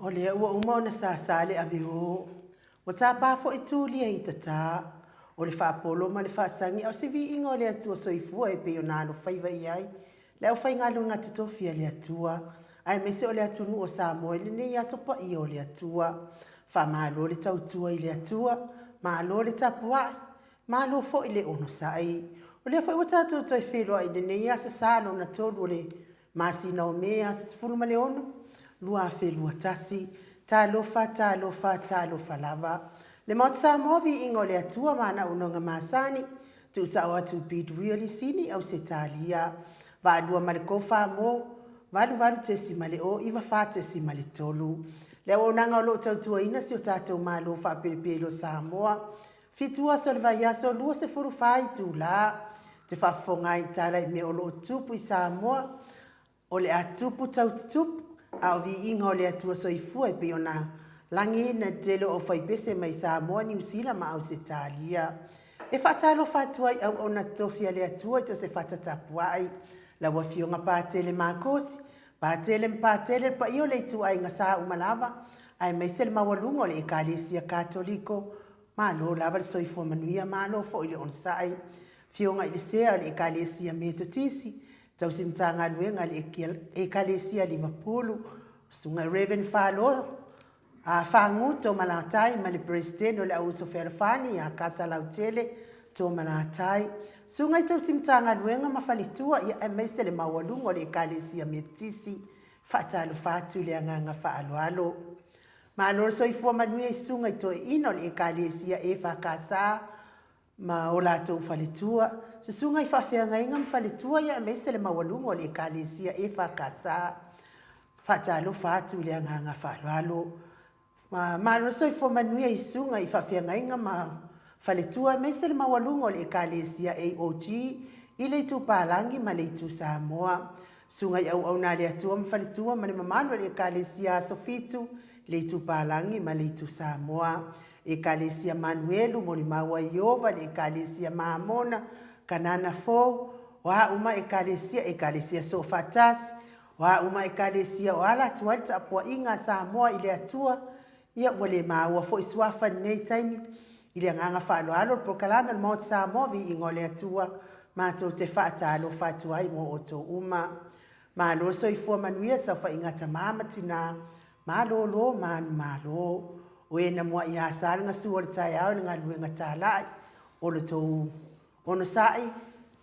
O lea ua uma ona sasa le ave o, ua tapa foi tulia i tata, o le faapolo ma le faasagi a o se viiga o le Atua Soifua e pei ona alofaiva i ai le aufaigaluega totofi a le Atua, aemaise o le atunuu o Samoa i lenei aso paia o le Atua. Faamalo le tautua i le Atua, malo le tapuai, malo foi le onosai. O lea foi ua tatou toe feiloai i lenei Aso Sa lona 3 o le masina o Me aso 16, 2021. Talofa, talofa, talofa lava. Le Maota Samoa, viiga o le Atua ma ana auaunaga masani, tuusao atu i Pit Lisini Ausetalia, Vaalua ma le Mo 88.0 94.3. Le auaunaga o lo o tautuaina si o tatou Malo Faapelepele o Samoa. 7 aso o le vaiaso, 24 itula, te faafofoga ai i tala i mea o lo o tupu i Samoa, o le a tupu tau tutupu, a o viiga o le Atua Soifua e pei ona lagiina e le tele o aufaipese mai Samoa, Niu Sila ma Ausetalia. E faatalofa atu ai i auauna totofi a le Atua i so o se fata tapuai, lau Afioga Patele Makosi, Patele ma Patele, le paia o le ituaiga sa uma lava, aemaise le maualuga o le Ekalesia Katoliko. Malo lava le soifua manuia, malo foi le onosai. Afioga i le Sea o le Ekalesia Metotisi, Tausi Matagaluega a le Ekalesia Livapulu, Susuga Rev. Falo Fagu Toomalatai ma le Peresetene o le Au Uso Fealofani ia Kasalautele Toomalatai, Susuga i Tausi Matagaluega ma Faletua, ia aemaise le maualuga o le Ekalesia Metotisi. Faatalofa atu i le agaga faaaloalo. Malo le soifua manuia i Susuga i Toeaina o le Ekalesia EFKS ma o latou faletua, Susuga i Faafeagaiga ma faletua ia aemaise le maualuga o le Ekalesia EFKS. Faatalofa atu i le agaga faaaloalo. Malo le soifua manuia i Susuga i Faafeagaiga ma faletua aemaise le maualuga o le Ekalesia AOG i le Itu Palagi ma le Itu Samoa. Susuga i Auauna a le Atua ma faletua ma le mamalu o le Ekalesia Aso Fitu, le Itu Palagi ma le Itu Samoa. Ekalesia Manuelu, Molimau a Ieova, le Ekalesia Mamona, Kanana Fou, o a uma Ekalesia, Ekalesia Soofaatasi, o a uma Ekalesia o ala atu ai le tapuaiga a Samoa i le Atua, ia ua le maua foi suafa i lenei taimi. I le agaga faaaloalo, le polokalame o le Maota Samoa, Viiga o le Atua, matou te faatalofa atu ai mo outou uma. Malo le soifua manuia le saofaiga a tama ma tina, malolo manumalo. O e na muai asa le gasu o le taeao i le galuega talai, o lo tou onosai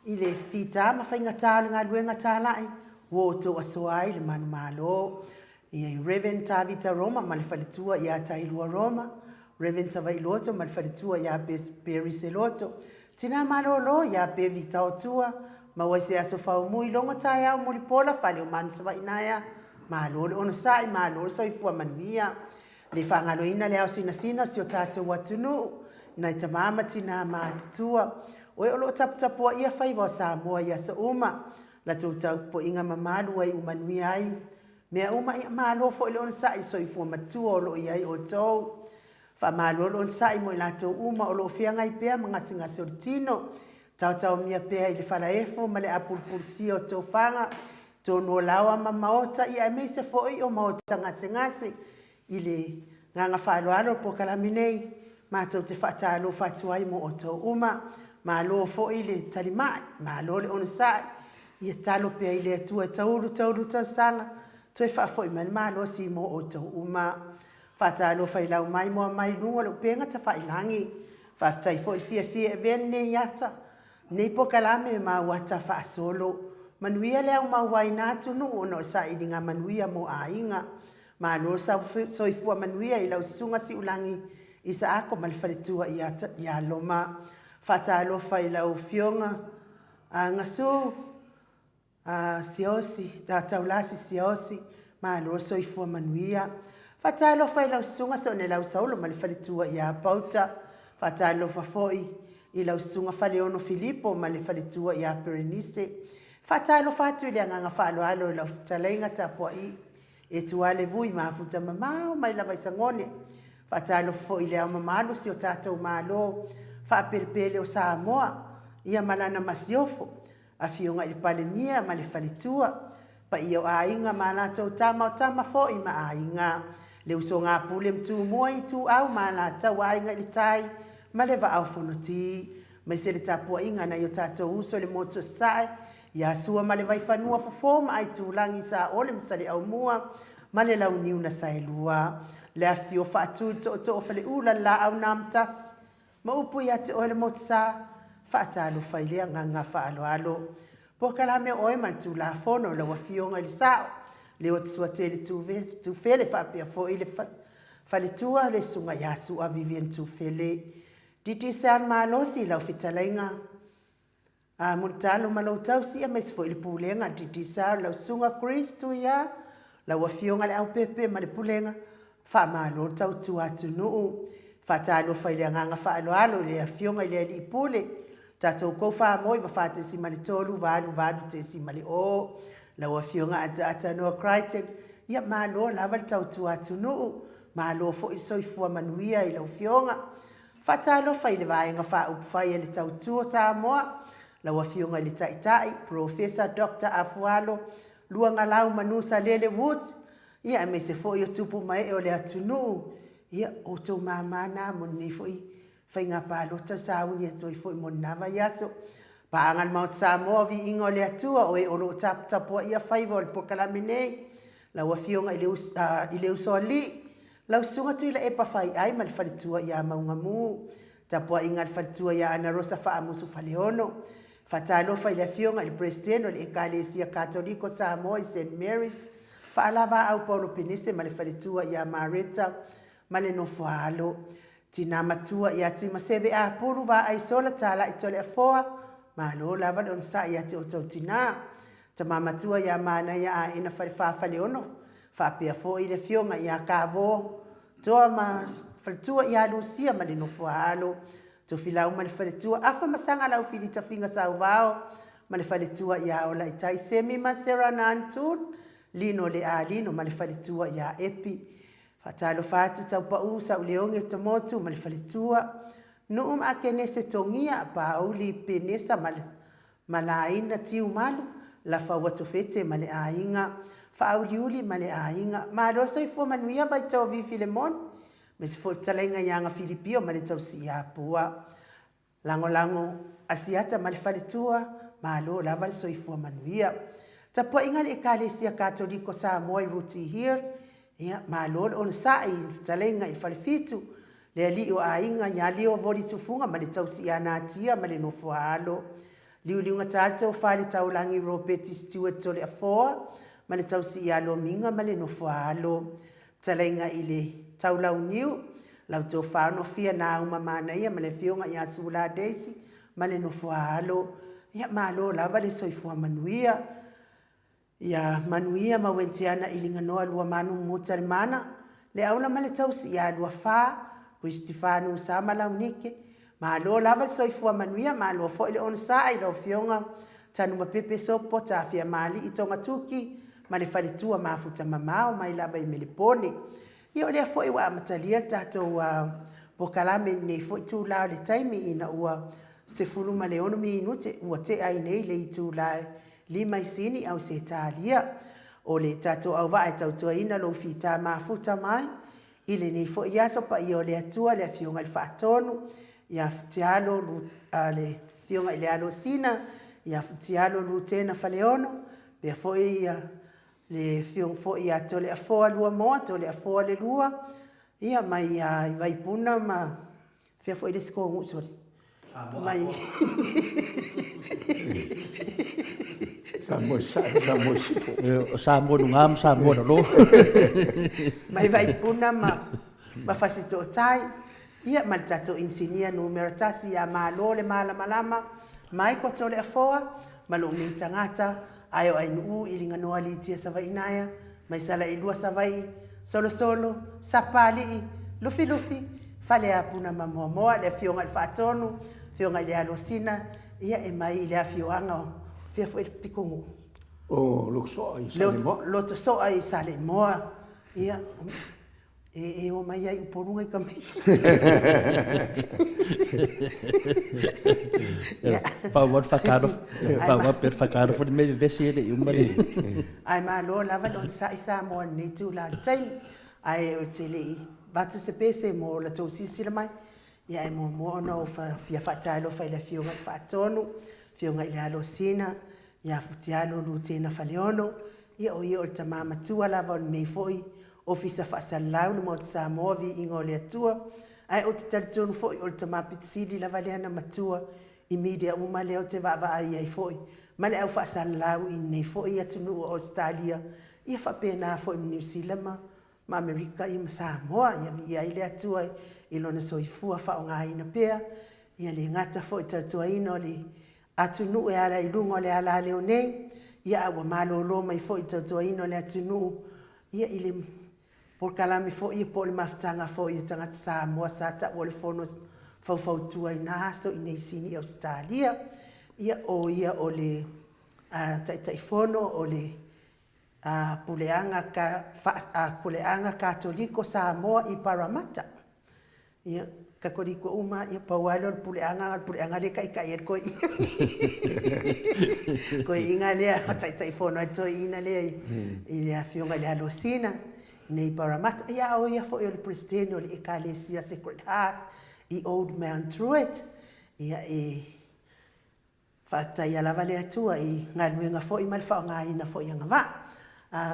i le fita ma faigata o le galuega talai, ua outou asoa ai le manumalo. I Rev. Tavita Roma ma le faletua ia Tailua Roma, Rev. Savaii Loto ma le faletua ia Perise Loto, Tina malolo ia Bevi Taotua, maua i se aso faumui logo taeao mulipola fale o manu Savaii naea, malo le onosai, malo le soifua manuia. Le faagaloina le ao sinasina o si o tatou atunuu, nai tama ma tina matutua, o e o lo o taputapuaia faiva o Samoa i aso uma, latou tapuaiga mamalu ua iu manuia ai mea uma, ia malo foi le onosai i le soifua matua o lo o i ai outou. Faamalo le onosai mo i latou uma o lo o feagai pea ma gasegase o le tino, taotaomia pea i le falaefo ma le apulupulusia o tofaga, tonu o laoa ma maota, ia aemaise foi o maota gasegase. I le agaga faaaloalo o le polokalame nei, matou te faatalofa atu ai mo outou uma. Malo foi le talimai, malo le onosai, ia talo pea i le Atua e taulu taulu tausaga, toe faafoi mai le malosi mo outou uma. Faatalofa i lau mai moa mai luga o le upega tafailagi. Faafetai foi le fiafia e avea lenei ata, lenei polokalame ma au ata faasolo. Manuia le aumauaiina atunuu ona o le sailiga manuia mo aiga. Malo le soifua manuia i lau Susuga Siulagi Isaako ma le faletua ia Loma. Faatalofa i lau Afioga Gasu Siaosi, Taulasi Siaosi, malo le soifua manuia. Faatalofa i lau Susuga Soonelau Saulo ma le faletua ia Pauta. Faatalofa foi i lau Susuga Faleono Filipo ma le faletua ia Perenise. Faatalofa atu i le agaga faaaloalo i lau fetalaiga Tapuai Etuale Vui Mafuta mamao mai lava i Sagone. Faatalofa foi i le Ao Mamalu o si o tatou Malo faapelepele o Samoa, ia ma lana Masiofo, Afioga i le Palemia ma le Faletua, paia o Aiga ma latou Tama, o Tama foi ma Aiga, le usoga a Pule ma Tumua, Ituau ma Alataua, Aiga i le Tai ma le Vaa o Fonoti, aemaise le tapuaiga a nai o tatou uso i le motu o Sasae, ia Sua ma le Vaifanua, Fofo ma Aitulagi, Saole ma Saleaaumua ma le Launiu na Saelua, le afifio o Faatui o Tootoo o Faleula, le Laau na Amotasi ma upu ia te oe le Motusa. Faatalofa i le agaga faaaloalo. Polokalame o oe ma le Tulafono lau Afioga i le Sao, Leotisuatele Tufele faapea foi le faletua le Susuga ia Sua Vivian Tufele. Digicel Malosi lau fetalaiga a Mulitalo ma lou tausi aemaise foi le Pulega a le Digicel, lau Susuga Chris Tuia, lau Afioga Leaupepe ma le Pulega, faamalo le tautua atunuu. Faatalofa i le agaga faaaloalo i le Afioga i le Alii Pule, tatou Koufa 94.3 88.0, lau Afioga Ataata Noah Crichton, ia malo lava le tautua atunuu, malo foi le soifua manuia i lau Afioga. Faatalofa i le Vaega Faaupufai a le Tautua Samoa, lau Afioga i le Taitai, Polofesa Dr. Afualo Luagalau Manusalele Woods, ia aemaise foi o tupu ma ee o le atunuu, ia o outou mama na mo lenei foi faiga palota sauni atu ai foi mo lena vaiaso. Paaga a le Maota Samoa, viiga o le Atua, o e o lo o taputapuaia faiva o le polokalame nei, lau Afioga i le Usoalii, lau Susuga Tuilaepa Faiai ma le faletua ia Maugamu, tapuaiga a le faletua ia Anarosa Faamusu Faleono. Faatalofa i le Afioga i le Peresetene o le Ekalesia Katoliko Samoa i Saint Mary's, Faalavaau Paulo Penese ma le faletua ia Mareta ma le nofo a alo. Tina matua ia Tuimaseve Apulu Vaaisola Talai Toleafoa, malo lava le onosai ia te outou tina. Tama matua ia Manaia Aena Falefa Faleono, faapea foi le afioga ia Kavo Toa ma faletua ia Lusia ma le nofo a alo. Tofilau ma le faletua Afa ma Saga Laufili Tafiga Sauvao ma le faletua ia Olaitai Semi ma Serana Antun Lino Le Alino ma le faletua ia Epi. Faatalofa atu Taupau Sauleoge Tamotu ma le faletua, Nuu ma Akenese Togia, Pauli Penesa ma le Malaina Tiumalu, Lafaua Tofete ma le aiga, Faauliuli ma le aiga, Malo soifua manuia Vaitovi Filemoni, aemaise foi le fetalaiga ia Gafilipio ma le Tausiiapua. Lagolago Asiata ma le faletua, malo lava le soifua manuia. Tapuaiga a le Ekalesia Katoliko Samoa i Rooty Hill, ia, malo le onosai i le fetalaiga i le Falefitu, le alii o aiga ia Leo Voli Tufuga ma le tausi ia Natia ma le nofo a alo. Liuliugata le tofa i le Taulagi Ropeti Stewart Toleafoa ma le tausi ia Lomiga ma le nofo a alo. Fetalaiga i le Taulauniu, lau tofa Onofia Nauma Manaia ma le afioga ia Sula Daisy ma le nofo a alo. Ia malo lava le soifua manuia. Ia manuia ma Wentiana i Liganoa Luamanu Mutalemana, le aula ma le tausi ia Luafa, Christifanu Sama Launike. Malo lava le soifua manuia, malo foi le onosai i lau Afioga Tanumapepe Sopo Tafiamalii Togatuki ma le faletua Mafuta Mamao mai lava i Melepone. Ia o lea foi ua amatalia le tatou polokalame i lenei foi itula o le taimi ina ua 16 minute ua tea ai nei le itula e 5 i Sini Ausetalia. O le tatou auvaa e tautuaina lou fita mafuta mai i lenei foi aso paia o le Atua, le Afioga i le Faatonu ia Futialo, le Afioga i le Alosina ia Futialo Lutena Faleono, faapea foi le Afioga foi ia Toleafoa Luamoa, Toleafoa le Lua, ia mai Vaipuna ma. Fea foi le isi tonu'u sole mai Samoa i Sasae ma Samoa i Sisifo. O Samoa i luga ma Samoa i lalo. Mai Vaipuna ma ma Fasitootai, ia ma le tatou inisinia numera tasi ia Malo le Malamalama, Michael Toleafoa ma lou nei tagata, ae o Ainuu i Liganoa Litia Savainaea, mai Salailua Savaii, Solosolo, Sapapalii, Lufilufi, Faleapuna ma Moamoa, le Afioga i le Faatonu, Afioga i le Alosina, ia e mai i le afioaga o fea foi le pitonuu? O Lotosoa i Saleimoa. Lotosoa i Saleimoa, ia e o mai ai Upolu nai tamaiti. Pau lava le faatalofa, pau lava pei o le faatalofa le mea e vevesi e le i uma le. Ae malo lava le onosai Samoa i lenei itula o le taimi. Ae ou te le i avatu se pese mo la outou silasila mai, ia ae muamua ona ou fia faatalofa i le Afioga i le Faatonu, Afioga i le Alosina ia Futialo Lutena Faleolo, ia o ia o le tama matua lava o lenei foi Ofisa Faasalalau le Maota Samoa, Viiga o le Atua. Ae ou te talitonu foi o le tama pito sili lava lea na matua i media uma lea ou te vaavaai ai foi ma le au faasalalau i lenei foi atunuu o Ausetalia, ia faapena foi ma Niu Sila ma Amerika ia ma Samoa. Ia viia ai le Atua i lona soifua faaaogaina pea, ia le gata foi i le tautuaina o le atunuu e ala i luga o le alaleo nei, ia a ua malolo mai foi i le tautuaina o le atunuu ia i le polokalame foi po o le mafutaga foi a tagata Samoa sa taua o le Fono Faufautua i na aso i inei i Sini Ausetalia. Ia o ia o le Taitaifono o le Puleaga Katoliko Samoa i Paramata. Ia, Katoliko uma, ia pau lava lea o le puleaga, o le puleaga lea e taitai ai le toeaina. Toeaina lea, Taitaifono ai le toeaina lea i le Afioga i le Alosina nei i Paramata. Ia, a o ia foi o le Peresetene o le Ekalesia Sacred Heart i Old Mount Druitt. Ia, e faafetaia lava le Atua i galuega foi ma le faaaogaina foi i agavaa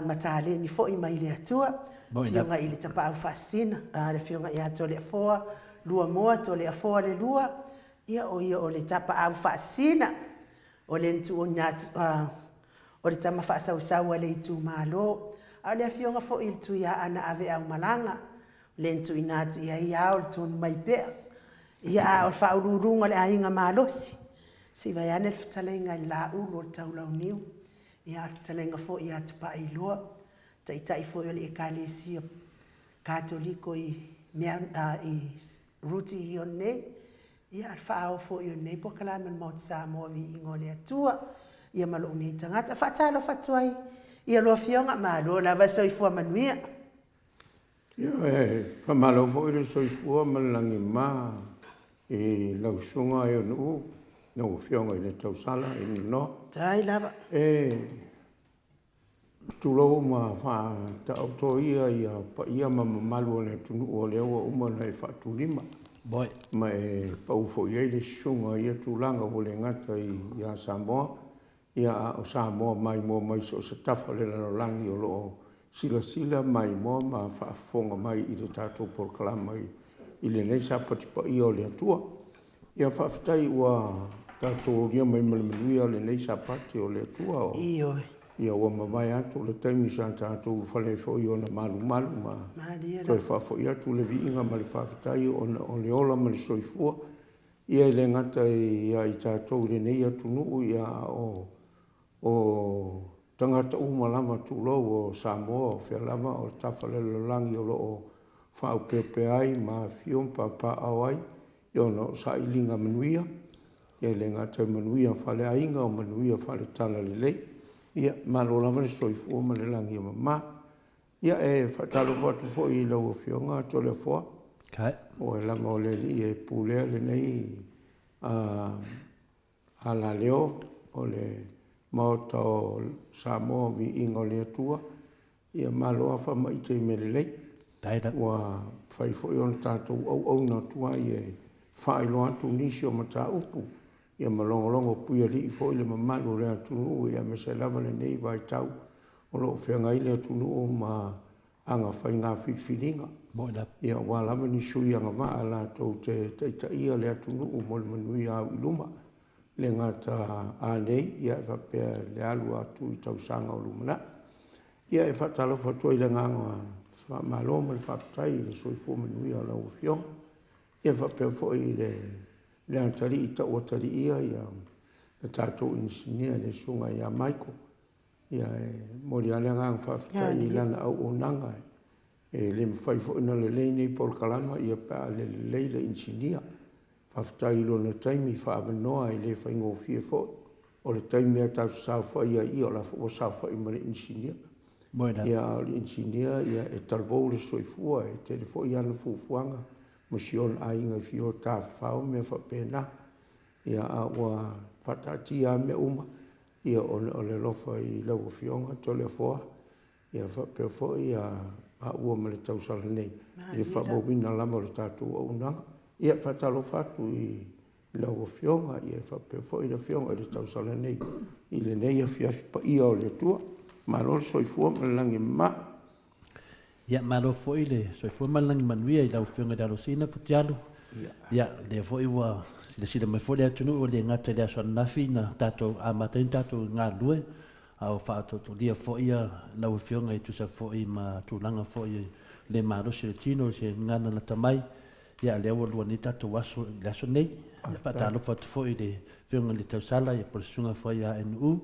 ma taleni foi mai le Atua, Afioga i le Tapaau Faasisina, le Afioga ia Toleafoa Luamoa Toleafoa le Lua, ia o ia o le Tapaau Faasisina, o le na tuuina atu, o le tama faasausau a le itumalo, a o le Afioga foi i le Tuiaana Aveaumalaga, le na tuuina atu i ai ao le tonu mai pea. Ia, a o le faauluuluga o le aiga malosi, se i vaeane le fetalaiga i le Laulu o le Taulauniu, ia a o le fetalaiga foi ia Tupaiiloa, taitai foi o le Ekalesia Katoliko i Ruti i Iona nei, ia a o le faaao foi o lenei polokalame o le Maota Samoa Viiga o le Atua, ia ma lou nei tagata. E faatalofa atu ai i a oulua Afioga, malo lava le soifua manuia. Ioe, faamalo foi le soifua ma le lagima i lau Susuga Eunu'u, lau Afioga i le Tausala Elenoa. Tai lava. E tulou ma faataoto ia ia paia ma mamalu o le atunuu o lea ua uma ona e faatulima. Ma e pau foi i ai le susuga i ia tulaga ua le gata ia Samoa, Ia, a o Samoa maimoa mai so o se tafa o le lalolagi o lo o silasila maimoa ma faafofoga mai i le tatou polokalama i lenei Sapati Paia o le Atua. Ia faafetai ua tatou aulia mai ma le manuia lenei Sapati o le Atua. Ioe. Ia ua mavae atu le taimi sa tatou ulufale ai foi i ona malumalu ma toe faafoi atu le viiga ma le faafetai ona o le ola ma le soifua. Ia e le gata ia i tatou i lenei atunuu, a o tagata uma lava, tulou, o Samoa, o fea lava o tafa o le lalolagi o lo o faaopeopea ai ma afifio ma papaaao ai ona o sailiga manuia, e le gata i manuia faaleaiga, o manuia faale-talalelei. Ia, malo lava le soifua ma le lagi e mama. Ia, e faatalofa atu foi i lau Afioga Toleafoa, o oe lava o le alii e pulea lenei alaleo o le Maota o Samoa, Viiga o le Atua. Ia malo lava faamaite i mea lelei, ua mafai foi ona tatou auauna atu ai e faailoa atu nisi o mataupu, ia ma logologo puialii foi le mamalu o le atunuu, aemaise lava lenei vaitau o lo o feagai le atunuu ma Ana faiga filifiliga, ia aua lava ni sui agavaa latou te taitaia le atunuu mo le manuia au i luma, e le gata a nei, ia ae faapea le alu atu i tausaga o lumanai. Ia e faatalofa atu ai i le agaga faamalo ma le faafetai i le soifua manuia o lau Afioga, ia faapea foi i le atalii tauataliia le tatou inisinia le Susuga ia Michael. Ia e momoli lava le agaga faafetai i lana auaunaga, e le mafai foi ona lelei nei polokalama pe a le lelei le inisinia. Faafetai i lona taimi faaavanoa e le faigofie foi, o le taimi lava tatou te saofai ai, ia o la e foi ua saofai ma le inisinia. Ia a o le inisinia e talavou le soifua, e tele foi ana fuafuaga ma si ona aiga e fia o tafafao ma mea faapena. Ia a ua faataatia lava mea uma ona o le alofa i lau Afioga Toleafoa faapea foi maua ma le tausala nei i le faaauauina lava o le tatou auaunaga. Ia e faatalofa atu i lau Afioga faapea foi le Afioga i le tausala nei i lenei afiafi paia o le Atua. Malo le soifua ma le lagi e mama. Ia, malo foi le soifua ma le lagi manuia i lau Afioga i le Alosina Futialu. Ia, lea foi ua silasila mai foi le atunuu ua le gata i le aso ananafi na tatou amata ai ona tatou galulue, a o faaotootolia foi lau Afioga e tusa foi ma tulaga foi le malosi o le tino, se gagana lata mai. Ia, lea ua lua nei tatou aso i le aso nei. Ia, faatalofa atu foi i le Afioga i le Tausala, ia po o le Susuga foi ia NU.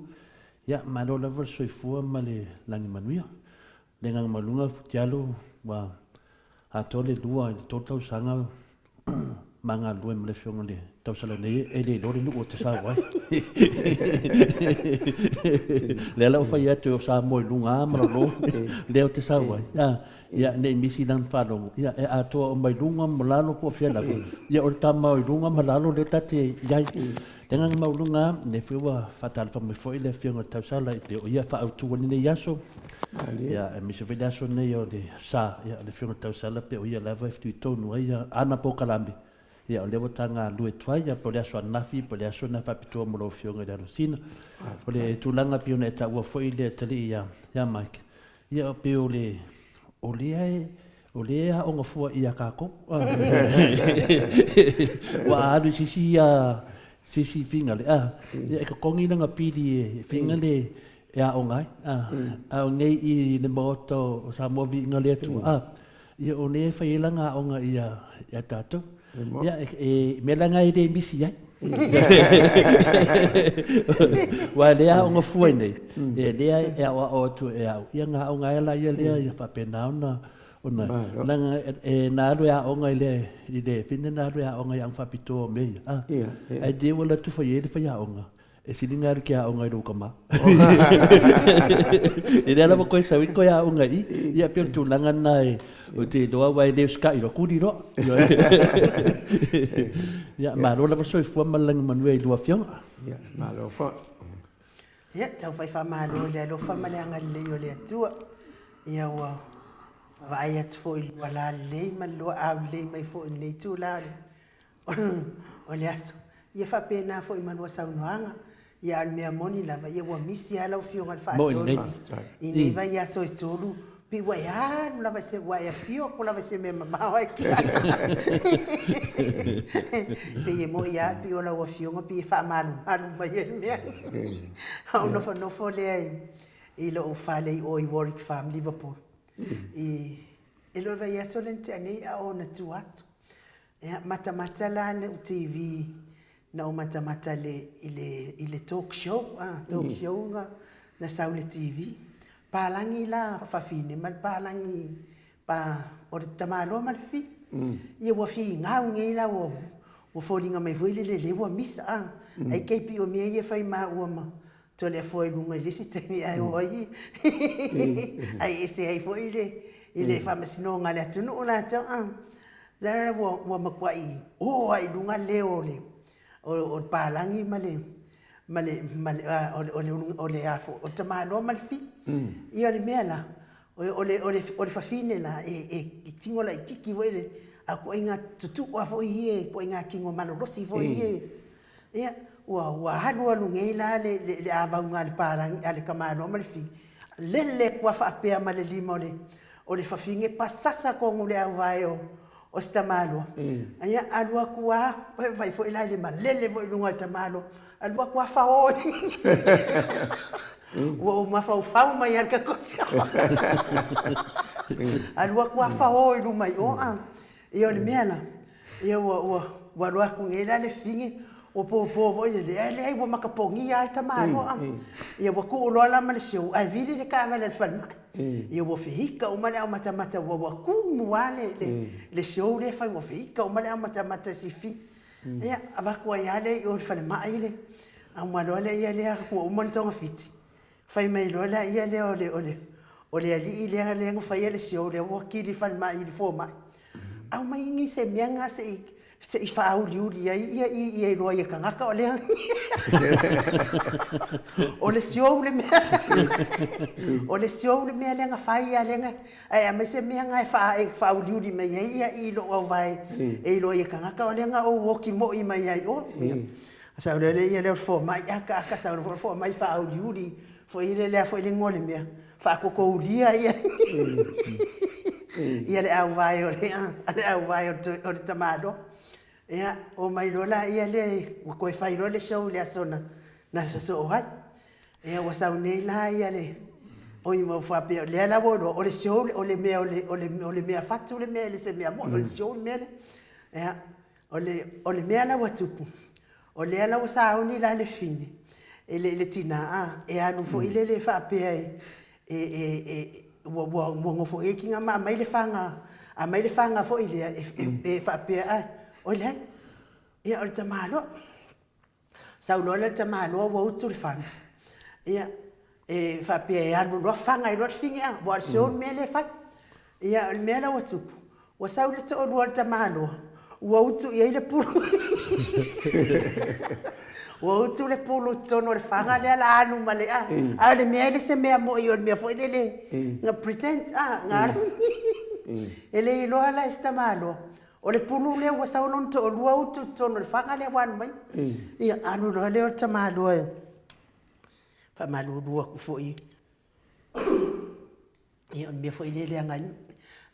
Ia, malo lava le soifua ma le lagi manuia. Le agaga maualuga Futialu ua atoa le 2 i le 3 tausaga ma galulue ma le afioga i le tausala nei e le iloa le nuu ou te sau ai. Lea la ua fai atu o Samoa i luga ma lalo lea ou te sau ai. Ia ne i misi lana faalogo, ia e atoa uma i luga ma lalo po o fea lava. Ia o le tama i luga ma lalo lea ta te i ai. Le agaga maualuga, lea foi ua faatalofa mai foi le Afioga i le Tausala i le o ia faaautu ai lenei aso. Ia, aemaise foi le aso lenei o le sa, ia, le Afioga i le Tausala pe o ia lava e fitoitonu ai ana polokalame. Ia, o lea ua ta galulue atu ai, ia, po o le aso ananafi, po o le aso lena faapitoa mo lau Afioga i le Alosina. O le tulaga pei ona e taua foi le atalii ia Mike, ia, pei o le, o lea e, O lea e aoga fua ia tatou. Ua a alu i se isi se isi figale, a, ia e totogi lana pili e figale e aoga ai. A o nei i le Maota o Samoa Viiga le Atua, a, ia o lea e fai ai lana aoga ia tatou. Ia, e mea la lena e le misi ai. Aua o lea e aoga fua i inei, o lea e aoao atu e au, ia ona aoga ai lea lea ia faapena ona, ona, leaga na alu e aoga i le, i le, pei na alu e aoga i aoga faapitoa o mea ia, a, ae te i ua alu atu fai ai le faiaoga, E sili ona alu e te aoga i lou tama. E lea lava koe sau i koe aoga i i, ia pei o le tulaga lena e, ou te iloa aua e le usitai loa, kuli loa. Ia, malo lava le soifua ma le lagi manuia i lua afioga. Ia, malo foi. Ia, tau fai faamalo i le alofa ma le agalelei o le Atua. Ia ua vaai atu foi i le lua lalelei ma le lua aulelei mai foi i lenei itula o le o le aso. Ia faapena foi ma lua saunoaga. Ia a o le mea moni lava, ia ua misi lava lau Afioga i le Faatonu i nei vaiaso e tolu, pei ua e alu lava i se, ua e afio atu lava i se mea mamao ae te alu. Pei e moni lava, pei o lau Afioga pei e faamalumalu mai ai le mea. Ona ou nofonofo lea i lou fale i o i Warwick Farm, Liverpool, i le vaiaso lea na tea nei a o ona tua atu. Ia, matamata la lou TV na ou matamata i le, i le talk show, ah, talk show na, na sau i le TV. Palagi la fafine ma le palagi pa, o le tamaloa ma le fili. Ia ua finau nei la ua, ua foliga mai foi lele lea ua misa, ah. Ai kei pei o mea ia e fai maua ma Toleafoa i luga i le isi taimi ae o ai ai ese ai foi le i le faamasinoga a le atunuu latou a. Lea ua ua matuai o lava i luga leo o le o le palagi ma le ma le ma le o le o le o le a foi o le tamaloa ma le fili. Ia o le mea la, o le o le o le fafine la e e tino laitiiti foi le a o ituaiga tutu'a foi ia ituaiga tino malolosi foi ia. Ia, ua, ua alualu nei la le, le, le avauga a le palagi, a le tamaloa ma le fili, lele atu lava faapea ma le lima o le, O le fafine pasasa kogu le auvae o o si tamaloa. Ia alu atu a, vaai foi la i le malele foi i luga o le tamaloa, alu atu a fao i Ua ou mafaufau mai lava i le kakasi. Alu atu a fao i luma i o a. Ia o le mea la, ia ua ua ua alu atu nei la le fafine, ua popo foi lele, ae leai ua makapogia lava le tamaloa. Ia ua tuu loa la ma le siou ae vili le taavale a le falemai. Ia ua feita uma le aumatamata ua ua tumu lava le le le siou lea e fai ua feita uma le aumatamata i si fafine. Ia avatu ai lava lea i o i le falemai le auma loa lea lea ua uma ona togafiti, fai mai loa lea lea o le o le o le alii lea lea na faia le siou lea ua kili i le falemai i le fomai, aumai ni se mea lena se i se i faauliuli ai ia i ia iloa ai e tagata o lea o le siou le mea o le siou le mea lea na fai a lea na ae aumai se mea na e faa e faauliuli mai ai ia i lou auvae e iloa ai e tagata o lea na ou oti moi mai ai o sau lea ia lea o le fomai aka aka sau lea fomai faauliuli foi le lea foi le igoa o le mea faatotoulia ia ia le auvae o le le auvae o le tamaloa. Ia, omai loa laia lea ua toe fai loa le show i le aso na na sosoo ai. Ia ua sau nei la ia le oi ua faapea o lea la ua iloa o le show o le mea o le o le o le mea fatu le mea e le o se mea moi o le show le mea lea. Ia, o le o le mea la ua tupu, o lea la ua sauni la le fine e le le tina a, e alu foi lele faapea e e e e ua ua ua nofo i tina ma aumai le faga, aumai le faga foi lea e e faapea a, oi leai, ia o le tamaloa. Sau loa le tamaloa ua utu le faga, ia, e faapea e alu loa faga ai loa le fine a, aua o le show le mea lea e fai. Ia, o le mea la ua tupu, ua sau le toalua o le tamaloa, ua utu i ai le pulu. Ua utu le pulu i totonu o le faga lea la alu ma le a. A o le mea e le o se mea moi o le mea foi lele na pretend a, na alu. E le iloa la e si tamaloa, o le pulu lea ua sau lona toalua utu i totonu o le faga lea ua alu mai. Ia, alu loa lea o le tamaloa e faamalulu atu foi. Ia, o le mea foi lea e leaga ai.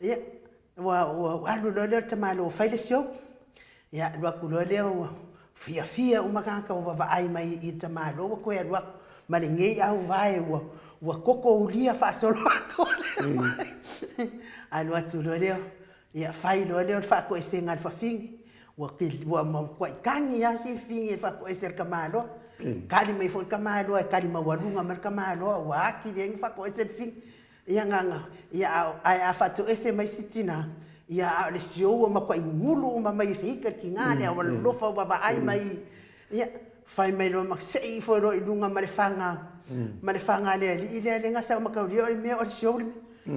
Ia, ua, ua alu loa lea o le tamaloa ua fai le show. Ia, alu atu loa lea ua fiafia uma tagata ua vaavaai mai i le tamaloa ua toe alu atu ma lenei auvae ua, ua toto ulia faasoloatoa. Alu atu loa lea, ia, fai loa lea o le faatoesega a le fafine, ua, ua matuai tagi lava si fafine i le faatoese a le tamaloa. Tali mai foi le tamaloa e tali maualuga mai le tamaloa ua atili ai ona faatoese le fafine. Ia na, na, ia a, ae a faatoese mai si tina, ia a o le siou ua matuai gugulu uma mai e feita le tina lea ua lolofa ua vaai mai, ia, fai mai loa ma sei ifo loa i luga ma le faga, ma le faga a le alii lea lea na sau mataulia o le mea o le siou le mea.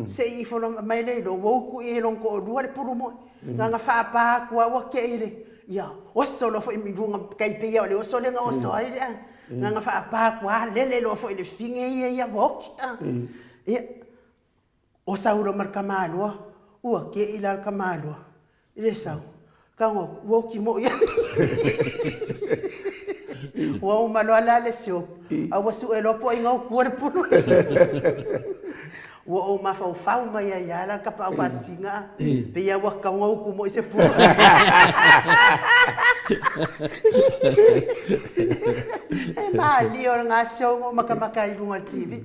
Sei ifo loa ma aumai lea i lou, ua utu i ai e lona toalua le pulu moi. Na ona faapa atu lava ua te i le, ia oso loa foi i luga, tai pei lava o le oso lea na oso ai le a. Na ona faapa atu lava lele loa foi i le fine ia ia ua oti. Ia, o sau loa ma le tamaloa, ua te i la le tamaloa i le sau, tago atu, ua oti moi lava. Ua uma loa la le show, a ua sue loa po o ai na utua le pulu. Ua ou mafaufau mai ai lava la le tapaau faasisina, pei lava ua tatau ona utu moi se pulu. E malie o lena show na ou matamata ai i luga o le TV.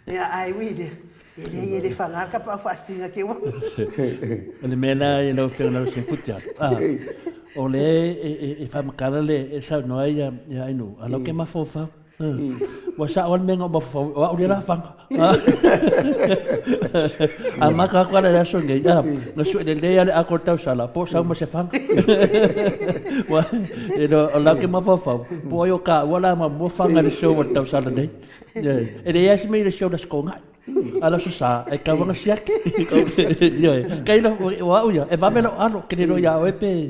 Ia, ae ui i lea, e leai e le faga le tapaau faasisina ke ua. O le mea la i lau Afioga i lau Suefutia, o lea e faamatala le e saunoa ai ia Ainuu, a lau ke mafaufau. Ua sao lava le mea na ou mafaufau ai, o au lea o le a faga. A maka atu ala i le aso nei, na sue lelei lava le ato o le tausala, po o sau ma se faga. Ua, o lau ke mafaufau, po o ai o taua la ma mua faga i le show a le tausala nei. E leai lava se mea i le show i le Aso Toonai. A o le Aso Sa, e tatau lava ona siaki. Ioe. Tailo, o au ia, e vave lou alo, ou te le iloa ia oe pe...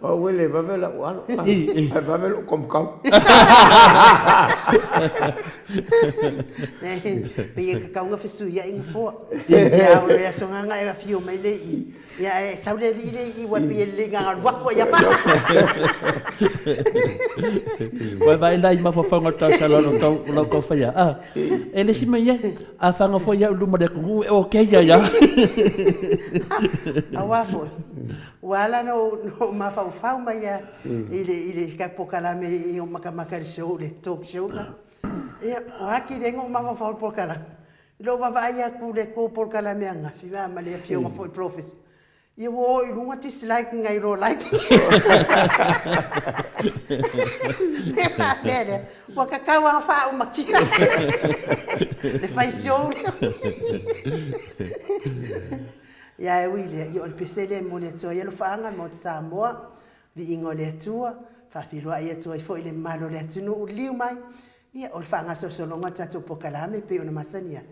O au e le vave lau alo, ae vave lou kaukau. Pei e tatau ona fesuiai nofoa. Ia, o le aso lena na e afio mai lea i i, ia ae sau le alii lea i i, aua e pei e lelei na ona alu atu lava ia. Ua vaai la i mafaufauga o le tautala o lau o lau taufaia. Ah, e le isi mea i ai, a faga foi au i luma o le atunuu e okay ai lava. Aua foi, ua ala ona ou mafaufau mai lava i le i le polokalame i makamaka i le show, le talk show lena. Ia, ua atili ai ona ou mafaufau i le polokalame, i lou vaavaai atu i le tou polokalame ananafi ma le afioga foi i le polofesa, Ia ua o i luga dislike nai lo like. Le faapea lea, ua tatau lava ona faaumatia le fai show lea. Ia ae ui i lea, ia o le pese lea e momoli atu ai alofaaga i le Maota Samoa, viiga o le Atua, faafeiloai atu ai foi i le mamalu o le atunuu, liliu mai, ia o le faagasolosologa o le tatou polokalame e pei ona masani ai.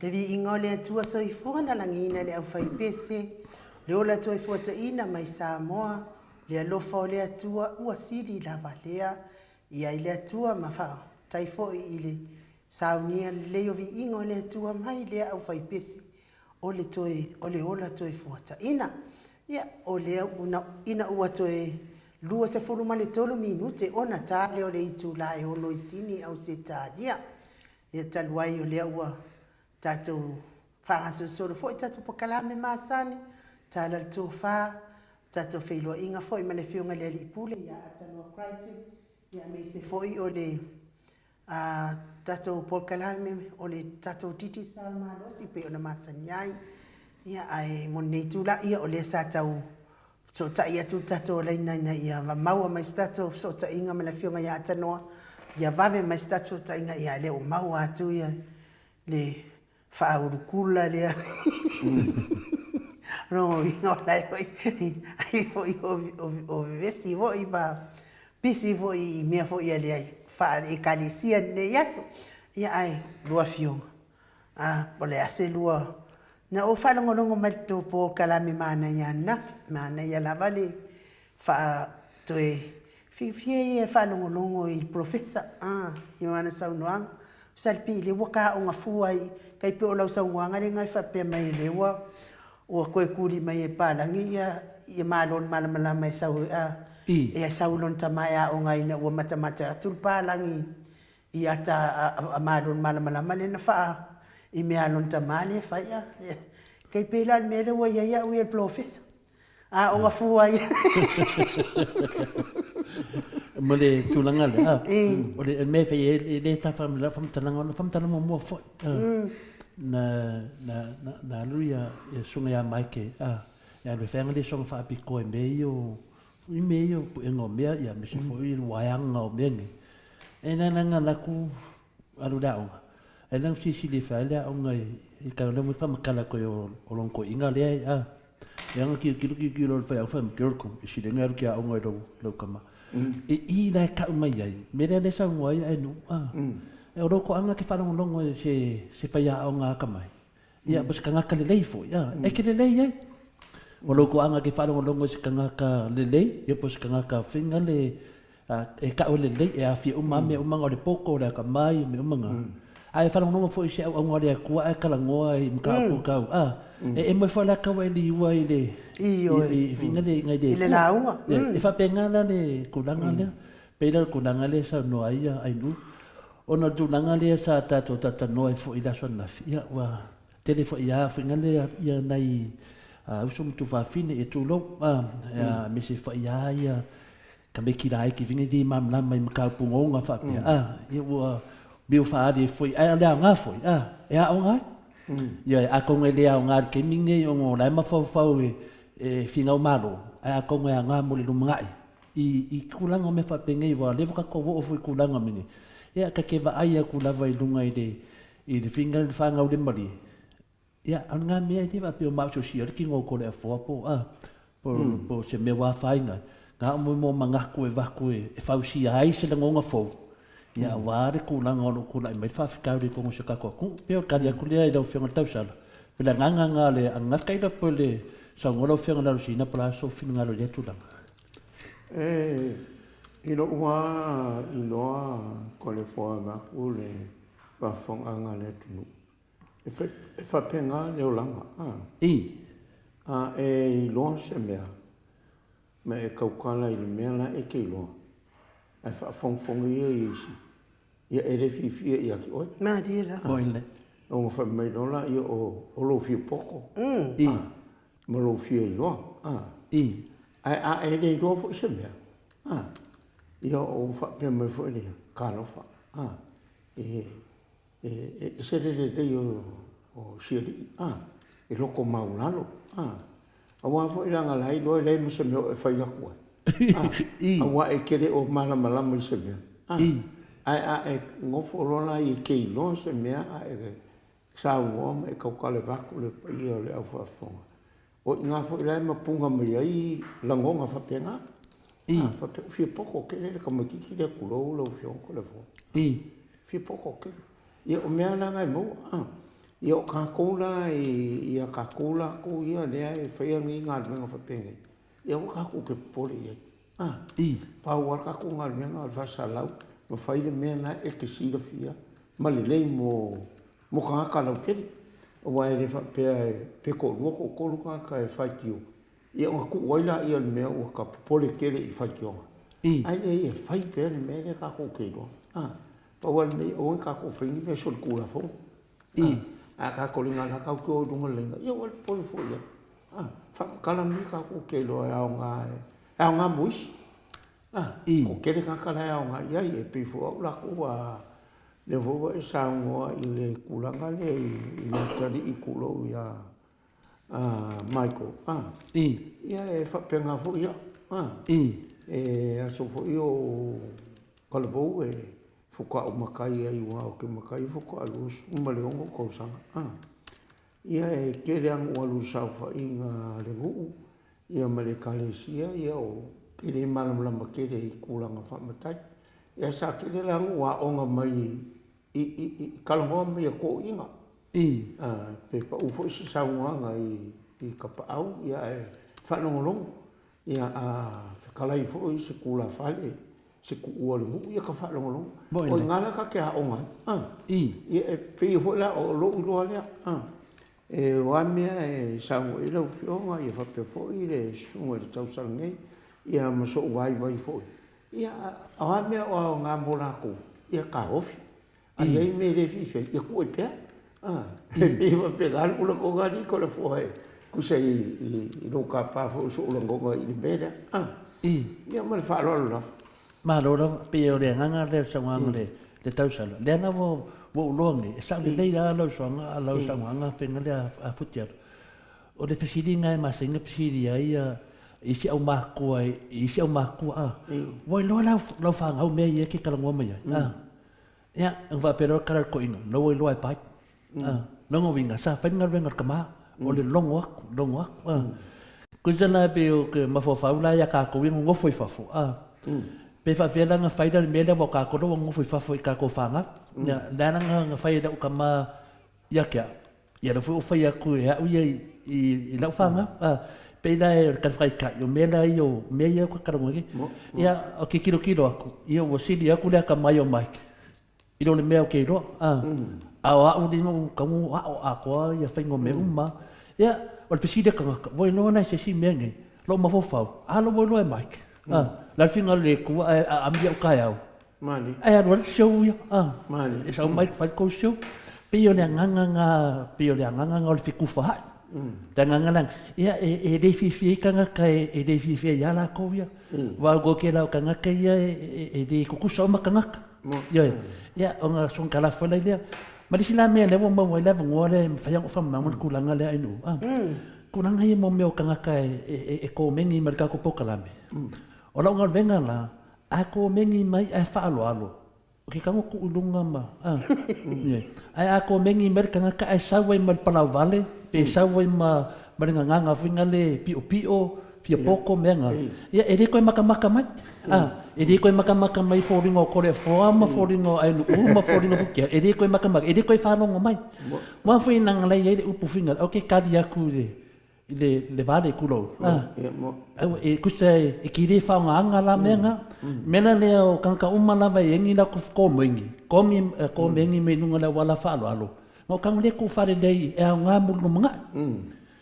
Le viiga o le Atua Soifua na lagiina le aufaipese, le ola toefuataina mai Samoa, le alofa o le Atua ua sili lava lea. I ai le Atua ma faafetai foi i le saunia lelei o viiga o le Atua mai lea aufaipese o le toe o le ola toefuataina. Ia, o lea una ina ua toe 23 minute ona ta lea o le itula e 6 i Sini, Ausetalia. Ia, talu ai o lea ua tatou faagasolosolo foi tatou polokalame masani, tala le tofa, tatou feiloaiga foi ma le Afioga i le Alii Pule ia Atanoa Crichton, ia aemaise foi o le tatou polokalame o le tatou Digicel malosi pei ona masani ai. Ia, ae mo lenei itula, ia o lea sa tau fesootai atu le tatou laina ina ia maua mai se tatou fesootaiga ma le Afioga ia Atanoa, ia vave mai se tatou fesootaiga, ia a o lea ua maua atu ia le faaulukula lea. Lona uiga o la e foi, ai foi o vevesi foi ma pisi foi i mea foi a le faale-Ekalesia i lenei aso. Ia ae lua Afioga, a, o le a se lua. Na ou faalogologo mai i le tou polokalame manaia ananafi, manaia lava le faa toe fiafia ia e faalogologo i le Polofesa a, i lana saunoaga. Salipi lea ua ta aoga fua i, tai pei o lau saunoaga lea na e faapea mai o lea ua toe tuli mai e papalagi ia ia malo i le malamalama e sau a, e sau i lona tama e aoga ai ina ua matamata atu le papalagi i ata a malo i le malamalama lea na faa i mea a lona tama lea e fai a. Tai pei la o le mea lea ua i ai au ia i le polofesa. Aoga fua ia. Ma le tulaga lea, o le mea e fai e le ta faamatalaga, ona faamatalaga muamua foi, na, na, na, na alu ia, ia susuga ia Mike, a, e alu e fai ana lesona faapitoa i mea ia o, i mea ia o puega o mea, ia, aemaise foi le uaeaga o mea nei. E na na na alu atu alu i le aoga, ae na fesilisili e fai le aoga i ka lea mo faamatala koe o lona toeaina lea, a. E ana tilotilo tilotilo o le faiaoga fai mai, Kiroko, e sili ai alu ki aoga i lou, lou tama. E i la e tau mai ai, mea lea lea e saunoa ai Ainuu, a. O lou toaga e te faalogologo i se, se faiaoga atamai, ia ma se tagata lelei foi, a, e te lelei ai. O lou toaga e te faalogologo i se tagata lelei, ia po o se tagata faiga le, E tau e lelei, e aafia uma lava mea uma na, o le poto, o le atamai, o mea uma na. Ae faalogologo foi i se auauga a le Atua ae talanoa i mataupu tau, a, e emo ai foi la tau e liua i le, i fina le, nai le Atua. Lauga. E faapena la le tulaga lea. Pei la o le tulaga lea e saunoa ai Ainuu, ona o le tulaga lea sa tatou talatalanoa ai foi i le aso ananafi, ia ua tele foi lava faiga lea ia nai uso ma tuafafine, ia tulou, a, aemaise foi lava ia Tamaiti laiti foi nei malamalama i mataupu ogaoga faapea, a, ia ua mea ua faaali ai foi, ae o le aoga foi, a, e aoga ai. Ioe, atonu e le aoga i le taimi lenei ona o la e mafaufau e, e finau malo, ae atonu e aoga mo le lumanai i, i tulaga o mea faapenei, aua o lea ua tatou oo foi i tulaga mea nei, ia ta te vaai atu lava i luga i le, i le finagalo i le fanau le malie, Ia, o lena mea e le faapea o maosiosia le kino o Toleafoa po o a, po, mm. po o se mea ua afaina ai. Na o mo manatu e vaku e, e fausia ai se lagona fou, ia mm. aua le tulaga o lo o tulai mai le faafitauli i totonu o si o tatou atunuu. Pei o le tali atu lea i lau Afioga i le Tausala. Pe le agaga lena le ananafi tailo po o le saunoa lau Afioga i le Alosina po o le a sou finagalo i lea tulaga. E, i lou lava iloa Toleafoa vaeatu le faafofogaaga a le atunuu. E faapena le olaga, a. I. A e iloa se mea, ma e tautala i le mea la e te iloa, ae faafogafoga ia i isi, ia e le fiafia ia te oe. Malie lava. Oi le. Ona fai mai loa lea o lou fia poto. I. Ma lou fia iloa, a. I. Ae a e le iloa foi se mea, a, ia ou faapea mai foi lea, talofa, a, e E ese le lelei o si alii, a, e loto maualalo, a. Aua foi leaga la e iloa e leai ma se mea o e fai atu ai, a, aua e te le o malamalama i se mea, a. Ae a e nofo loa la e te iloa se mea a e saunoa ma e tautala vaeatu le paia o le au faafofoga, o i ina foi la e mapuna mai ai lagona faapena, a, faapea ua fia poto tele le tamaitiiti lea tulou lau Afioga Toleafoa. Fia poto tele. Ia o mea la na e maua, a. Ia o tatou la ia tatou latou ia lea e faia nei galuega faapenei, ia aua tatou te popole i ai, a. Pau lava le tatou galuega o le faasalalau ma fai le mea la e te silafia ma lelei mo mo tagata lautele. Aua e le faapea pe toalua toatolu tagata e faitio, ia ona tuu ai lea o le mea ua ta popole tele i faitioga. Ae leai e fai pea le mea lea tatou te iloa. A, pau lava le mea ia aua ne i tatou faia ni mea solitulafono. Ae a tatou le gagana tatou te o i luga o le laina, ia aua le popole fua i ai. A, faamatala mea tatou te iloa e aoga, e aoga mo isi. A, toatele tagata la e aoga i ai, e pei foi o au latou a. Lea foi ua e saunoa i le tulaga lea i le atalii tulou ia Michael, ia e faapena foi au, e aso foi o ou talavou e faatoa ou matai ai aua ou te matai faatoa 26 tausaga. Ia e tele lava ina ou alu i saofaiga a le nuu ia ma le ekalesia, ou te le malamalama tele i tulaga faamatai. Ae sa tele la ina ou aoga mai i talanoa mai a toeaiina, pe pau foi se saunoaga i tapaau ae faalogologo. A fetalai foi se tulafale, se tuua o le nuu, ia ta faalogologo. O i ina la ta te aoga ai. Ia e pei foi la o lou iloa lea, o a mea e saunoa i ai lau Afioga faapea foi le susuga i le tausala nei, ia ma sou vaivai foi, ia o a mea o aoga mo latou, ia taofi. A i ai mea e le fiafia ai, ia tuu ai pea. E pei e faapena lou lagona alii Toleafoa e tusa i lou tapa foi o sou lagona i le mea lea. Ia ma le faaaloalo lava. Malo lava, pei o le agaga lea o le saunoaga i le tausala, lea la ua ou iloa nei, e sao lelei lava lau saunoaga faiga lea a Futialu. O le fesiliga e masani ona fesili ai isi aumakua i isi aumakua, a, ua iloa lau fanau mea ia e te talanoa mai ai, a? Ia, ona faapea loa lea o le tala a le toeaina, o lena ua iloa e Pai. Lona uiga, sa fai le galuega a le tama, o le logo atu, logo atu. Tusa la pei ou te mafaufau la ia tatou ia nonofo i fafo, pe faapefea la ona fai la le mea lea aua o tatou lea ua nonofo i fafo i tatou fanau. Ia, lea la na fai e lau tama ia te au, ia lea foi ua fai atu e au ia i lau fanau. Pei la o le tali faataitai, o mea la ia o mea ia ou te talanoa ai nei. Ia, ou te tilotilo atu, ia ua sili atu le atamai o Mike i lo le mea ou te iloa. A o au lenei na ou tago ao atoa ia faiga o mea uma lava. Ia, o le fesili a tagata, ua iloa la e se isi mea nei, lou mafaufau, a lea ua iloa e Mike. O le a le finagalo o le Atua ae aami au taeao, Ae alu ai le show ia, e sau mai fai le tou show. Pei o le agaga lena, pei o le agaga lena o le fetufaai. Le agaga lena, ia e le fiafia ai tagata e le fiafia ia latou ia. Aua o le toatele lava o tagata ia e le tutusa uma tagata. Ioe. Ia ona soona talafo ai lea. Ma le isi la mea lea ua maua ai le avanoa lea e mafai ona ou faamalamalama le tulaga lea Ainuu, tulaga ia mo mea o tagata e komeni mai i le tatou polokalame. O lau galuega la, A komeni mai ae faaaloalo, o ke tago tuu i luga ma, a, ae a komeni mai le tagata ae sau ai ma le palauvale, pe sau ai ma, ma le gagaga foi nale piopio, fia poto, mea na, ia e le toe matamata mai, a, e le toe matamata mai i foliga o Toleafoa ma foliga o Ainuu ma foliga o Futia, e le toe matamata, e le toe faalogo mai. Aua foi leaga la e i ai le upu foi nale, ok tali atu i le, i le, le vale tulou, a, e tusa e te le faaaogaina la mea na. Mea la lea o tagata uma lava e i ai ni latou komeni, komi, komeni mai luga o le auala faaaloalo, ma o tago lea e tuu faalelei e aoga mo le lumanai,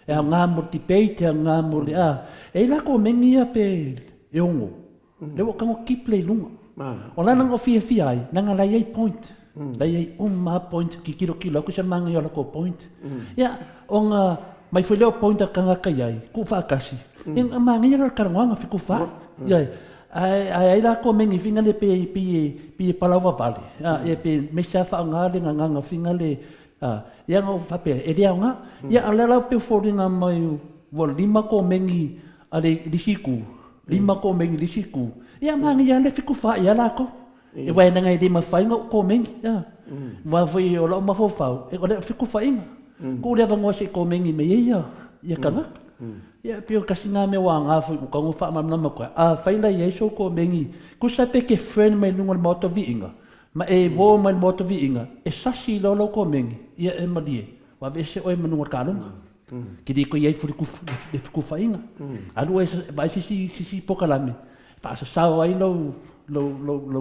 e aoga mo le debate, e aoga mo le, a, e i ai la komeni ia pe e 6, Lea ua tago keep lea i luga. O la na fiafia ai, leaga la e i ai point. La e i ai uma lava point, tilotilo atu se manaia o latou point. Ia, ona mai foi lea o point a tagata i ai, tuu faatasi, ia ona manaia lea o le talanoaga fetufaai. Ioe. Ae ai la komeni foi lea pei pei e palauvavale, ia pe aemaise lava faaaoga le gagana foi lea, ia ona ou faapea, e le aoga. Ia a o lea la pei e foliga mai ua 5 komeni a le isi itu, 5 komeni i le isi itu, ia manaia lava le fetufaai ia latou. Aua leaga e le mafai ona ou komeni, aua foi o lou mafaufau, o le fetufaiga. Tuu le avanoa se i komeni mai ai ia tagata. Ia pei o le tasi lena mea ua aoga foi ua tatau ona faamalamalama atu ai, afai la e i ai sou komeni, tusa pe e te friend mai luga o le Maota Viiga, ma e uo mai le Maota Viiga, e sasi loa lou komeni, ia e malie, ua aveese oe ma luga o le taaloga. Te le toe i ai foi le fetufaaiga. Alu oe e vaai se isi polokalame e faasasao ai lou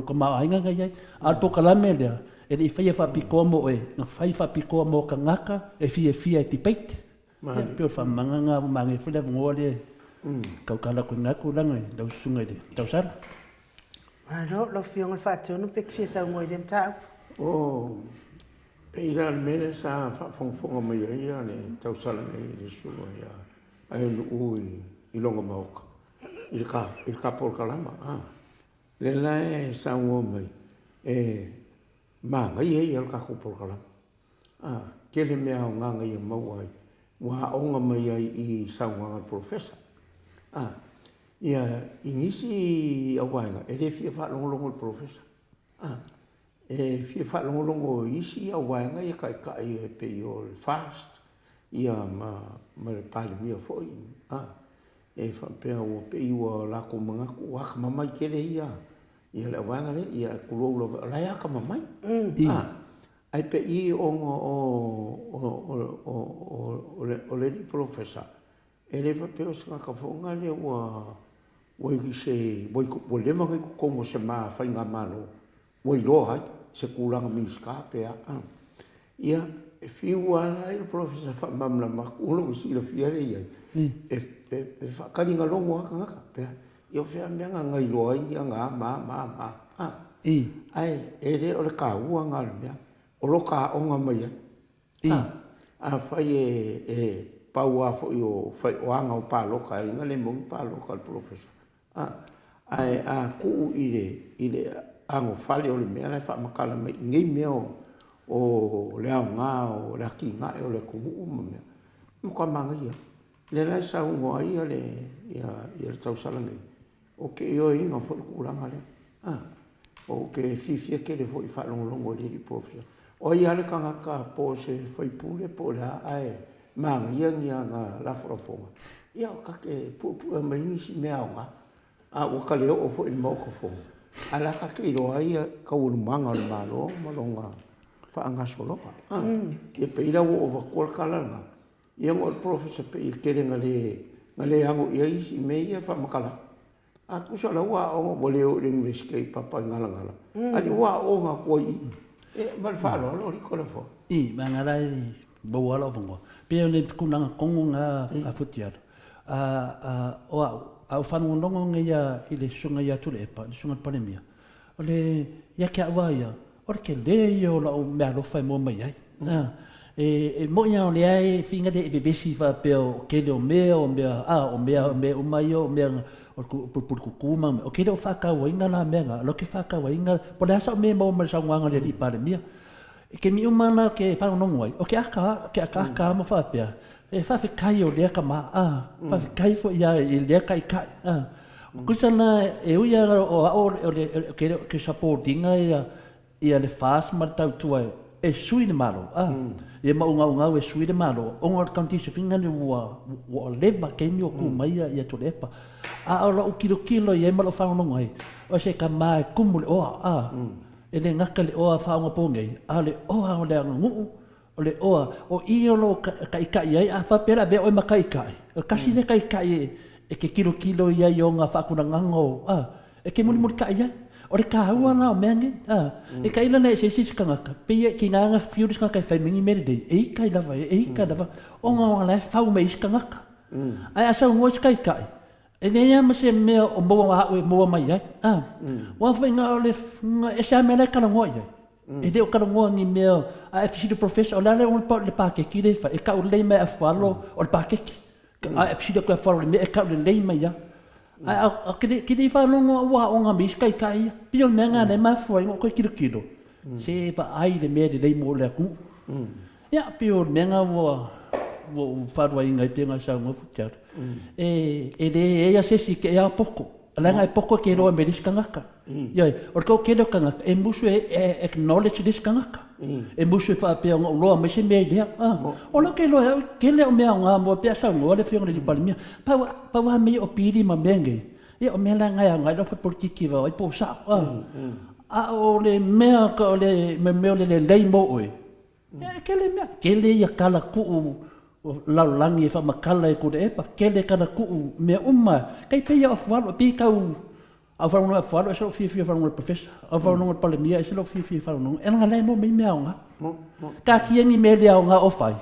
tamaoaiga na i ai. A o le polokalame lea, e le i faia faapitoa mo oe, na fai faapitoa mo tagata e fiafia e debate. Ia, pei o le faamalamalamaga lena ua manaia foi le avanoa lea e tautala atu i lena tulaga i lau susuga i le tausala. Malo, lau Afioga i le Faatonu pe e te fia saunoa i lea mataupu. Oh, pei la o le mea lea sa faafogafoga mai ai le tausala nei i le susuga ia Aenuuu i lona maota, i le ta polokalama, a. Lea la e saunoa mai, e. Manaia ia o le tatou polokalame. A, tele mea aoga na ia maua ai, ua aoga mai ai i saunoaga a le polofesa. A, ia, i nisi auvaega, e le fia faalogologo i le polofesa. A, e fia faalogologo i isi auvaega ia taitai e pei o le FAST, ia ma, ma le Palemia foi. A, e faapea ua pei ua latou manatu ua atamamai tele ia Ia le auvaega lea, ia tulou lava, o la e atamamai. A, ae pei ona o le alii polofesa, e le faapea o se tagata foi lea ua i se, ua leva ona i totonu o se ma faigamalo ua iloa ai se tulaga Minisita pe a. Ia, e fiu lava la le polofesa e faamalamalama atu, o lona silafia lea i ai, e faataligalogo lava tagata, pe Ia o fea mea na iloa ai ni aga a ma a ma a ma a? Ae e le o le taua lena o le mea, o lo ta aoga mai ai. Afai e pau lava foi o aga o palota e ala ai ona le maua ni palota a le polofesa, ae a tuu i le anofale o le mea la e faamatala mai i nei mea o le aoga o le atinae o le atunuu ma mea, e matua manaia lava. Lea la e saunoa ai le tausala nei, ou te ioeina foi le tulaga lea. Ou te fiafia tele foi e faalogologo i le alii polofesa. O ai lava le tagata po o se sui usufono po o le a ae manaia ni ana lafolafoga, ia ta te puepue mai ai nisi mea aoga. A ua ta le oo foi i le Maota Fono, ae o la ta te iloa ai taualumaga o le Malo ma lona faagasologa. Ia pei la ua ou avatua le tala lena, Ia ona o le polofesa pei e tele ina le ano i ai isi mea ia e faamatala atu. A tusa o la ua aoga, ua le o i le Iunivesite i Papaigalagala, a ua aooga atu ai i i. Ia ma le faaaloalo alii Toleafoa. I, leaga la e maua lava lou avanoa. Pei o le tulaga tonu lena a Futialo, o au, a ou faalogologo nei lava i le Susuga ia Tuilaepa, le Susuga i le Palemia, O le, ia te au lava ia, o le tele ia o lau meaalofa e maua mai ai. E moni lava o lea e feel e vevesi faapea o le tele o mea, o mea, a, o mea, o mea uma ia o mea o le pulepuletutu ma mea, ou te le o faatauaina la mea na, o lea ou te faatauaina, po o le a sau mea e maua mai le saunoaga a le alii Palemia. I taimi uma la ou te faalogologo ai, ou te ataata lava ma faapea, e faafetai o lea tama, a, faafetai foi lava i lea taitai, a. Tusa la, e ui lava o au ou te support ina le FAST ma le tautua e sui le Malo, a, ia ma ou gaugau e sui le Malo, ona o le condition lea ua leva taimi o tu mai ia Tuilaepa. A o lau tilotilo i ai ma lou faalogologo ai, o se tama e tumu i le oa, a. E le gata i le oa faaonaponei, a o le oa o le aganuu, o le oa, o i o lo o taitai ai, a faapea la e avea oe ma taitai, o le tasi lea taitai e te tilotilo i ai i ona faatulagaga o, a, e te mulimulitai ai. O le taua la o mea nei, a, e tailo la i se isi tagata, pei e tiga ona fiu le isi tagata e fai mai ni mea lelei, e ita ai lava ia, e ita lava, ona o la e fau mai e isi tagata. Ae a saunoa isi taitai, E leai lava ma se mea o maua au e maua mai ai. A, aua foi na o le, e ese lava mea la e talanoa i ai. E le o talanoa ni mea, a e fesili i le professor, o le a le paketi lea e fai, e tau lelei mai e Afualo o le paketi. A e fesili atu e Afualo i le mea, e tau lelei mai lava. Ae ou te le i faalogo au ua aoga mai isi taitai ia. Pei o le mea lena o lea e mafua ai ona ou toe tilotilo, se vaai i le mea lelei mo le atunuu. Ia, pei o le mea lena ua ou faaluaina ai pei ona e saunoa Fuaitialo. E leai lava se isi e te ea poto, leaga e poto e te iloa mai le isi tagata. Ioe, o le toatele o tagata e musu e acknowledge le isi tagata. E musu e faapea ona ou iloa mai se mea i lea. O lea ou te iloa e au, tele au mea aoga mo pe a saunoa le Afioga i le Palemia. Pau lava mea ia o pili ma mea nei, ia o mea la na e aoga ai lau faapolokiki o ai po o sao. A o le mea o le mea o le lelei mo oe, E tele mea, tele ia tala tuu lalolagi e faamatala e Tuilaepa, tele tala tuu mea uma, tai pei lava o Afualo, e pei tau, a ou faalogologo i Afualo, e ese lou fiafia e faalogologo i le Professor, a ou faalogologo i le Palemia, e ese lou fiafia e faalogologo, leaga o la e maua mai mea aoga. Taatia ni mea le aoga o fai,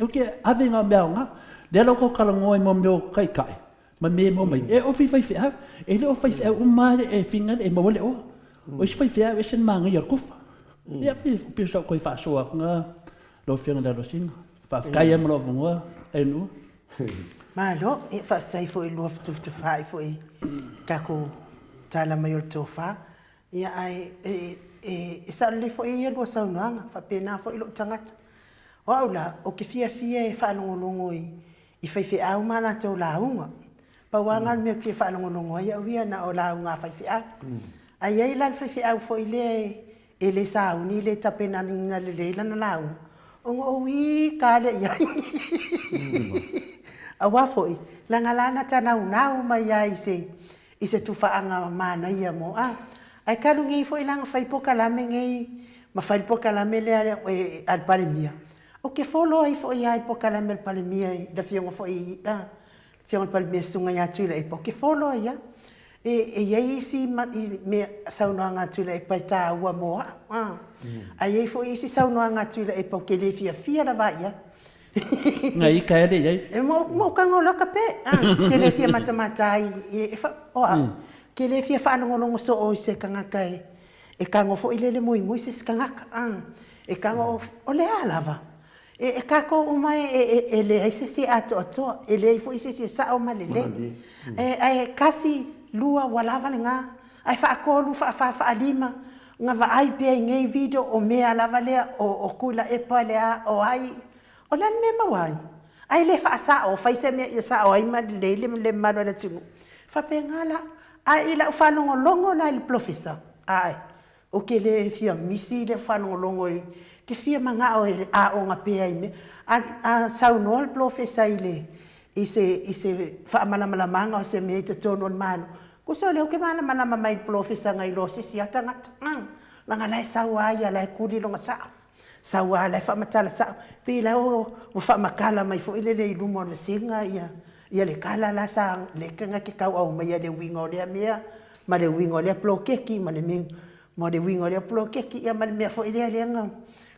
ou te ave na o mea aoga. Lea la ua tatou talanoa i mea o taitai ma mea e maua mai, e oo foi i faifeau, e le o faifeau uma lava e finagalo e maua le oa. O isi faifeau e ese le manaia o le kufa. Ia, pei o sau toe faasoa atu lena lau Afioga i le Alosina. Faafetai lava mo lou avanoa, Ainuu. Malo, ia faafetai foi i le lua fetufetufai foi i le tatou tala mai o le tofa. Ia ae E, e sao lelei foi ia lua saunoaga, faapena foi lou tagata. O au la, ou te fiafia e faalogologo i, i faifeau ma a latou lauga. Pau lava lena o le mea ou te fia faalogologo ai au ia, na o lauga a faifeau. Ae i ai la le faifeau foi lea e, e le sauni, le tapenaina lelei lana lauga, ona ou ita lea i ai. Aua foi, leaga la na ta naunau mai lava i se, i se tufaaga manaia mo a. Ae talu nei foi la ona fai polokalame nei ma fai le polokalame lea a le Palemia, ou te follow ai foi lava i le polokalame a le Palemia i le Afioga foi i le Afioga i le Palemia le Susuga ia Tuilaepa, ou te follow ai lava. E i ai isi mea, saunoaga a Tuilaepa e taua mo au, ae i ai foi isi saunoaga a Tuilaepa ou te le fiafia lava i ai. Nga ika e le i ai. E ma ou tago loa pe, ou te le fia matamata ai, o au, ou te le fia faalogologo soo i se tagata e tago foi lele muimui se isi tagata, e tago, o le a lava? E tatou uma e leai se isi e atoatoa, e leai foi se isi e sao ma lelei. Ae tasi, lua, ua lava lena. Ae faatolu, faafa, faalima, na vaai pea i nei video o mea lava lea o Tuilaepa le a, o ai, o le a le mea e maua ai? Ae le faasao, fai se mea ia sao ai ma lelei le mamalu o le atunuu. E faapena la. Ae i lau faalogologo la i le polofesa, ae, ou te le fia misi le faalogologo i, te fia manao e aoga pea i mea. A saunoa le polofesa i le, i se, i se faamalamalamaga o se mea i totonu o le Malo, tusa o lea ou te malamalama mai i le polofesa nai lo se isi lava tagata. Leaga o la e sau lava ia, o la e tuli lona sao. Sau lava o la e faamatala sao. Pei la ua faamatala mai foi lele i luma o le vasega ia, ia le tala la sa, lea na te tau aumaia le uiga o lea mea, ma le uiga o lea poloketi, ma le ma le uiga o lea poloketi, ia ma le mea foi lea lea na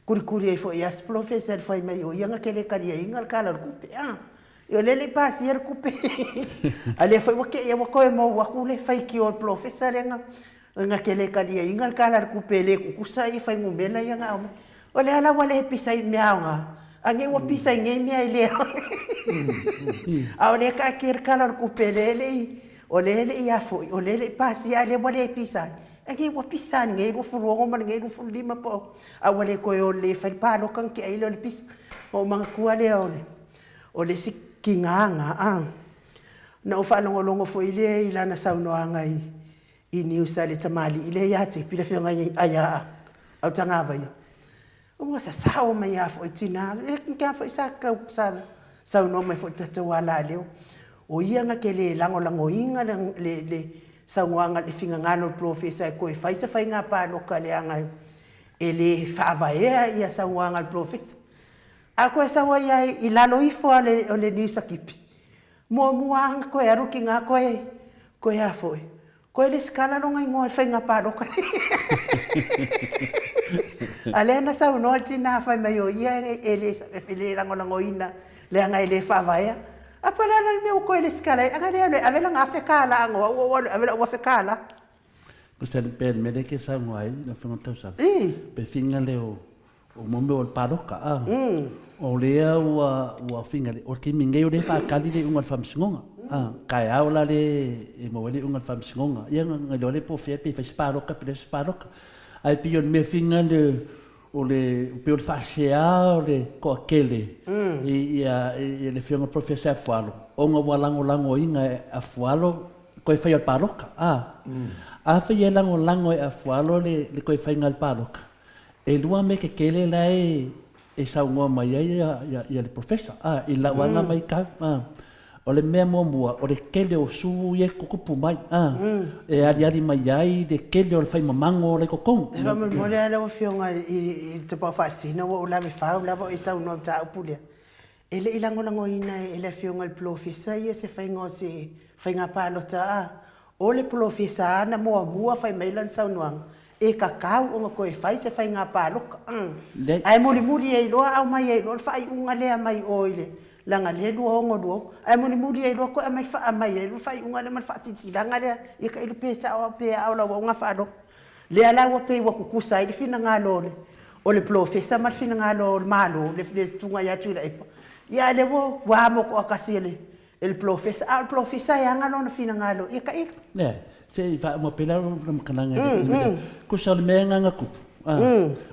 kulikuli ai foi lava si polofesa i le fai mai o ia na te le taliaina le Tala o le Tupe, a. Ia o lea e le i pasia le tupe, a o lea foi ua te i ua toe mou atu le faitio a le polofesa lea na na te le taliaina le Tala o le Tupe e le tutusa fuainumera ia na aumai. O lea la ua le pisa i mea aoga, a nei ua pisa i nei mea e le aoga. A o lea e taatia le Tala o le Tupe lea e le i, o lea e le i a foi, o lea e le i pasia a o lea ua le pisa ai. A nei ua pisa lava i lenei 26 ma lenei 25 po o, a ua le toe o lelei e fai le palota ona tea ai lea o le pisa. Ona ou manatua lea o le, o le isi tiga lena a. Na ou faalogologo foi lea i lana saunoaga i i news a le tamalii lea ia Tipi, le afioga ia Autagavaia, ua sasao mai lava foi tina, e te foi sa tau sa saunoa mai foi i le tatou alaleo, o ia na te le lagolagoina le, le, le saunoaga, le finagalo o le polofesa e toe fai se faiga palota leaga e le faavaea ia saunoaga a le polofesa. A toe sau ai lava i lalo ifo o le news a Tipi, muamua lava ona toe alu tina toe, toe a foi, Koe lesitala lona igoa i faiga palota. A lea na saunoa le tina fai mai o ia e le, e le lagolagoina leaga e le faavaea. A po o le a la le mea ua toe lesitala ai? Ana le alu e ave lana $1000 ano au ou alu e ave lau $1000. Tusa pe le mea lea e te saunoa ai lau Afioga i le Tausala, pe finga lea o O mo mea o le paloka, a. O lea ua, ua finga, o le taimi nei o lea e faatali le iuga o le faamasinoga, a. Taeao la lea e maua ai le iuga o le faamasinoga. Ia, na iloa lea po o fea pe fai se paloka pe leai se paloka. Ae pei o le mea finga le, o le, pei o le faasea o le toatele i, ia, i le Afioga i le Polofesa Afualo, ona ua lagolagoina e Afualo toe faia o le paloka, a. Afai e lagolago e Afualo le, le toe faiga o le paloka, E lua mea tetele la e saunoa mai ai le Professor i lau lava matau. O le mea muamua, o le tele o su ia e tutupu mai, e aliali mai ai le tele o le faimamago o la i totonu. E faamolemole lava lau Afioga i le Tapaau Faasisina, ua ou lave fau lava o e saunoa i le mataupu lea. E le i lagolagoina e le Afioga i le Polofesa ia se faiga o se faiga palota a o le Polofesa lava na muamua fai mai lana saunoaga, e tatau ona toe fai se faiga palota. Ae mulimuli ai loa aumai ai loa le faaiuga lea mai o i le leaga lea 2020, ae mulimuli ai loa toe aumai aumai ai loa le faaiuga lea ma le faasilasilaga lea, ia tailo pe sao au pe a o lau auga faalogo. Lea la ua pei ua tutusa ai le finagalo o le o le polofesa ma le finagalo o le Malo, le susuga ia Tuilaepa, ia a o lea ua ua amo toatasi e le e le polofesa, a o le polofesa e aga lona finagalo, ia tailo. Leai. Se i faauma pea lau faamatalaga i le mea lea. Tusa o le mea lena na tupu,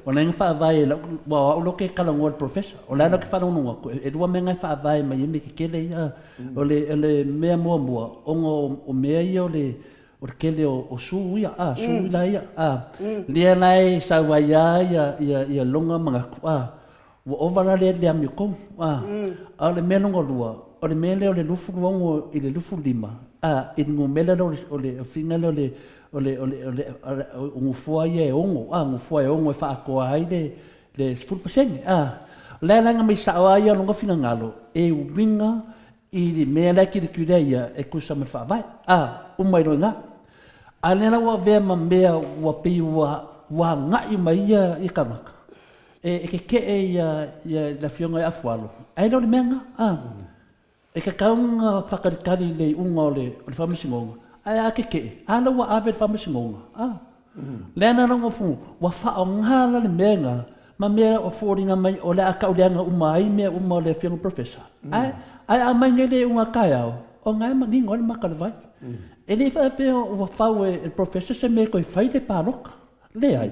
o lena na faavae e lau, aua o au lea ou te talanoa i le Professor, o la e la ou te faalogologo atu, e lua mea na e faavae mai ai mea tetele ia. O le mea muamua, ona o mea ia o le tele o su ia, su la ia, lea la e sau ai lava ia lona manatu, Ua ova la lea i le amiotonu, a. A o le mea lona lua, o le mea lea o le 26 i le 25, a, i le numera lea o le, o le figure lea o le, o le, o le, o le, o nofoa ia e ono, a, nofoa e ono e faaatoa ai le, le 10%, a. O le a la na aumai sao lava ia lona finagalo e uiga i le mea la e tilotilo ai ia e tusa ma le Faavae, a, uma ai loa i ina. A o lea la ua avea ma mea ua pei ua, ua agai mai ia tagata, E keke'e le Afioga ia Afualo, ae le o le mea lena. A, e tatau ona faatalitali i le iuga o le Faamasinoga, ae a keke'e, a la ua ave i le Faamasinoga. A, lea la na ou ua faaaoga la le mea lena ma mea o foliga mai o le a tau leaga uma ai mea uma o le Afioga i le Professor. Ae a aumai nei le iuga a taeao, o lena e manino ai le mata o le vai. E le faapea ua fau e le Professor se mea e toe fai le palota. Leai.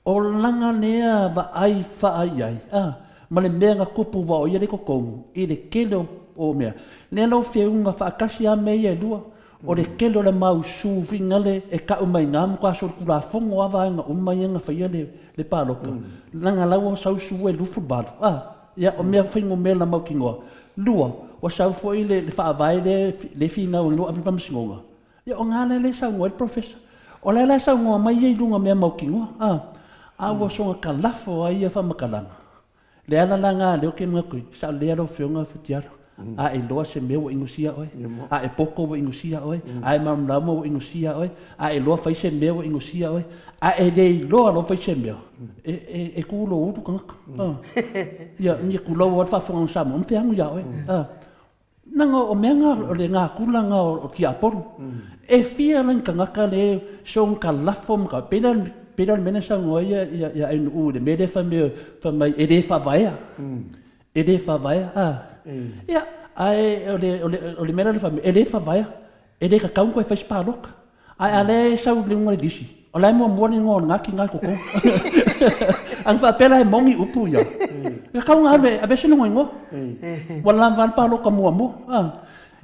O lana lea vaai faa-iai, a, ma le mea na tupu aua o ia lea i totonu, i le tele o mea. Lea la ua feuga faatasi lava mea ia e lua, o le tele o le mau su finagale e tau mai ina matua solitulafono lava vaega uma ia na faia le palota, leaga la ua sau su e 28, a, ia o mea fuainumera mautinoa. Lua, ua sau foi le faavae lea e finau ai loa ave i le faamasinoga, Ia o gā lea e saunoa ai le Professor. O la e la e saunoa mai ia i luga o mea mautinoa, a, a ua soona talafo ai ia faamatalaga. Le ala la gā lea ou te manatu ai, sao lelei lava lau Afioga Futialo, a e iloa se mea ua inosia oe, a e poto ua inosia oe, a e malamalama ua inosia oe, a e iloa fai se mea ua inosia oe, a e le iloa loa fai se mea, e tu lou ulu tagata. Ia, ia tulou lava le faafofogaaga a Samoa, ma feagu ia oe. Leaga o mea na, o le natura na o tiapolo. E fia la ni tagata le soona talafo ma ka, pei la, pei la o le mea lea na saunoa ai ia Ainuu i le mea lea fai mai, fai mai e le faavaea. E le faavaea, a. Ia, ae o le, o le mea la lea fai mai, e le faavaea, e le tatau ona toe fai se palota. Ae a lea e sau i luga o le lisi, o la e muamua le igoa o lena tina i totonu. Ana faapea la e moni upu ia, e tatau ona ave, aveese lona igoa. Ua lava le palota muamua.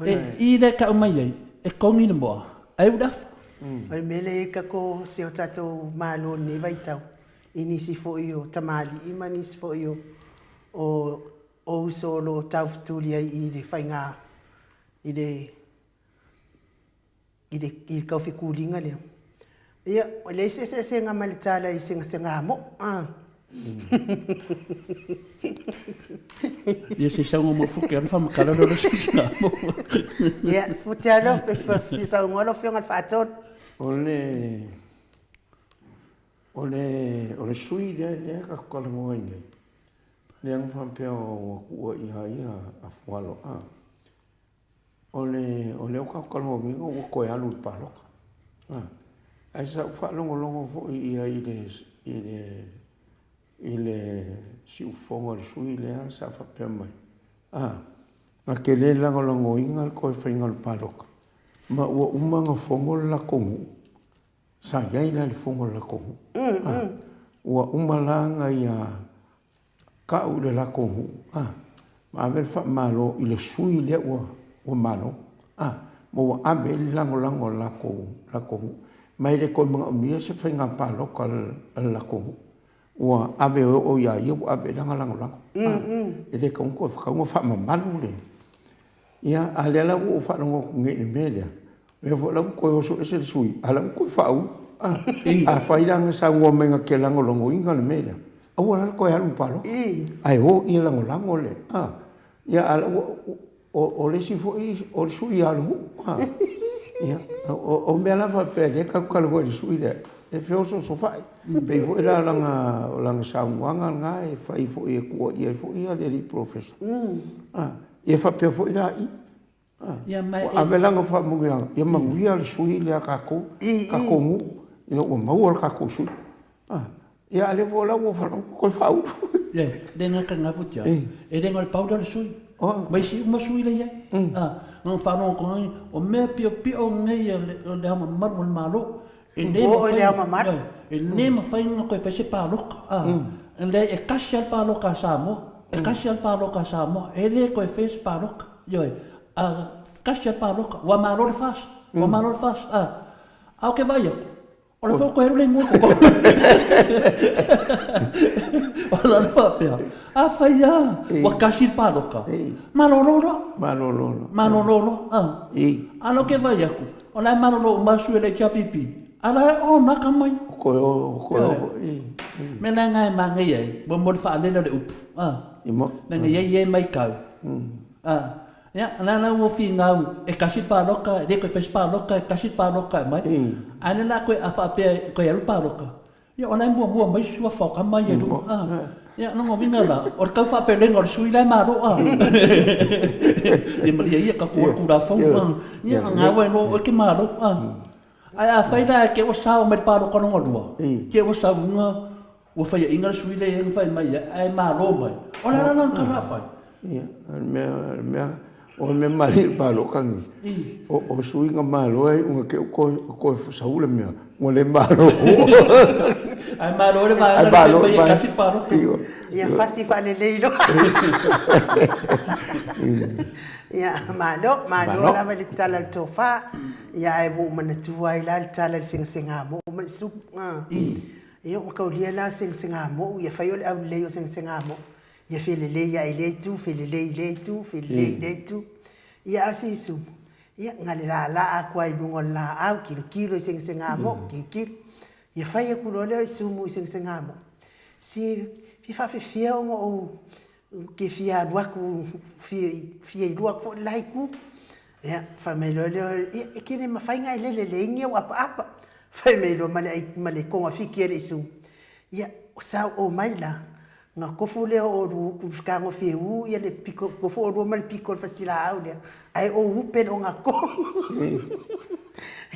E, i lea e tau mai ai, e togi le moa, ae u le afa. O le mea lea e i ai le si o tatou Malo i lenei vaitau, i nisi foi o tamalii ma nisi foi o uso o lo o taufetuli ai i le faiga, i le i le i le taufetuliga lea. Ia, e leai se eseesega ma le tala i segasega moʻo, a. Ia se i saunoa mai Fute alo faamatala lea o le segasega moʻo. Ia, Fute alo, pe fia saunoa lau Afioga i le Faatonu. O le o le o le sui lea lea tatou talanoa ai nei, lea na faapea ua tuua ia ia Afualo a. O le, o lea ua tatou talanoaina ua toe alu i le palota. Ae sa ou faalogologo foi i ai i le, i le, i le siufofoga o le sui usufono lea sa faapea mai, a, na te le lagolagoina le toe faiga o le palota, ma ua uma ona fono le latou nuu. Sa i ai la i le fono a le latou nuu. Ua uma la ona ia tau i le latou nuu, a, ma ave le faamalo i le sui lea ua, ua malo, a, ma ua ave i ai le lagolago a le latou, latou nuu. Ma e le toe manaomia se faiga palota a le latou nuu. Ua ave e oo ia ia ua ave i ai lana lagolago. A, e le tatau ona toe, tatau ona faamamalu le, ia, a o lea la ua ou faalogo atu nei i le mea lea, Lea foi la ua toe oso ese le sui, a o la ua toe faaulu. Afai la na saunoa mai na te lagolagoina le mea lea, aua la le toe alu i le palota, ae o ia lagolago le, a. Ia a o la ua, o le isi foi, o le sui lava o le nuu, a. Ia, o mea la faapea lea tatou te talanoa i le sui lea, e feosoosofai. Pei foi la o lana saunoaga lena e fai foi e tuuaia ai foi le alii polofesa. Ia faapea foi la i, Ia ma Ua ave lana faamanuiaga, ia manuia le sui lea a tatou, tatou nuu, ina ua maua le tatou sui. Ia a o lea foi la ua toe faaulu. Le gata i lena Futialo, e le na o le pau lea o le sui. Ma isi uma sui la i ai. Na ona faalogo atu ai, o mea piopio nei a le Ao Mamalu o le Malo, e le mafai, e le mafai ona toe fai se palota. Leai, e tasi lava le palota a Samoa, e tasi lava le palota a Samoa, e le toe faia se palota. Ioe, a tasi lava le palota, ua malo le FAST, ua malo le FAST. Ae ou te vaai atu, O le foi toe alu le igoa i totonu. O la le faapea, afai lava ua tasi le palota, malolo loa. Malolo loa. Malolo loa. A o lea ou te vaai atu, o la e malolo uma lava sui o le HRPP, a o la e o naka mai. Toe o, toe o foi. O le mea la lena e manaia ai, mo le faalele o le upu, leaga e i ai e matau, Ia, o le a la ua finau e tasi le palota, e le toe fai se palota, e tasi le palota e aumai. A o lea o le a toe, a faapea e toe alu le palota, ia o la e muamua mai suafa o tama ia i luga. A, ia, o lona uiga la, o le tau faapelega o le sui usufono la e malo, a. Ia malie ia, tatou o i le Tulafono, a. Ia, o lena ua iloa o oe e te malo, a. Ae afai la e te i ua sao mai i le palota lona lua, te i ua sau i luga Ua faiaina le sui lea na fai mai ai, ae malo mai. O le a la lana tala a fai? Ia, o le mea, o le mea, o le mea malie i le palota nei, o sui na malo ai una te i toe sau le mea, ua le malo. Ae malo le vaega na fai mai e tasi le palota. Ia fasi faalelei loa. Ia, malo, malo lava i le tala o le tofa. Ia, ae ua ou manatua ai la le tala i le segasegamou ma le supu. Ia ua taulia la segasegamou, ia fai o le aulelei o segasegamou, ia felelei ae i lea itu, felelei i lea itu, felelei i lea itu. Ia a o si sumu, ia na le laalaa atu lava i luga o le laau, tilotilo i segasegamou, tilotilo. Ia fai atu loa lea o sumu i segasegamou, se fia faapefea ona ou Ou te fia alu atu, fia iloa atu foi le la itu. Ia, fai mai loa lea, ia e te le mafai ona e lele i leai ni ou apaapa. Fai mai loa ma le togafiti a le isumu, ia, sa ou omai la, ona tofu lea o oulua fetagofie u ia le pito, tofu oulua ma le pito o le fasilaau lea, ae ou upe le ogatotonu.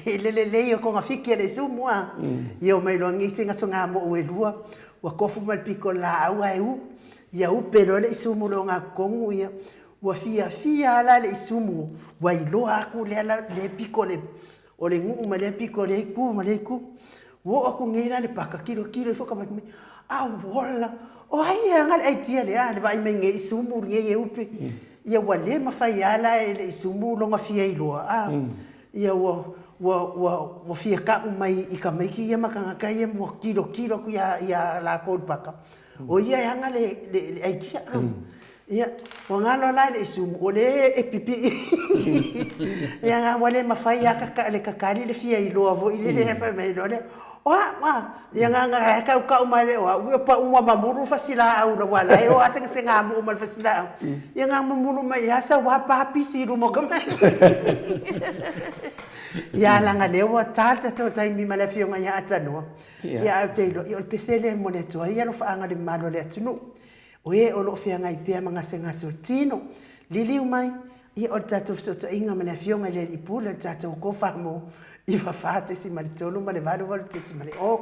I le lelei o togafiti a le isumu a. Ia omai loa nei segasegamou e lua, ua tofu ma le pito o le laau ae u. Ia upe loa le isumu i le ogatotonu, ia, ua fiafia lava la le isumu, ua iloa atu lea la, lea pito o le nuu ma lea pito o lea itu ma lea itu. Ua oo atu nei la i le paka, tilotilo ifo tamaiti mai, auola, o ai e ana le aitia lea, le vaai mai nei isumu lenei e upe. Ia ua le mafai lava la e le isumu lona fia iloa, a, ia ua, ua, ua, ua fia tau mai i tamaiti ia ma tagata ia ua tilotilo atu ia, ia latou i le paka, O ia e ana le aitia. Ia, ua galo la i le isumu, o lea e pipii. Ia, ua le mafai lava le kakali le fia iloa foi lele, fai mai loa lea, o au a? Ia na ona tautau mai lea o au, ia pau ua mamulu le fasilaau aua o la e o lava segasegamou ma le fasilaau. Ia na mamulu mai lava sau lava pa pisi i luma o tamaiti. Ia leaga o lea ua ta le tatou taimi ma le Afioga ia Atanoa. Ia ae ou te iloa, ia o le pese lea e momoli atu ai alofaaga i le mamalu o le atunuu, o e o lo o feagai pea ma gasegase o le tino, liliu mai, ia o le tatou fesootaiga ma le Afioga i le Alii Pule o le tatou Tofa mo 94.3 ma le 88.0.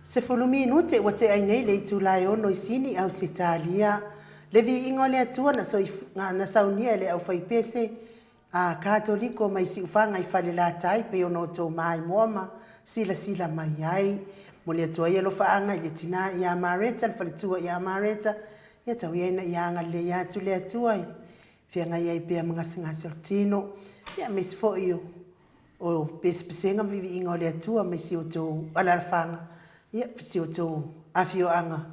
10 minute ua tea ai nei le itula e 6 i Sini, Ausetalia. Le viiga o le Atua na, soif, na saunia e le aufaipese a Katoliko mai Siufaga i Falelatai pei ona outou maimoa ma silasila mai ai. Momoli atu ai alofaaga i le tinā ia Mareta, le faletua ia Mareta, ia tau ia ina ia agalelei atu le Atua i feagai ai pea ma gasegase o le tino, ia aemaise foi o o pesepesega ma viiviiga o le Atua mai si outou alalafaga, ia, si outou afioaga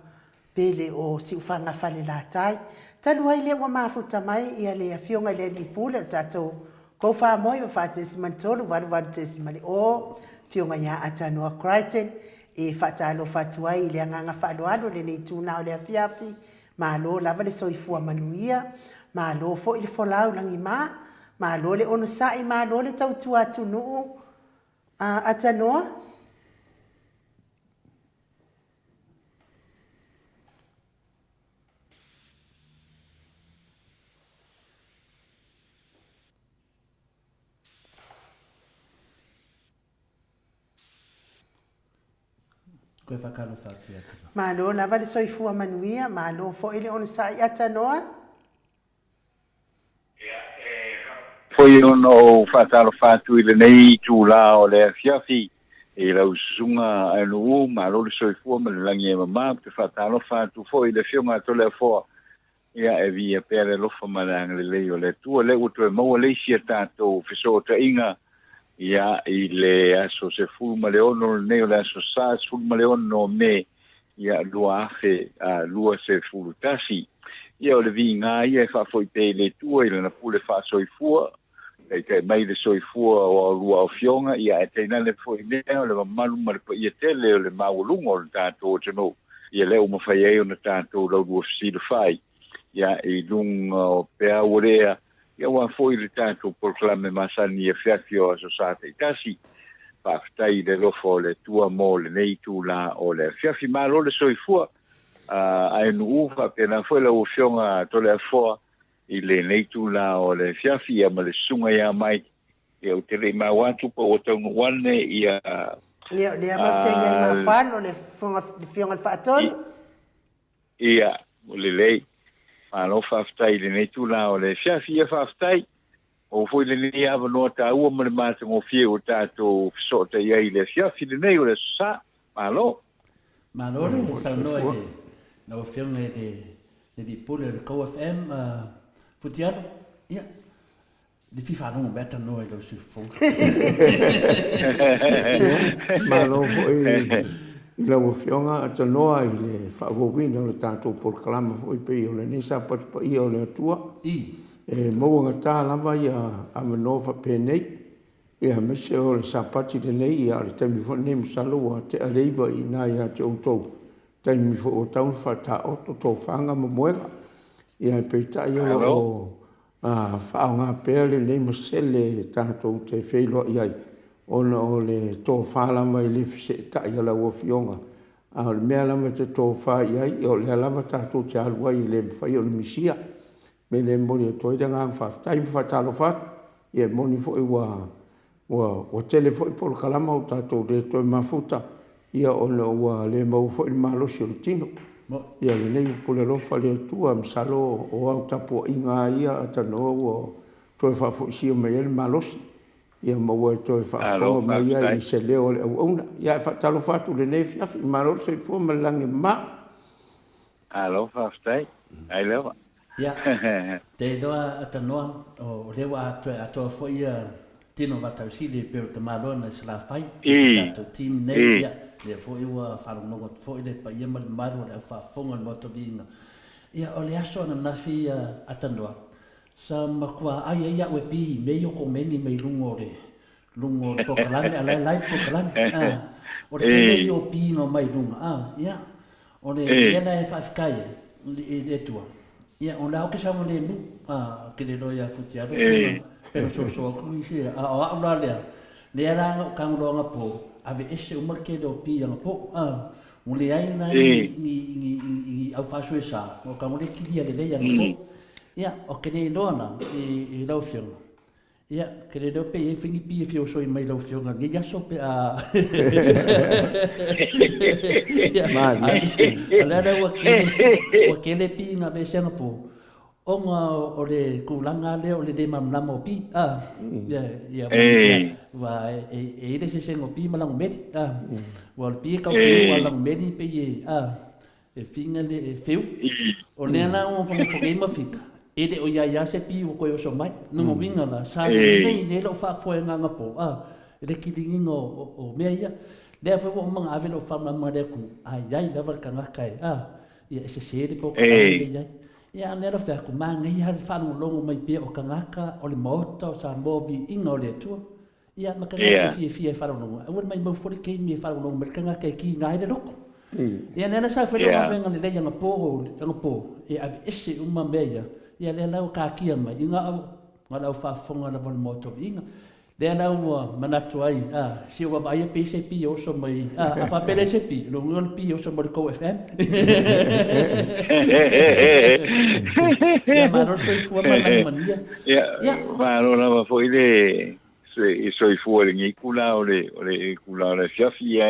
pele o Siufaga Falelatai. Talu ai lea ua mafuta mai ia le Afioga i le Alii Pule o le tatou Koufamoe 4.3 88.0, Afioga ia Atanoa Crichton, e faatalofa atu ai i le agaga faaaloalo i lenei itula o le afiafi. Malo lava le soifua manuia, malo foi le folau lagima, malo le onosai, malo le tautua atunuu. Atanoa. Koe whakalofa atu ia tino. Malo lava le soifua manuia, malo foi le onosai Atanoa. Foi ona ou faatalofa atu i lenei itulā o le afiafi i lau susuga Ainuu, malo le soifua ma le lagi e mama. Ou te faatalofa atu foi i le Afioga a Toleafoa, ia e viia pea le alofa ma le agalelei o le Atua. Lea ua toe maua le isi a tatou fesootaiga ia i le aso 16 lenei o le aso Sa 16 o Me ia 2021. Ia o le viiga ia e faafoi pea i le Atua i lana pule faasoifua. Taitai mai le soifua o a oulua afioga, ia ae tainane foi mea o le mamalu ma le paia tele o le maualuga o le tatou atunuu, ia lea ua mafai ai ona tatou laulua fesilafai, ia, i luga o peau o le ea, ia aua foi le tatou polokalame masani i afiafi o Aso Sa taitasi. Faafetai i le alofa o le Atua mo lenei itula o le afiafi. Malo le soifua, ae nuu faapena foi lau Afioga Toleafoa i lenei itula o le afiafi, ia ma le susuga ia Mike, ia ou te le i maua atu po ua taunuu ane ia. Ia, o lea matou te i ai maafalo le Afioga i le Faatonu. Ia, lelei. Malo faafetai i lenei itula o le afiafi. Ia faafetai. Maua foi lenei avanoa taua ma le matagofie ua tatou fesootai ai i le afiafi lenei o le Aso Sa. Malo. Malo le saunoa i lau Afioga i le Alii Pule o le Kou FM, Futialo. Ia, le fia faalogo mai tanoa i lau sui fou. Malo foi i lau Afioga Tanoa i le faaauauina o le tatou polokalama foi pei o lenei Sapatu Paia o le Atua. E maua gata lava ia avanoa faapenei, ia aemaise o le Sapati lenei, ia o le taimi foi lenei masalo ua tea le 9 i ina ia te outou, taimi foi ua tatau ona faataoto tofaga ma moega. Ia peitai o lo o faaaoga pea lenei masele tatou te feiloai ai, ona o le tofa lava e le feseetai a lau Afioga, a o le mea lava e te tofa i ai, o lea lava tatou te alu ai, e le mafai ona misia. Mea lea e momoli atu ai le agaga faafetai ma faatalofa atu. Ia e moni foi ua ua tele foi polokalama ua tatou le toe mafuta, ia ona ua le maua foi le malosi o le tino. Ia lenei ua pule alofa le Atua, masalo o au tapuaiga lava ia a Tanoa ua toe faafoisia mai ai le malosi, ia ma ua e toe faafofoga mai ai i se leo o le auauna. Ia ae faatalofa atu i lenei afiafi, malo le soifua ma le lagi e mama. Malo faafetai. Ai lava. Ia, te iloa a Tanoa, o lea ua toe atoa foi ia tino Vatausili e pei o le tamaloa nai Salafai i le tatou team nei, ia, lea foi ua faalogologo atu foi le paia ma le mamalu o le au faafofoga o le Maota Viiga. Ia, o le aso ananafi a Tanoa, sa matua ai ai au e pi i mea ia o komeni mai luga o le luga o le polokalame, a la e live polokalame, a, o le tele ia o piiga mai luga, a, ia, o le mea la e faafetai ai i le Atua, ia, o la ou te saogalemu, a, ou te le iloa ia Futialo pe na soso atu nisi, a o au la lea, lea la na ou tago loa anapo, aveese uma le tele o pi anapo, a, ua leai la ni, ni, ni, ni au faasoesa, ua tago le kilia lelei anapo. Ia, ou te le iloa la i lau Afioga, Ia, ke le leo pe i ai finipi e fia osoi mai lau Afioga i lenei aso pe a. Ia, a lea la ua kele, ua kele pi na aveese anapo, ona o le tulaga lea o le le malamalama o pi, a, ia, ia, ua e i ai le eseesega o pi ma lagomeli, a, ua o le pi e tau feu, a o le lagomeli pei e, a, E whina le e whiu. O lea la ua whangawhangai ma whika. E le o ia ia se pi ua koe oso mai. Nunga winga la, sa le nei nei lau whaafoe ngā ngā pō. A, e le kiliginga o mea ia. Lea fai ua umanga ave lau whamama lea ku. Ai ai lava le kangaka e. A, ia e se se le pō ka le iai. Ia a lea la whea ku mā ngai ha le whaalongolongo mai pia o kangaka o le maota o Samoa vi inga o le Atua. Ia, ma tagata e fiafia e faalogologo, aua le maimau foi le taimi e faalogologo mai le tagata e kiga ai le loto. Ia, lea la sa fai lau galuega lelei anapo, anapo, e aveese uma mea ia, ia lea la ua taatia mai i na o le au faafofoga lava o le Maota o Viiga. Lea la ua manatu ai, a, se ua vaaia pei se pi e oso mai, a, a faapea lea se pi, lona uiga o le pi e oso mai le tou FM. Ia, malo le soifua ma le lagi manuia. Ia, malo lava foi le soifua i lenei itula o le o le itula o le afiafi ia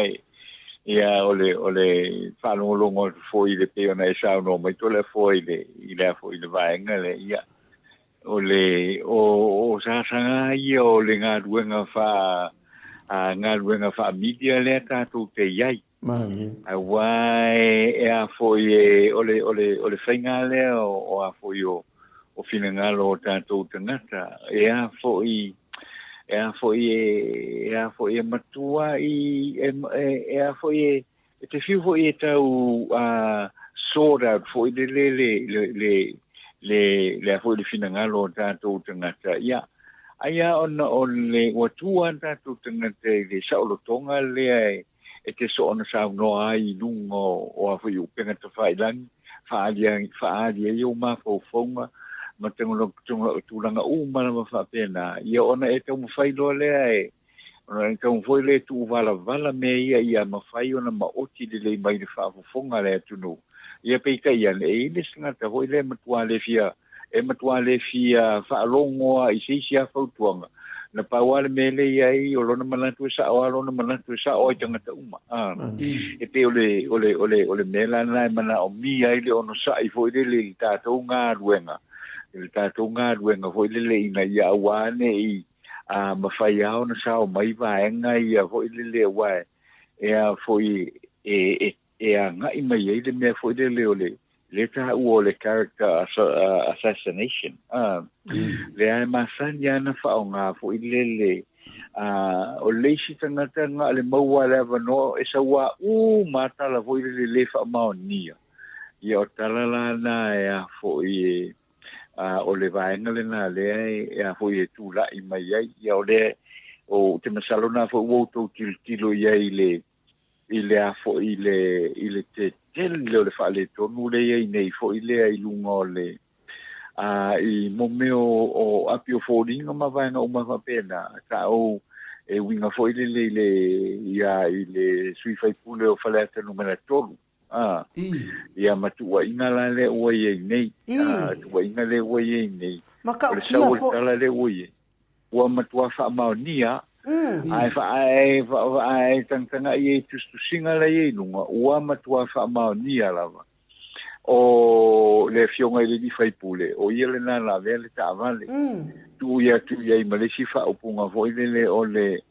ia o le o le faalogologo atu foi i le pei ona e saunoa mai Toleafoa i le i le foi i le vaega lea ia o le o o sasaga ia o le galuega faa a galuega faa-media lea tatou te i ai. Aua e a foi e o le o le o le faiga lea o a foi o o finagalo o tatou tagata e a foi e a foi e e a foi e matua i e e a foi e e te fiu foi e tau a sort out foi le le le le le le a foi le finagalo o tatou tagata ia. Ai lava ona o le ua tu lava tatou tagata i le saolotoga lea e te soona saunoa ai i luga o a foi upega tafailagi, faaali faaali ai ou mafaufauga ma tulaga uma lava faapena, ia ona e taumafai loa lea e ona e taumafai lea e tuuvalavala mea ia ia mafai ona maoti lelei mai le faafofoga a le atunuu. Ia peitai ane, e i ai le isi tagata foi lea e matua le fia e matua le fia faalogo lava i se isi lava fautuaga, na pau lava le mea lea e i ai o lona manatu e sao lava lona manatu e sao lava i tagata uma. E pei o le, o le, o le, o le mea la lena e manaomia ai le onosai foi lele i le tatou galuega, i le tatou galuega foi lele ina ia aua ne i mafai lava ona sao mai vaega ia foi lele aua e a foi e, e e agai mai ai le mea foi lele o le lea taua o le character assassination. Lea e masani lava ona faaaoga foi lele o le isi tagata na o le maua lava le avanoa e sau lava uma lava tala foi lele le faamaonia. Ia o tala la na e a foi e o le vaega lena lea e a foi e tulai mai ai. Ia o lea o te masalo na foi ua outou tilotilo i ai i le i le a foi i le i le tetele o le faaletonu lea i ai nei foi lea i luga o le a i mo mea o api o foliga ma vaega uma faapena sa ou e uiga foi lele i le ia i le sui faipule o Faleata Numera 3 a ia ma tuuaiga la lea ua i ai nei a tuuaiga lea ua i ai nei o le sau o le tala lea ua i ai ua matua faamaonia, ae ae tagatagai ai i tusitusiga la e i ai i luga, ua matua faamaonia lava o le afioga i le alii faipule, o ia lena na avea le taavale. Tuu ia atu i ai ma le isi faaupuga foi lele o le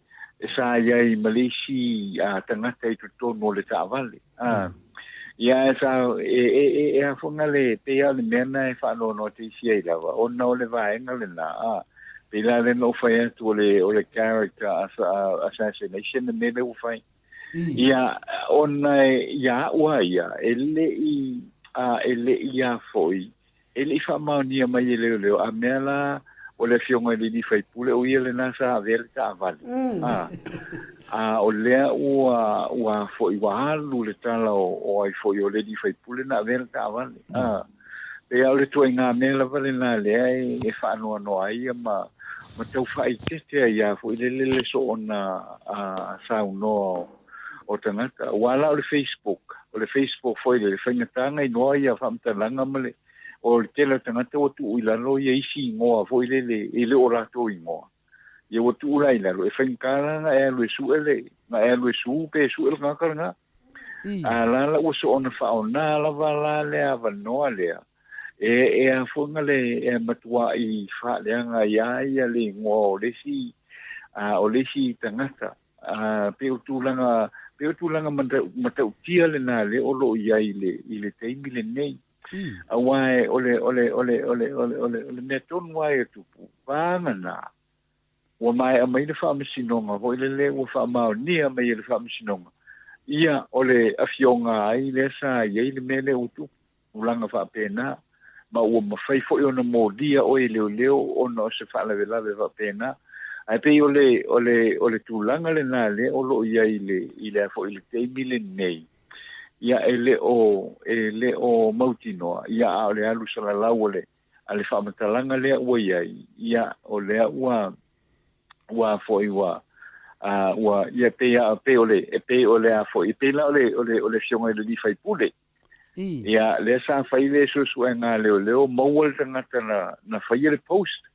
sa i ai ma le isi tagata i totonu o le taavale. Ia ae sa e e e e a foi na le pei lava o le mea na e faanoanoa teisi ai lava ona o le vaega lena a pei la lea na ou fai atu o le o le character assassination le mea lea ua fai. Ia ona e ia a'u a ia e le i a e le i a foi e le i faamaonia mai e leoleo, a mea la o le afioga i le alii faipule, o ia lena sa avea le taavale. A, a o lea ua, ua foi, ua alu le tala o, o ai foi o le alii faipule na avea le taavale. A, pei lava o le ituaiga mea lava lena lea e, e faanoanoa ai ia ma, ma tau faaeteete ai lava foi lele le soona a, saunoa o, o tagata. Aua la o le Facebook, o le Facebook foi lele, faigata ona igoa ia faamatalaga ma le, o le tele o tagata ua tuu i lalo ia isi igoa foi lele e le o latou igoa. Ia ua tuu la i lalo, e faigata la ona e alu e sue le, ona e alu e su pe sue le tagata lena. A la la ua soona faaoga lava la le avanoa lea, e, e a foi na le, e matuai faaleaga ai lava ia le igoa o le isi, a, o le isi tagata. A, pei o tulaga, pei o tulaga matautia lena lea o lo o i ai i le, i le taimi lenei. Aua e, o le, o le, o le, o le, o le, o le, o le mea tonu lava ia tupu, vagana, ua maea mai le faamasinoga foi lele ua faamaonia mai e le faamasinoga, ia, o le afioga ai lea sa i ai le mea lea ua tupu. tulaga faapena, ma ua mafai foi ona molia oe e leoleo ona o se faalavelave faapena. Ae pei o le, o le, o le tulaga lena lea o lo o i ai i le, i le a foi i le taimi lenei, ia e le o, e le o mautinoa, ia a o le alu salalau o le, a le faamatalaga lea ua i ai, ia o lea ua, ua foi ua, a, ua, ia pei a, pei o le, e pei o le a foi, e pei la o le, o le, o le afioga i le alii faipule, Ia, lea sa fai le suesuega a leoleo, maua le tagata na, na faia le post.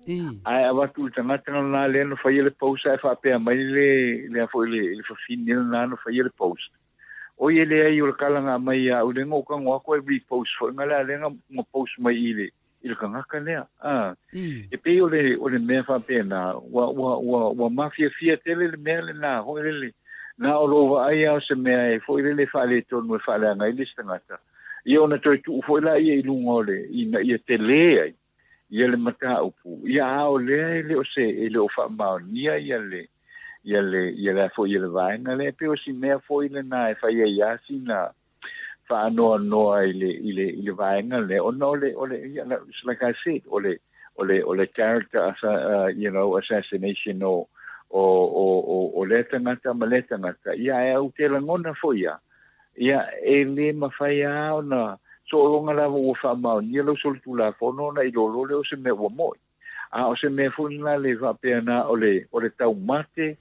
Ae avatu i le tagata lena lea na faia le post ae faapea mai le, le a foi le, le fafine lena na faia le post. Oi e leai o le kala na aumai ia au lea na ou tago atu ae repost foi na lea na, na post mai i le, i le tagata lea. A, e pei o le, o le mea faapena, ua, ua, ua, ua mafiafia tele le mea lena, foi lele, na o lou vaai lava o se mea e foi lele e faaletonu e faaleaga ai le isi tagata, ia ona toe tuu foi laia i luga o le, ina ia tele ai ia le mataupu, ia a o lea e le o se, e le o faamaonia ia le, ia le, ia le a foi ia le vaega lea, e pei o si mea foi lena e fai ai lava sina faanoanoa i le, i le, i le vaega lea, ona o le, o le, ia, like I said, o le, o le o le character you know assassination o o o o o lea tagata ma lea tagata, ia ae ou te lagona foi a ia e le mafai a ona soologa lava ua faamaonia lau solitulafono ona iloiloa lea o se mea ua mo'i. A o se mea foi lena le faapea na o le o le taumate,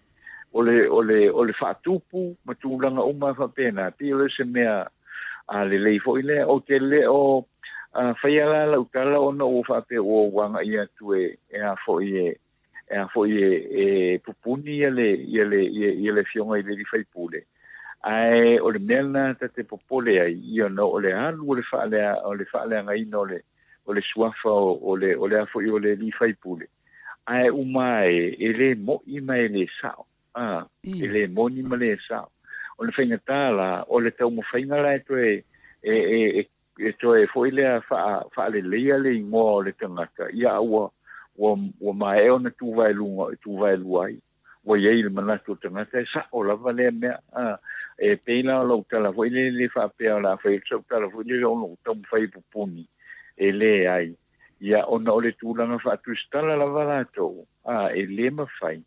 o le o le o le faatupu ma tulaga uma faapena, pei o le se mea a lelei foi lea. Ou te le o faia la lau tala ona ua faapea ua ou agai atu e e a foi e e a foi e e pupuni ia le ia le ia le afioga i le alii faipule. Ae o le mea lena ta te popole ai, you know, o le alu o le faalea o le faaleagaina o le o le suafa o le o le a foi o le alii faipule, ae uma e e le mo'i ma e le sa'o, a, e le moni ma le sa'o. O le faigata la o le taumafaiga la e toe e e e e toe foi lea faa faaleleia le igoa o le tagata, ia a ua ua ua maea ona tuvaeluga tuvaelua ai. Ua i ai le manatu o le tagata e sa'o lava lea mea, a. E pei la o lau tala foi lele faapea o le a fai atu sau tala foi lele ona ou taumafai e pupuni, e leai. Ia, ona o le tulaga faatusitala lava latou, a, e le mafai,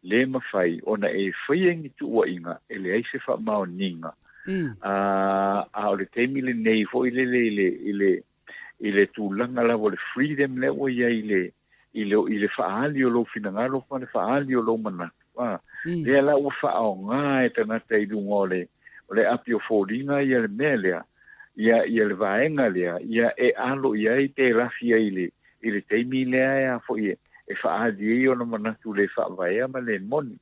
le mafai ona e faia ni tuuaiga e leai se faamaoniga. A, a o le taimi lenei foi lele i le, i le, i le tulaga lava o le freedom lea ua i ai i le, i le, i le faaali o lou finagalo ma le faaali o lou manatu. A, lea la ua faaaoga e tagata i luga o le, o le api o foliga ia le mea lea, ia, ia le vaega lea, ia e alo i ai pe lafi ai i le, i le taimi lea e a foi e, e faaali ai ona manatu le faavaea ma le moni.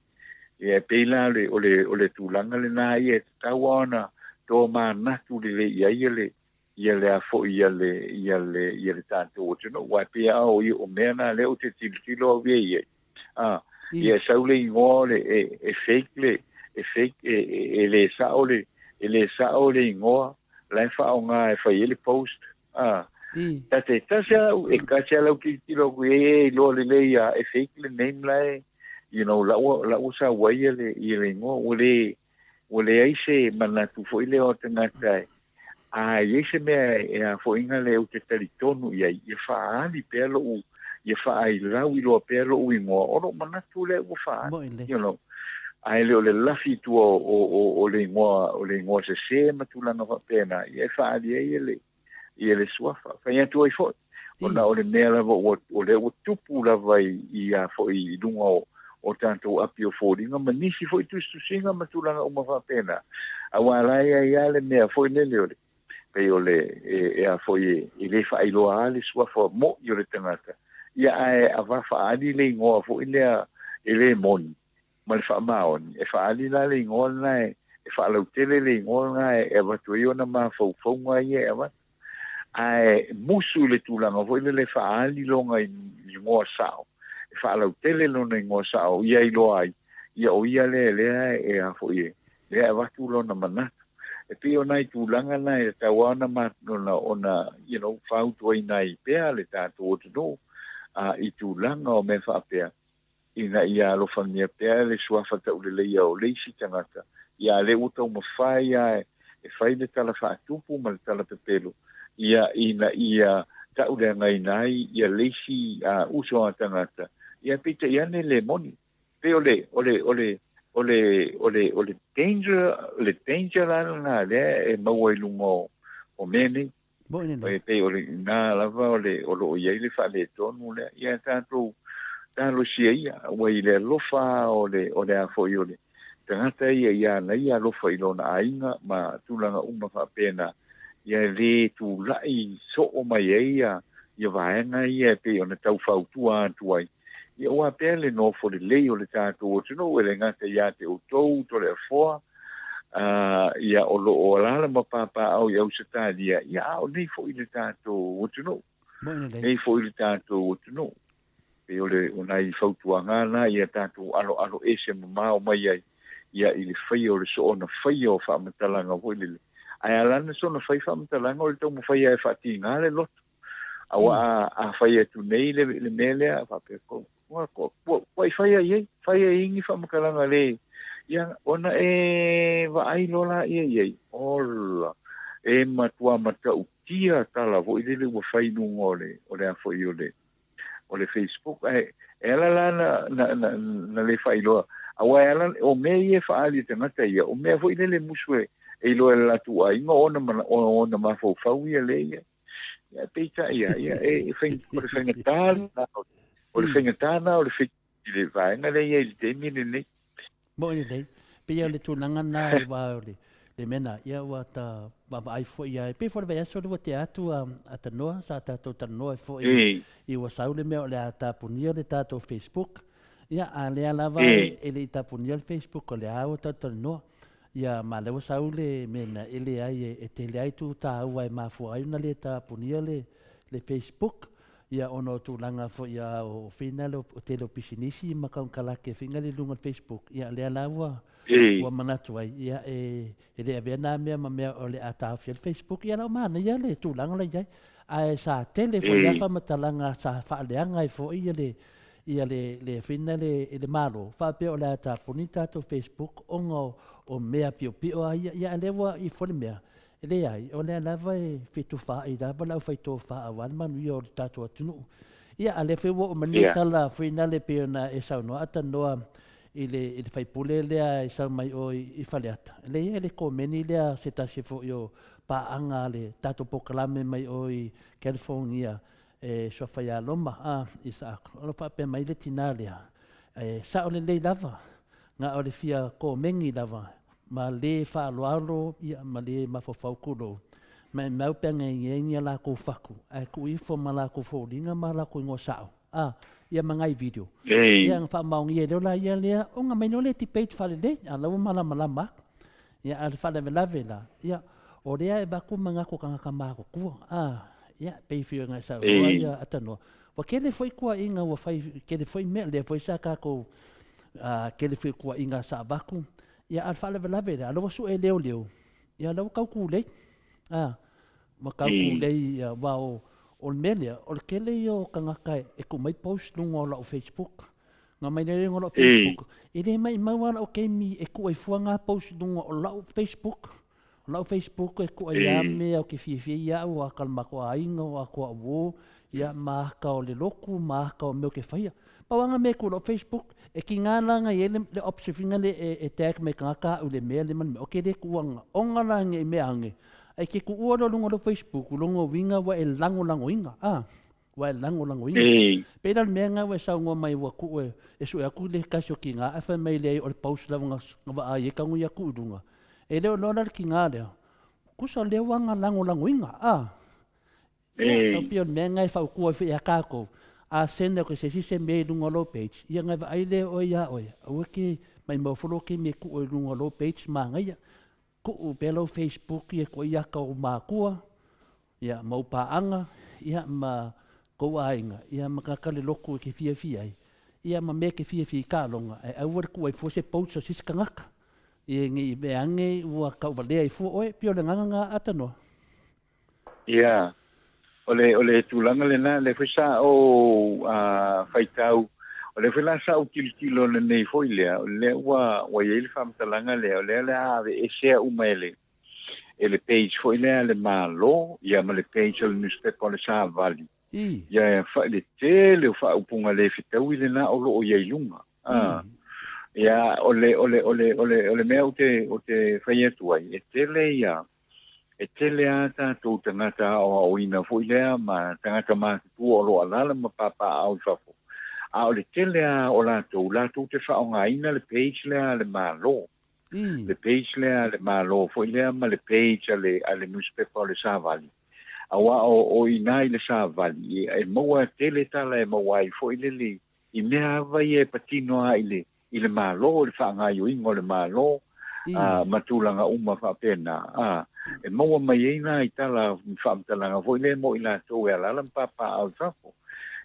Ia e pei la o le, o le, o le tulaga lena ia e tatau lava ona tomanatu lelei i ai ia le, ia le a foi ia le ia le ia le tatou atunuu aua e pei a o o mea na lea ou te tilotilo au ia i ai a ia e sau le igoa o le e, e fake le e fake e, e, e le sa'o le e le sa'o le igoa la e faaaoga e fai ai le post a ta te tasi a e tasi a lau tilotilo atu i ai e iloa lelei a e fake le name la e you know la ua la ua sau ai ia le ia le igoa ua le Ua leai se manatu foi lea o tagata e, a i ai se mea e a foi na le ou te talitonu i ai, ia faaali pea lou, ia faailau iloa pea lou igoa, o lou manatu lea ua faaali, you know. Ae le o le lafi i tua o, o, o, o le igoa, o le igoa sese ma tulaga faapena, ia e faaali ai e le, ia le suafa. Fai atu ai foi, ona o le mea lava ua, o lea ua tupu lava i, i a foi i luga o, o tatou api o foliga ma nisi foi tusitusiga ma tulaga uma faapena. Aua la e i ai lava le mea foi lele o le, pei o le, e, e a foi e, e le faailoa lava le suafa mo'i o le tagata, ia ae ava faaali le igoa foi lea e le moni, ma le faamaoni, e faaali la le igoa lena e, e faalautele le igoa lena e, e avatu ai ona mafaufauga ia e avatu. Ae musu i le tulaga foi lele e faaali lona igoa sao, e faalautele lona igoa sao ia iloa ai, ia o ia lea lea e a foi e, lea e avatu lona manatu. E pei o nai tulaga na e tatau lava ona ma, ona, ona, you know, fautuaina ai pea le tatou atunuu, a, i tulaga o mea faapea, ina ia alofagia pea le suafa tauleleia o le isi tagata, ia a lea ua taumafai a e fai le tala faatupu ma le tala pepelo, ia ina ia tauleagaina ai ia le isi uso a tagata, ia peitai ane le moni. Pei o le, o le, o le, o le, o le, o le danger, le danger la lena lea e maua i luga o, o mea nei. Moni lelei. E pei o le ina lava o le o lo o i ai le faaletonu lea, ia tatou talosia ia, aua i le alofa o le o le a foi o le tagata ia i ana ia alofa i lona aiga ma tulaga uma faapena, ia le tulai soo mai ai ia ia vaega ia e pei ona tau fautua atu ai. Ia aua pea le nofo lelei o le tatou atunuu e le gata ia te outou Toleafoa, ia o lo o alaala ma papaaao i Ausetalia, ia a o nei foi le tatou atunuu. Nei foi le tatou atunuu. Pei o le o nai fautuaga na ia tatou aloalo ese mamao mai ai ia i le faia o le soona faia o faamatalaga foi lele. Ae ala na soona fai faamatalaga o le taumafai lava e faatiga le loto. Aua a, a fai atu nei le, le mea lea, faapea ko, ua, ko, ua, ua i fai ai ai, fai ai ni faamatalaga le, ia, ona e vaai loa laia i ai, ola, e matua matautia tala foi lele ua fai i luga o le, o le a foi o le, o le Facebook ae e ala la na na na, na le faailoa aua e ala o mea ia e faaali e tagata ia o mea foi lele musu e e iloa e le latou aiga o ona ona mafaufau ia le ia. Ia peitai ia, ia e, e fai, o le faigata lena, o le faigata lena o le fai i le vaega lea i ai i le taimi lenei. Moni lelei. Pei o le tulaga lena i va o le, le mea lena, ia ua ta vaavaai foi i ai. Pei foi o le vaiaso lea ua tea atu a, a tanoa, sa tatou talanoa ai foi Ē. i ua sau le mea o le a tapunia le tatou Facebook. Ia, a lea lava e le i tapunia le Facebook, o lea ua tatou talanoa. Ia, ma lea ua sau le mea lena, e leai e, e tele ai itu taua e mafua ai ona le tapunia le, le Facebook. Ia ona o tulaga foi ia o fina le o tele o pisinisi ma kaunkalake fina le luga o le Facebook, ia lea la ua ua manatu ai, ia e e le avea na mea ma mea o le a taofia le Facebook, ia la ua manaia le tulaga la i ai. Ae sa tele foi ia faamatalaga sa faaleaga ai foi ia le ia le le fina le le Malo faapea o le a tapuni tatou Facebook ona o o mea piopio a ia, ia a lea ua ifo le mea. E leai, o lea lava e fetufaai lava le aufaitofa aua le manuia o le tatou atunuu. Ia, a lea foi ua oo mai lenei tala foi nale pei ona e saunoa Atanoa i le, i le faipule lea e sau mai o i Faleata. E leai e le komeni lea se tasi foi o paaga a le tatou polokalame mai o i California e Suafa ia Roma, a, Isaako. O lo o faapea mai le tinā lea, e sao lelei lava, na o le fia komeni lava ma le faaaloalo ia ma le mafaufau kulou, maimau pe ageageaigi a lakou faku, ae tuu ifo ma lakou foliga ma lakou igoa sao, a, ia ma nai video. Ia na faamaonia ai leo la ia lea, ona mai loa lea debate faalelei, a la ua malamalama atu. Ia a o le faalavelave la, ia, o lea e avatu manatu o tagata matutua, a, ia, pei foi ona e saunoa ia Atanoa, Ua tele foi tuuaiga ua fai, tele foi mea, lea foi sa tatou, tele foi tuuaiga sa avatu, ia a o le faalavelave lea, a o lea ua sue leoleo, ia o lea ua tau tulei, a, ua tau tulei, aua o le mea lea, o le tele ia o tagata e tuu mai post luga o lau Facebook, na mai lea i luga o lau Facebook, e le maimau lava lau taimi e tuu ai fua na post i luga o lau Facebook. O lau Facebook e kuʻai a mea o ke fiafia iaʻu, o aka o le matou aiga, o aka o aʻu uō, ia, ma aka o le lotu, ma aka o mea o ke faia. Pau lava na mea e ku i lau Facebook, e kīnā la na i ai le, le option whina le e, e tag mai tagata aʻu i le mea le ma le mea, o ke le kuʻuaga, ona la nei mea ane, ai ke kuʻua loa luga o lou Facebook, lona uiga ua e lagolagoina, a. Ua e lagolagoina. Pei la o le mea lena ua e saunoa mai ua tuu e, e sue atu le tasi o tiga ae fai mai leai o le post lava na, na vaai ai tago ia tuu i luga. E le o iloa la le tiga lea. Tusa o lea ua na lagolagoina, a. Ia, tau pei o le mea lena e fautua ai foi ia tatou, a send atu e se isi se mea i luga o lou page, ia ona e vaai lea oe ia oe, aua e te maimau foi lou taimi e tuu ai i luga o lou page manaia. Tuu pea lou Facebook ia tuu ai ia tou matua, ia, ma ou paaga, ia, ma kou aiga, ia, ma tagata le lotu e ke fiafia ai, ia, ma mea e ke fiafia i taaloga, ae aua le tuu ai fua se post a se isi tagata, ia, ne i mea ane ua tauvalea ai fua oe, pei o le agaga lena Atanoa. Ia, o le, o le tulaga lena, lea foi sa ou faitau, o lea foi la sa ou tilotilo lenei foi lea, o lea ua, ua i ai le faamatalaga lea, o lea o le a aveesea uma e le, e le page foi lea a le Malo, ia ma le page o le newspaper o le Savali. Ia, le tele o faaupuga le fetaui lena o lo o i ai i luga. Ia, o le, o le, o le, o le, o le mea ou te, ou te fai atu ai, e tele ia, e tele lava tatou tagata aoaoina foi lea ma tagata matutua o lo o alaala ma papaaao i fafo, a o le tele lava o latou, latou te faaaogaina le page lea a le Malo, le page lea a le Malo foi lea ma le page a le, a le newspaper o le Savali. Aua o, o i ina i le Savali, e maua tele tala e maua ai foi lele i mea lava ia e patino lava i le, i le Malo, i le faagaoioiga o le Malo, a, ma tulaga uma faapena, a, e maua mai ai nai tala faamatalaga foi lea mo i latou e alaala ma papaaao i fafo.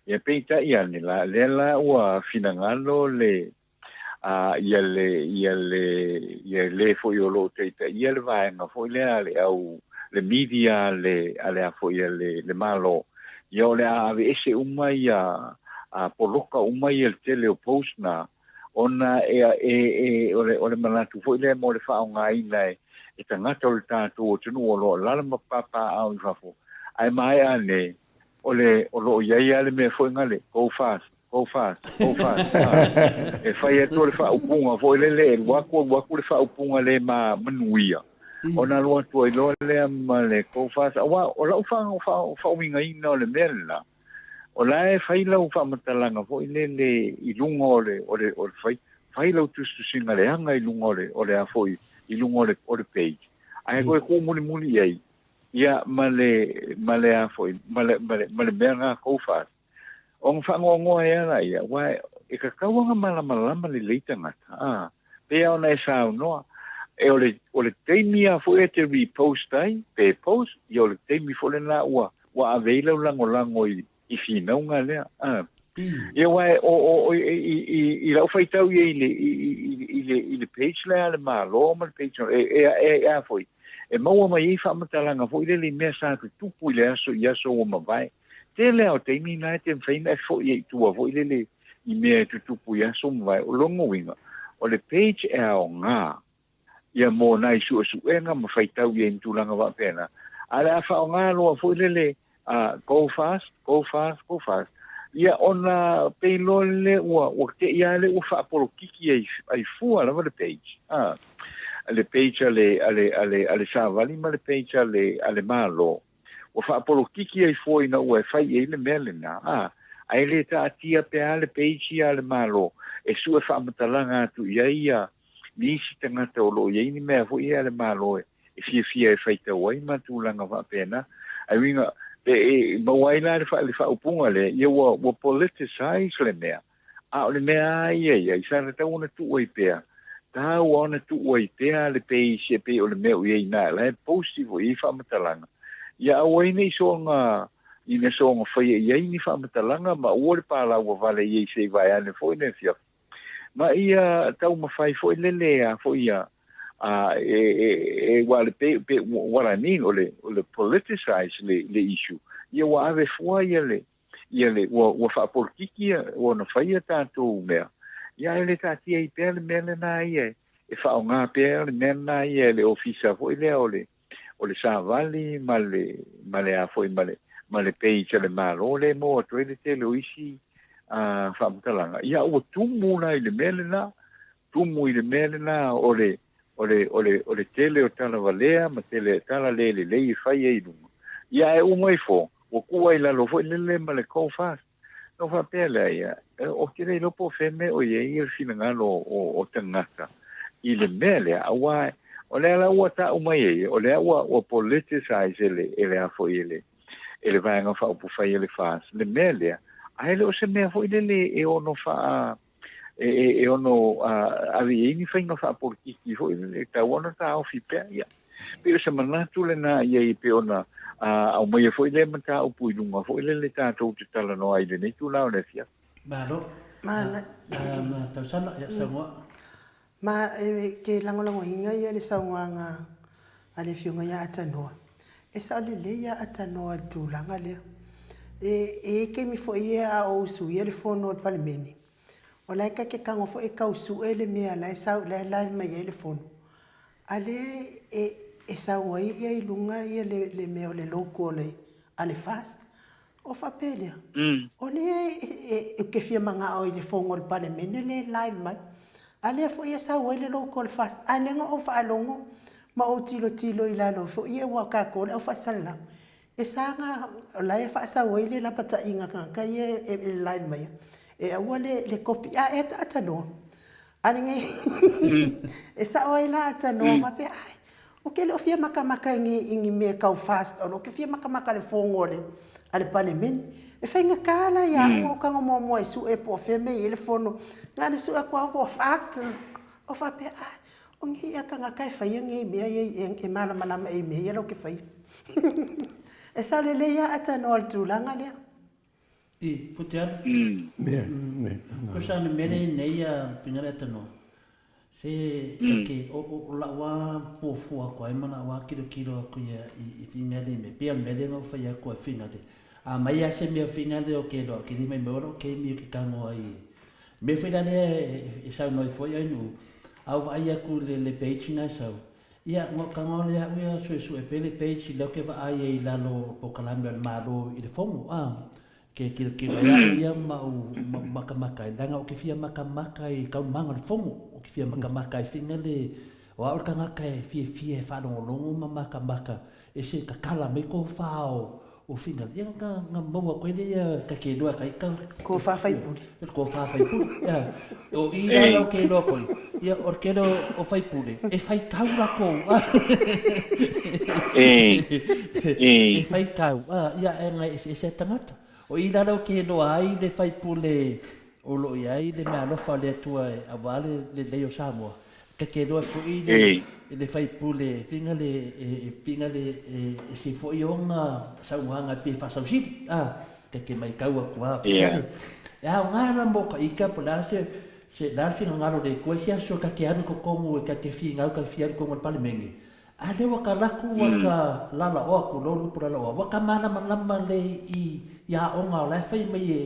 Ia peitai ane la, lea la ua finagalo le, a, ia le, ia le, ia le foi o lo o taitaia le vaega foi lea a le au, le media a le, a le a foi a le, le Malo, ia o le a aveese uma ia, a poloka uma ia le tele o post na, ona e, e, e, o le, o le manatu foi lea mo le faaaogaina e, e tagata o le tatou atunuu o lo o alaala ma papaaao i fafo, ae maea ane, O le, o lo o i ai lava le mea foi lea, go fast, go fast, go fast, a, e fai atu o le faaupuga foi lele, e alu atu, alu atu le faaupuga le ma manuia, ona alu atu ai loa lea ma le go fast. Aua o lau faauigaina o le mea lena, o la e fai lau faamatalaga foi lele i luga o le, o le, o le fai, fai lau tusitusiga leaga i luga o le, o le a foi, i luga o le, o le page, ae toe tuu mulimuli i ai, ia, ma le, ma le a foi, ma le, ma le, ma le mea lena go fast. Ona faanoanoa ai lava laia, aua e tatau ona malamalama lelei tagata, a, pei lava ona e saunoa, e o le, o le taimi lava foi e te repost ai, pe post, ia o le taimi foi lena ua, ua ave ai lau lagolago i, i finauga lea, a. Ia aua o, o, o, i, i, i lau faitau i ai i le, i, i, i le, i le page lea a le Malo ma le page, e, e, e, e a foi, e maua mai ai faamatalaga foi lele i mea sa tutupu i le aso, i aso ua mavae. Tele lava o taimi na e te mafai ona e foi ai i tua foi lele i mea e tutupu i aso ua mavae. O lona uiga, o le page e aoga ia mo nai suesuega ma faitau i ai ma tulaga faapena, a o le a faaaoga loa foi lele go fast, go fast, go fast, ia ona pei loa lele ua, ua te i lava lea ua faapolokiki ai, ai fua lava le page, a, le page a le, a le, a le, a le savali ma le page a le, a le Malo. Ua faapolokiki ai fua ina ua e fai i ai le mea lena, a, ae le taatia pea le page ia a le Malo e sue faamatalaga atu i ai ia nisi tagata o lo o i ai ni mea foi ia a le Malo e fiafia e faitau ai ma tulaga faapena. Ae uiga, pe e maua ai la le faaupuga lea, ia ua, ua politicize le mea, A o le mea a ia ia, i sa tatau ona tuu ai pea, tau a ona tuu ai pea le page e pei o le mea o i ai na, la e post foi i ai faamatalaga. Ia aua ai nei soona, ina soona faia i ai ni faamatalaga ma aua le palaua vale i ai se i vae ane foi le afiafi. Ma ia taumafai foi lele a foi ia, a, e, e, e, ua le pe, pe, what I mean, o le, o le politicize le, le issue, ia ua ave fua ia le, ia le, ua, ua faapolokiki ia, ua ona fai ia tatou mea, ia ae le taatia ai pea le mea lena ia e, e faaaoga pea le mea lena ia e le ofisa foi lea o le, o le savali ma le, ma le a foi ma le, ma le page a le Malo lea e maua atu ai le tele o isi faamatalaga. Ia ua tumu la i le mea lena, tumu i le mea lena o le, o le, o le, o le tele o tala valea ma tele tala le lelei e fai ai i luga. Ia ae uma ifo, ua tuu ai i lalo foi lele ma le go fast. Ona ou faapea lea, ia, ou te le iloa po o fea mea o i ai le finagalo o, o tagata i le mea lea, aua o lea la ua tau mai ai, o lea ua, ua politicize e le, e le a foi e le, e le Vaega Faaupufai a le FAST le mea lea, ae le o se mea foi lele e ono faa, e, e, e ono ave i ai ni faiga faapolitiki foi e tatau ona taofi pea. Ia, pei o se manatu lena i ai pei ona aumaia foi lea mataupu i luga foi lele tatou te talanoa ai i lenei itula o le afiafi. Malo. Mana. Ma Tausala, ia saunoa. Ma e ke lagolagoina ia le saunoaga a le Afioga ia Atanoa. E sao lelei ia Atanoa i le tulaga lea. E i ai taimi foi ia a o usuia le fono a le Palemene, o la e ta te tago foi e tau sue le mea la e sau, la e live mai ai le fono. A lea e e sau ai ia i luga ia le le mea o le logo a le a le FAST. O faapea lea, o lea ou te fia manao i le fono a le Palemene lea e live mai, a lea foi e sau ai le logo a le FAST. A lea na ou faalogo ma ou tilotilo i lalo foi ia aua o tatou o le au faasalalau, e sa na, o la e faasau ai le lapataiga a tagata ia e live maia, e aua le kopi, a e ataatalua. A lenei, e sao ai la atanoa faapea, ai, Ou te le o fia makamaka i ni, i ni mea tau fast olo, ou te fia makamaka i le fono a le, a le Palemene. E faigata la ia au o tago muamua e sue po o fea mea e i ai le fono. Na o le sue atu lava ua fast. Ou faapea, ah, o nei ea tagata e faia nei mea ia e, e malamalama ea i mea ia la ou te faia. E sao lelei lava atanoa i le tulaga lea. I, Putiaru. Ko sa ni mere nei a Pingare Atanoa. Se take o o la'u a fuafua aku ai ma la'u a kilokilo aku ia i Fingale me pea mere na o whai aku ai Fingale. A mai a se mea Fingale o ke loa ke lima i mai ora o ke mi o ke kango ai. Me whai rare e sau noi foi ai nu. Au vai aku le le page na sau. Ia, ngo ka ngo le au ia suesue pea le page lea ou te vaai ai i lalo o polokalame a le Malo i le Fono, a. Ke kilokilo ai au ia ma ou ma ou makamaka ai, leaga ou te fia makamaka i taualumaga o le Fono, ou te fia makamaka ai fina le, o au le tagata e fiafia e faalogologo ma makamaka e se tatala mai tofa o fina, ia na na maua atu ai lea ia ta te iloa ta ita. Tofa faipule. Le tofa faipule, ia. O i la la ou te iloa atu ai, ia o le tele o faipule e faitau latou. E faitau, ia e na eseese lava tagata. O i la la ou te iloa ai le faipule o lo o i ai le meaalofa a le Atua aua le lelei o Samoa. Ta te iloa foi le le faipule fina le fina le ese foi ona saunoaga pe faasausili a ta te maitau atu lava faapea e aoga la mo ta ita po o le a se se le a le finagalo o le Atua i se aso ta te alu i totonu e ta te finau ta te fia alu i totonu o le Palemene a lea ua ta alu atu ua ta lalaoa tulou le upu lalaoa ua ta malamalama lelei i aoga o la e fai mai e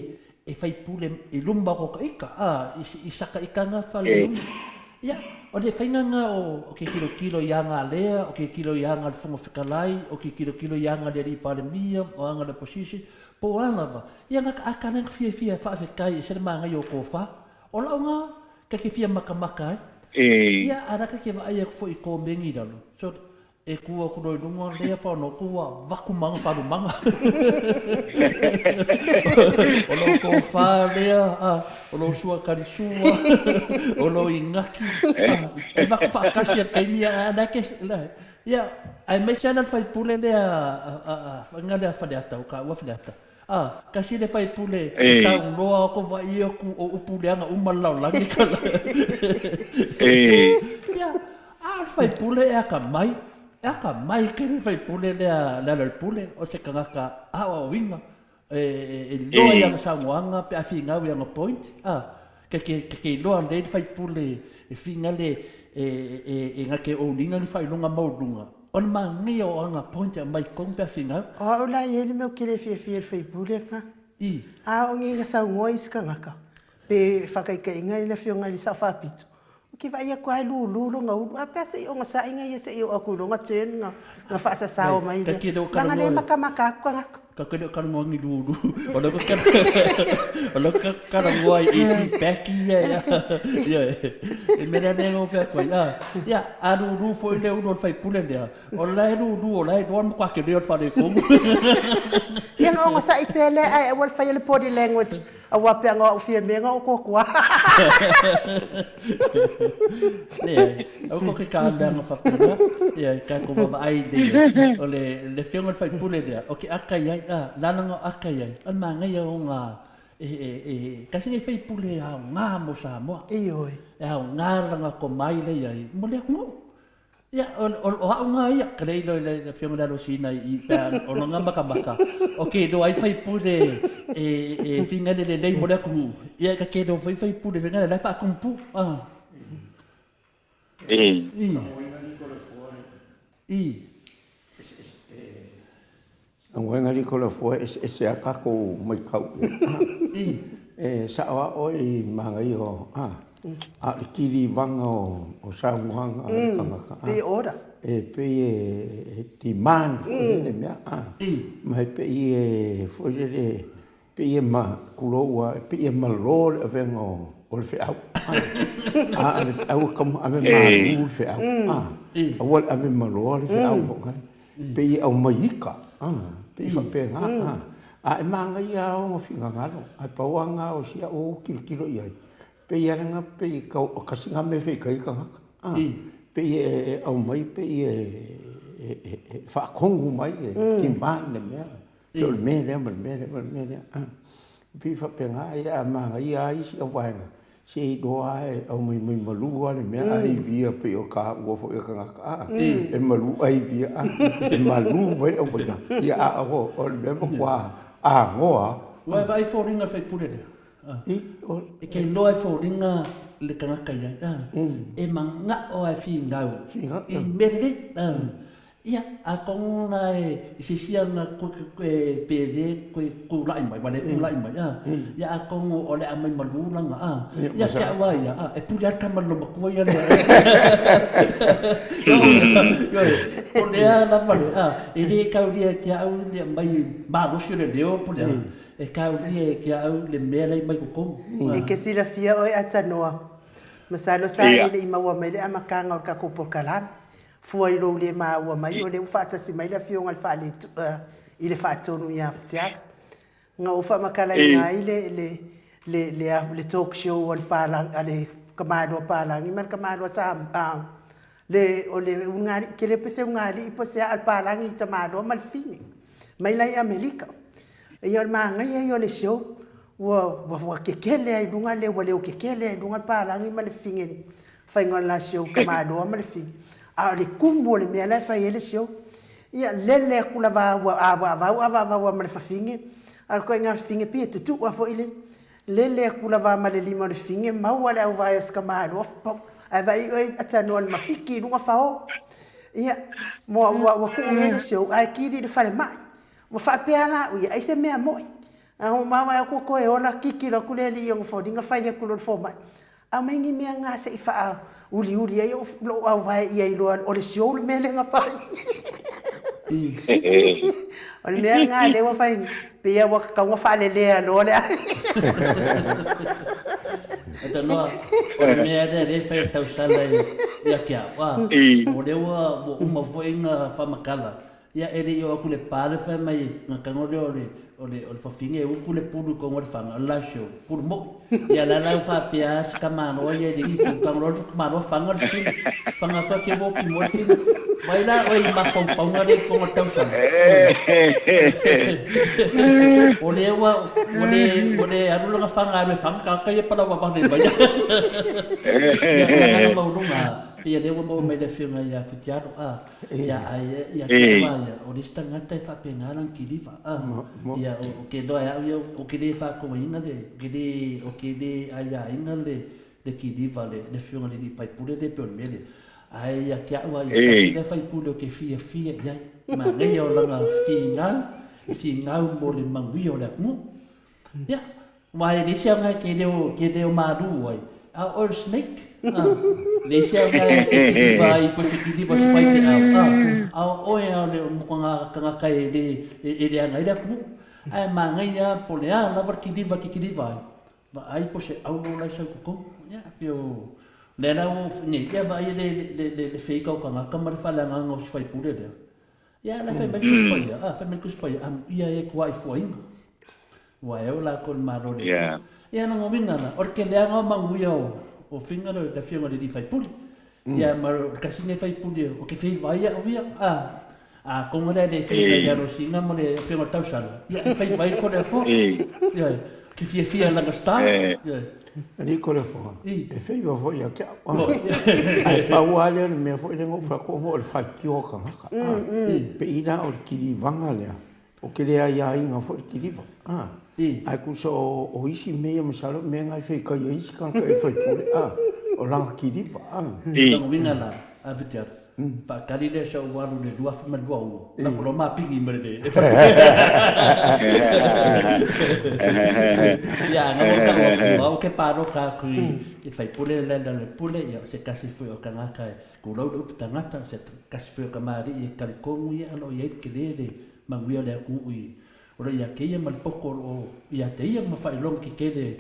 e faipule i luma o ta ita, a, i saka itaga faleuma. Ia, o le faiga na o ke tilotilo i aga a Lea, o ke tilo i aga a le Fofoga Fetalai, o ke tilotilo i aga a le Alii Palemia, o aga a le Opposition, po o a lava, ia na a ka na fiafia e faafetai e se le manaia o tofa. O lau na, ka ke fia makamaka ai. Ia, a la ka ke vaai atu foi i komeni i lalo, so, E kū aku loa i luga lea whanau kua vaku manga whalu manga. O lou tōwhā lea, a, o lou sua kari sua, o lou ingaki, a, e vaku whaakasi a le taimi a, a, ke, la, ia, aemaise ana le faipule lea, a, a, a, whainga lea Faleata, o ka ua Faleata. A, kasi le faipule e saunoa o ko vaai aku o upu leaga uma le lalolagi ka Ia, a o le faipule e akamai, e akamai tele le faipule lea Lealailepule, o se tagata aoaoina, e iloa i ana saunoaga pe a finau i ana point, a, kei te, kei te iloa lelei le faipule e finale e na te own-ina ni faailoga maualuluga. O le manaia o ana point e aumai tonu pe a finau. O au la i ai le mea ou te le fiafia i le faipule ka. I. A o nei na saunoa isi kanaka pe faataitaiga i le afioga i le Sao Faapito, ou te vaai atu lava e lulu lona ulu, a pe a se i ogasai ia se i oo atu i lona turn na faasasao mai lea. Leaga le makamaka atu tagata. Ka ke le o talanoa ni lulu. O le ka o le ka talanoa i feedback ia ia. Ia e mea lea lea o fea koe. Ah, ia a lulu foi le ulu o le faipule lea. O la e lulu o la e iloa le matua tele o le faletonu. Ia na ogasai pea lea ae aua le faia le body language Aua pea nga au fia mea nga o koa. Leai, aua ko ke ka mea nga whapena, ia, ka ko vaavaai le ia, o le, le whionga le whaipule lea, o ke aka iai, a, nana nga aka iai, o le māngaia o ngā, e, e, e, kasi nei whaipule ao ngā mo Samoa. Ioe. E ao ngā ranga ko mai le iai, mo le atunuu. Ia, o, o, o au ngā ia, ka le ilo i le afioga i le Alosina i, i pea o nga makamaka, o ke loa ai faipule e, e whinga le lelei mo le atunuu, ia ka ke loa foi faipule whinga le lai whaakumpu. Ah. E. I. I. Auaina liko le afua e eseese a kakou maikau i ai. I. E sao a oe i manaia o, a, a o le kilivaga o saunoaga a le tagata, a. Pei e order. E pei e demand foi lele mea, a. I. Ma e pei e foi lele, pei e ma, tulou a, e pei e malo le avega o le feau, a. A o le feau e tatau ona ave malu le feau, a. Aua le ave maloa le feau foi lale. Pei e aumai ika, a, pei e faapena, a. A e manaia lava ona finagalo, ae pau lava lena o si au tilotilo i ai, pei lava lena pei e tau, kasi na mea e fai ai tagata, a. Pei e aumai pei e faatonu mai, e demand le mea, pei o le mea lea ma le mea lea ma le mea lea, a. Pei e faapena, ia a manaia lava isi au vaega, Se i iloa lava e aumai mai malu lava le mea ae ivia pei o taua foi a tagata a e malu ae ivia a e malu mai le aumaiga ia a o o le mea matua agoa. Ua e vaai foliga le faipule lea? I o. E ke iloa e foliga le tagata i ai a e manao lava e finau i mea lelei a. Ia, atonu la e i se isi aga koe pe le koe kula'i mai, ua le kula'i mai, a. Ia, atonu o le a mai malu lana, a. Ia, te au a ia, a, e pule lava le tama i le loomatua ia lea. Ioe, o lea lava le, a, e le taulia e te au le aumai malosi o le leo po o le a, e taulia e te au le mea la e mai totonu. E ke silafia oe Atanoa, masalo sa e le i maua mai le amataga o le tatou polokalame. Fua i lou le maua mai o lea ua faatasi mai le Afioga i le Faale i le Faatonu ia Futiaga. Na ou faamatalaina ai le le le le le talk show a le Palangi a le Tamaloa Palangi ma le Tamaloa Sa le o le ulugalii ke le pe se ulugalii po se a le Palangi i Tamaloa ma le Fine mai la i Amelika. Ia o le manaia ia o le show ua ua kekele ai luga le ua leo kekele ai luga le Palangi ma le Fine i le faiga o le la show Tamaloa ma le Fine. A o le kumu o le mea la e fai ai le show. Ia lele atu lava ua avaavau avaavau lava ma le fafine, a o le ituaiga fafine pei e tutu'a foi le lele atu lava ma le lima o le fafine maua le auvae o si tamaloa ae vaai oe atanoa i le mafiki i luga fao. Ia ua ua ua tuu nei le show ae kili i le falemai. Ua faapea la au ia, ai se mea mo'i. Ae ua maoae atu toe ola kikilo atu le alii i ona foliga fai atu loa i le fomai, Aumai ni mea na se i faauliuli ai lou auvae ia iloa o le show le mea lea na fai. O le mea lena lea ua fai, pei lava ua tatau ona faalelea loa le Atanoa, o le mea lea lea e fai e le tausala ia te au, a, o lea ua uma foi ona faamatala Ia e le i oo atu le pa le fai mai na tago lea o le o le o le fafine e utu le pulu i tonu o le faga o le la show pulu moi. Ia la la ua faapea a si tamaloa ia i le i pulu tago loa le tamaloa faga le fafine faga atu ake ua oti moi le fafine. Vai la oe i mafaufauga lea i tonu o le tausaga. O lea ua ua le ua le alu lana faga alu e faga tagata ia palauvavane mai. Ia o le agaga maualuga ia lea ua maua mai le afioga ia Fitialo a. Ia, ai, ia te au a ia, o le isi tagata e faapena lana kiliva, a. Ia, o ke loa e au ia, o ke le faatoaina le, o ke le, o ke le aiaina le, le kiliva le, le afioga i le alii faipule lea e pei o le mea lea. Ae ia te au a ia, tasi lea faipule o ke fiafia i ai, manaia o lana finau, e finau mo le manuia o le atunuu. Ia, aua e leai se aoga e te leo, te leo malū ai, a o oe o le snake, a, leai se aoga e te kiliva ai po o se kiliva o se faifeau, a, a o oe a o le tagata e le, e leaga ai le atunuu. Ae manaia lava po o le a lava le kiliva e te kiliva ai, vaai po o se auro la e sau i totonu. Ia, pei o lea la ua ou nei, ia vaai le, le, le, le feika o tagata ma le faaleagaga o si faipule lea. Ia, la e fai mai le Tusi Paia, a, fai mai le Tusi Paia, amuia e tuai fuaina. Ua e o lakou i le Malo o le Atua. Ia, lona uiga la, o le keleaga o manuia o, o finga le, le afioga i le alii faipule. Ia, ma o le tasi lenei faipule o ke feivai au ia, a, atonu lea e le feivai i le alosina ma le afioga i le tausala, ia, e feivai ko le afoa. Ia, ke fiafia lana star. Ia. Alii Kolefoa, e feiva foi ia te au. Ae pau lava lea o le mea foi lea na ou fai atu ona o le faitio a tagata. Pei la o le kilivaga lea, ou te le aiaina foi le kiliva. Ae tusa o isi mea ia masalo o mea na e feitaia ai isi tagata i le faipule, o lana kiliva. Lona uiga la, Abidjan, Faatali lea sa ou alu i le 2026, lako loa mapigi mai le Ia, na ua tau atu, au ke pāloka atu i le faipule le le le pule, ia, se tasi foi o tagata e tulou le upu tagata, se tasi foi o kamali'i e talitonu ia o lo o i ai le tele le manuia o le atunuu i o lo o ia te ia ma le poto o lo o ia te ia ma faailoga tetele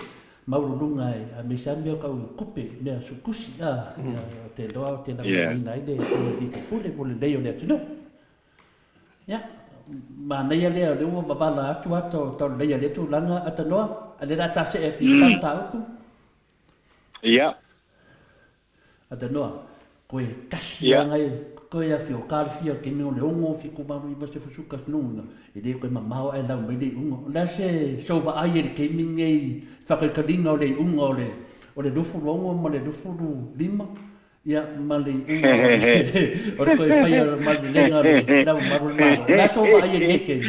maualuluga e aemaise lava mea o tau tupe, mea suetusi, a, ia, ou te iloa ou te lagolagoina ai le Alii Faipule mo le lelei o le atunuu. Ia, manaia lea o lea ua wavala atu ata o tauleleia i lea tulaga, Atanoa, a o lea o le a ta see atu i se ta mataupu. Ia. Atanoa, koe tasi yeah. anga e koe a whio ka whia ke meo le ongo whia ko waru i wase fusuka nuna e le koe mamao e lau mai le unga o lea se so wa ai e le keimi nei whakaikalinga o le unga o le o le lufuru ongo ma le lufuru lima ia ma le unga o le koe whaia ma le lenga le lau maru le malo o lea so wa ai e le keimi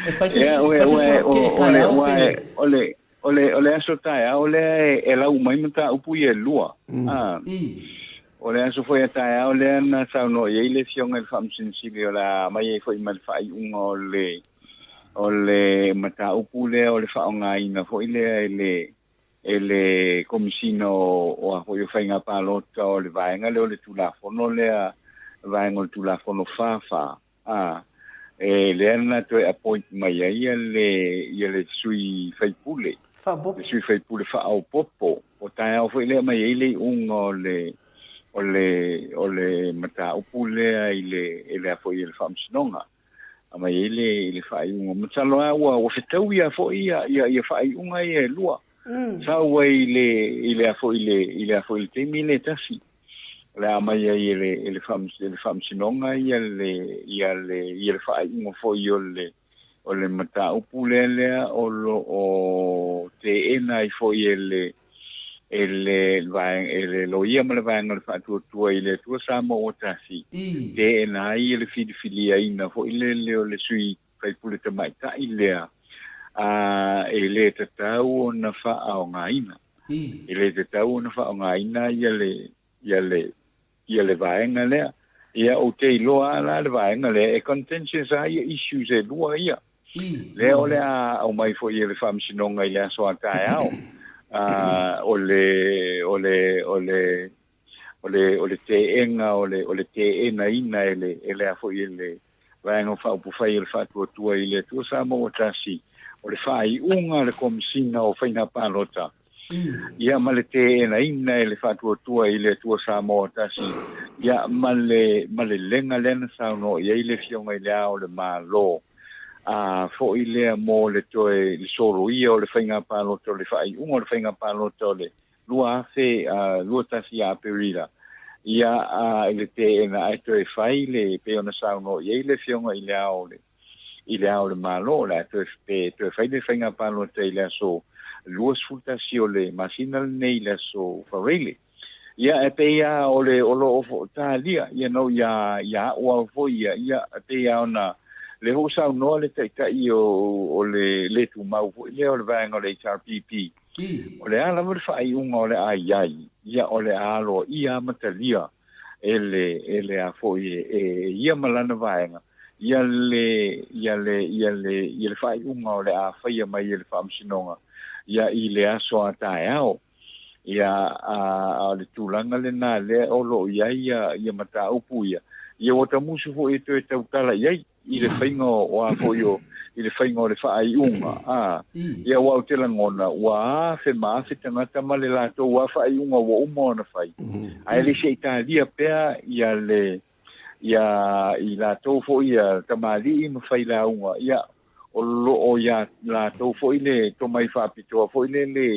e whai se whai se so ke e kai au pe o le O le, o le aso taeao lea e, e lau mai mataupu ia e lua. Mm. Ah. O le aso foi a taeao lea na saunoa i ai le Afioga i le Faamasino Sili o le a aumai ai foi ma le faaiuga o le o le mataupu lea o le faaaogaina foi lea e le e le Komesina o o a foi o Faiga Palota o le vaega lea o le Tulafono lea vaega o le Tulafono 44 a e lea na toe appoint mai ai le ia le sui faipule le sui faipule faaopoopo. O taeao foi lea mai ai le iuga o le o le o le mataupu lea i le e le foi i le Faamasinoga aumai ai le i le faaiuga. Masalo lava ua ua fetaui lava foi ia ia ia faaiuga ia e lua. Sau ai i le i le a foi i le i le a foi i le taimi lea e tasi. O le a aumai ai e le e le e le Faamasinoga ia le ia le ia le faaiuga foi o le o le mataupu lea lea o lo o teena ai foi e le e le vaega e le loia ma le vaega o le Faatuatua i le Atua Samoa ua Tasi, teena ai le filifiliaina foi lele o le sui faipule tamaitai lea, a e le tatau ona faaaogaina. E le tatau ona faaaogaina ia le ia le ia le vaega lea. Ia ou te iloa lava la le vaega lea e contentious lava ia issues e lua ia. Lea o le a aumai foi e le Faamasinoga i le aso a taeao. O le o le o le o le o le teena o le o le teenaina e le e le a foi e le Vaega Faaupufai o le Faatuatua i le Atua Samoa ua Tasi, o le faaiuga a le Komesina o Faiga Palota ia ma le teenaina e le Faatuatua i le Atua Samoa ua Tasi, ia ma le ma le lega lea na saunoa i ai le Afioga i Le Ao o le Malo, a foi lea mo le toe le soloia o le Faiga Palota o le faaiuga o le Faiga Palota o le 2021 ia Aperila, ia, a, i le teena ae toe fai le, pei ona saunoa i ai le Afioga i Le Ao o le, i Le Ao o le Malo, o le a toe, pe toe fai le faiga palota i le aso 21 o le masina lenei i le aso Faraile. Ia, e pei lava o le, o lo o talia, ia no, ia, ia a'u lava foi ia, ia, e pei lava ona, lea foi ua saunoa le Taitai o, o le le tumau foi lea o le vaega o le HRPP, O le a lava le faaiuga o le a i ai, ia o le a aloaia ma talia e le, e le a foi e, e ia ma lana vaega, ia le, ia le, ia le, ia le faaiuga o le a faia mai e le Faamasinoga, ia i le aso a taeao. Ia, a, a o le tulaga lena lea o lo o i ai ia, ia mataupu ia, ia ua tamusu foi e toe tautala i ai. i le faiga o a foi o i le faiga o le faaiuga a ia aua ou te lagona ua afe ma afe tagata ma le latou a faaiuga ua uma ona fai ae le se i talia pea ia le ia i latou foi ia tamalii ma failauga ia o lo o ia latou foi le tomai faapitoa foi le le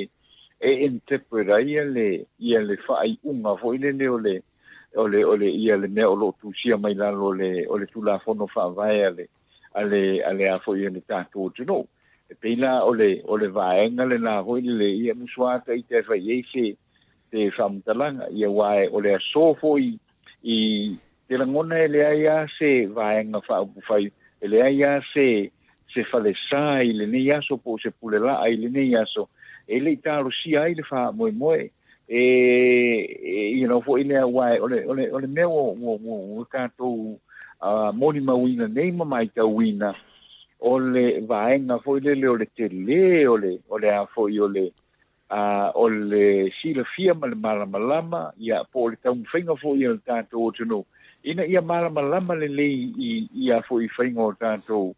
e interpret ai ia le ia le faaiuga foi le le o le o le, o le, ia le mea o lo o tusia mai lalo o le, o le Tulafono Faavae a le, a le, a le a foi a le tatou atunuu. E pei la o le, o le vaega lena foi lele, ia musu lava ita e fai i ai se, se faamatalaga. Ia aua o le aso foi i te lagona e leai lava se vaega faaupufai, e leai lava se, se falesa i lenei aso po o se pulelaa i lenei aso e le i talosia ai le faamoemoe. E, you know, foi lea, aua o le, o le, o le mea ua, ua, ua, ua tatou molimauina nei ma maitauina, o le vaega foi lele o le tele o le, o le a foi o le, o le silafia ma le malamalama, ia, po o le taumafaiga foi a le tatou atunuu, ina ia malamalama lelei i, i a foi faiga o tatou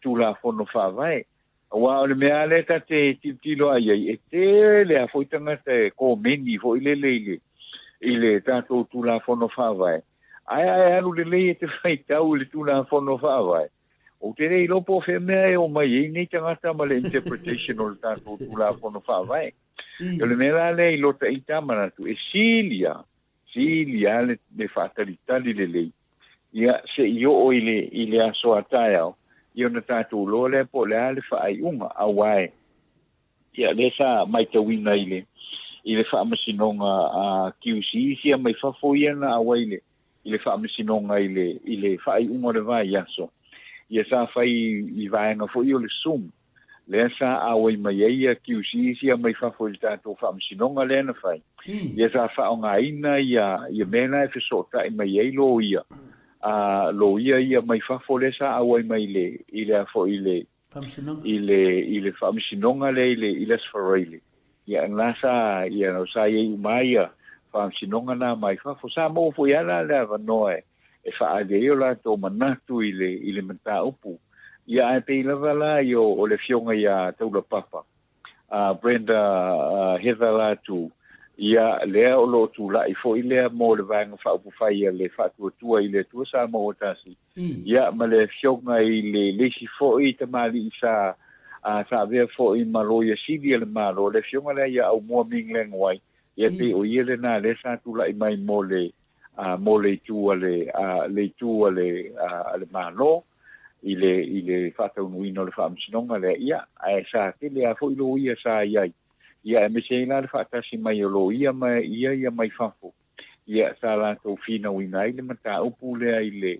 Tulafono Faavae. Aua o le mea lava lea ta te tilotilo lava i ai, e tele lava foi tagata e komeni foi lele i le, i le tatou Tulafono Faavae, ae a e alu lelei e te faitau i le Tulafono Faavae, ou te le iloa po o fea mea e omai ai nei tagata ma le interpretation o le tatou Tulafono Faavae. O le mea la lea i lota ita manatu, e sili lava, sili lava le, le faatalitali lelei ia se i oo i le, i le aso a taeao, ia ona tatou iloa lea po o le a le faaiuga, aua e, ia lea sa maitauina i le, i le faamasinoga a QC sia mai fafo ia na auai i le, i le faamasinoga i le, i le faaiuga o le vaiaso, ia sa fai i vaega foi o le Zoom. lea sa auai mai ai ia QCs ia mai fafo i le tatou faamasinoga lea na fai, ia sa faaaogaina ia ia mea la e fesootai mai ai loia, a loia ia mai fafo lea sa auai mai i le i le a foi i le i le i le faamasinoga lea i le i le Aso Faraile. Ia na sa ia sa i ai uma ia faamasinoga na mai fafo. Sa maua foi lava la le avanoa e e faaali ai o latou manatu i le i le mataupu. Ia ae pei lava la i o, o le afioga ia Taulapapa, a Brenda Heather Latu, ia lea o lo o tulai foi lea mo le Vaega Faaupufai a le Faatuatua i le Atua Samoa Tasi, ia ma le afioga i le le isi foi tamalii sa sa avea foi ma Loia Sili a le Malo, le afioga lea ia Aumua Ming Leng Wai, ia pei o ia lena lea sa tulai mai mo le mo le itu a le le itu a le a le Malo i le i le faataunuuina o le faamasinoga lea, ia ae sa tele lava foi loia sa i ai, ia aemaise ai la le faatasi mai o loia ma ia ia mai fafo, ia sa latou finauina ai le mataupu lea i le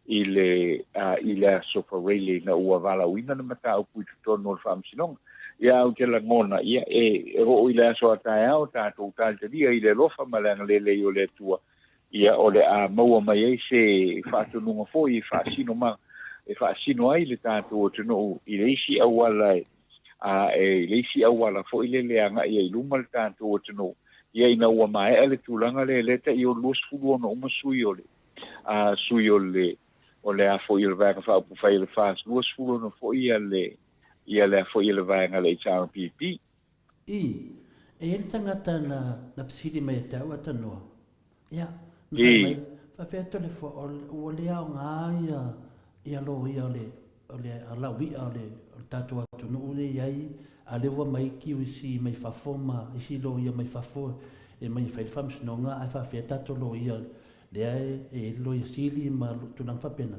i le i le Aso Faraile ina ua valaauina le mataupu i totonu o le faamasinoga. Ia ou te lagona, ia e oo i le aso a taeao tatou talitalia i le alofa ma le agalelei o le Atua, ia o le a maua mai ai se faatonuga foi e faasino ma e faasino ai le tatou atunuu i le isi auala e a e i le isi auala foi lele e agai ai i luma le tatou atunuu, ia ina ua maea le tulaga lea, lea tai o 26 uma sui o le a sui o le o le a foi o le Vaega Faaupufai o le FAST, 26 foi ia le ia le a foi o le vaega a le HRPP. I, e i ai le tagata na, na fesili mai ia te au a tanoa, ia, na fai mai, faafefea Toleafoa, o, ua le aoga ia, ia loia o le, o le laui'a o le, o le tatou atunuu lea e i ai, a o lea ua mai QC mai fafo ma isi loia mai fafo e mai e fai le faamasinoga, ae faafefea tatou loia lea e i ai le loia sili ma tulaga faapena.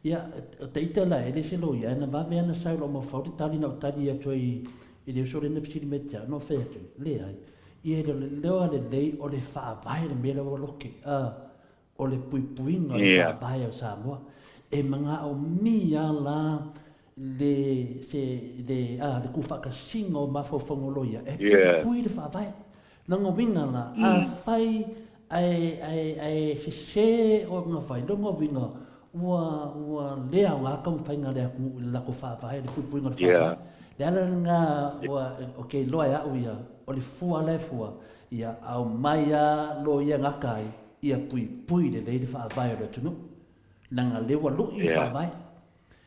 Ia, o ta ita la, e le se loia, ae na vave lava ona sau i lou mafaufau le tali na ou tali atu ai i le uso lea na fesili mai ia te au, na ou fai atu, Leai, ia e le o le leo lava lelei o le faavae le mea lea ua loke, a, o le puipuiga o le faavae o Samoa. E manaomia la le, se, le, a, le tuufaatasiga o mafaufauga o loia e puipui le faavae. Lona uiga la, afai ae, ae, ae sese ona fai, lona uiga ua, ua le aoga taumafaiga a le atunuu i le latou faavae, le puipuiga o le faavae. Le ala lena ua, ou te iloa e au ia, o le fua la e fua, ia aumai lava loia gata ai, ia puipui lelei le faavae o le atunuu, leaga lea ua lui le faavae.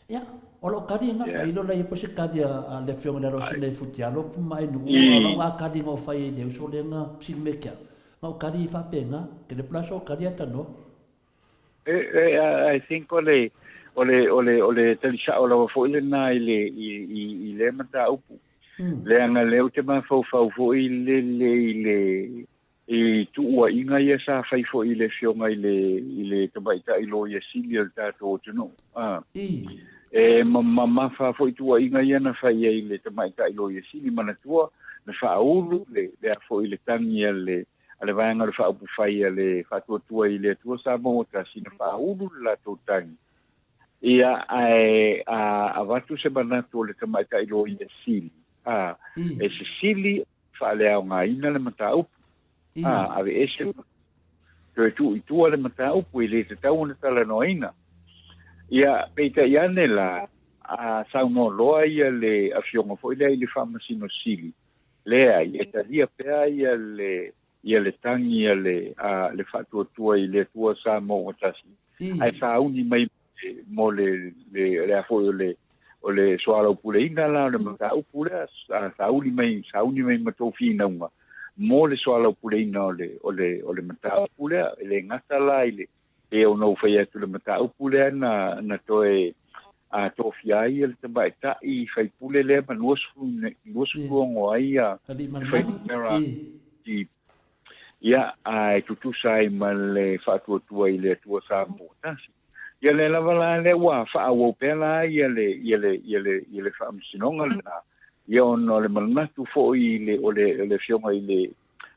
Ia, o lau kali lena, yeah. Ailo laia po se kali a le afioga i le Alosina i Futialo pu ma Ainu'u, o lau a kali na o fai ai le uso lea na fesili mai ia te au. Na o kali i faapena, ke le pula so kali a tanoa. E, e, I think o le, o le, o le, o le tali sa'o lava foi lena i le, i, i, i lea mataupu. Leaga lea ou te mafaufau foi lele i le, I tuuaiga ia sa fai foi i le Afioga i le, i le Tamaitai Loia Sili o le tatou atunuu. A. E mamafa foi tuuaiga ia na fai ai i le Tamaitai Loia Sili, manatua na faaulu le, le a foi le tagi a le, a le Vaega o le Faaupufai a le Faatuatua i le Atua Samoa ua Tasi, na faaulu le latou tagi. Ia, ae a avatu se manatu o le Tamaitai Loia Sili, a, e sisili faaleaogaina le mataupu. A, aveese, toe tuu i tua le mataupu, e le tatau ona talanoaina. Ia, peitai ane la, a saunoa loa ia le afioga foi lea i le Faamasino Sili, leai, e talia pea ia le, ia le tagi a le, a le Faatuatua i le Atua Samoa ua Tasi, ae sauni mai mo le, le, le a foi o le, o le soalaupuleina la o le mataupu lea, sauni mai, sauni mai ma tou finauga mo le soalaupuleina o le, o le, o le mataupu lea. E le gata la i le, pei ona ou fai atu le mataupu lea na, na toe a tofia ai le tamaitai faipule lea ma 26 ai ia fuainumera i Ia, a e tutusa ai ma le faatuatua i le Atua Samoa Tasi. Ia lea lava la lea ua faaauau pea la ia le, ia le, ia le, ia le faamasinoga lena, ia ona o le manatu foi i le, o le, o le afioga i le,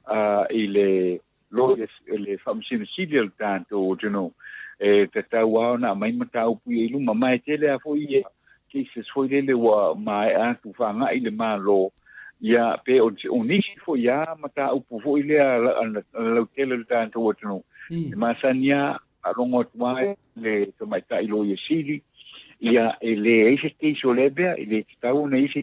a, i le lawyer, le Faamasino Sili o le tatou atunuu, e tatau lava ona aumai mataupu ia i luma. Ma e tele lava foi ia cases foi lele ua maea atu faagai le Malo, ia pe o o nisi foi lava mataupu foi lea a le lautele o le tatou atunuu e masani lava faalogo atu lava le tamaitai Loia Sili, ia e leai se case o lea mea, e le tatau ona i ai se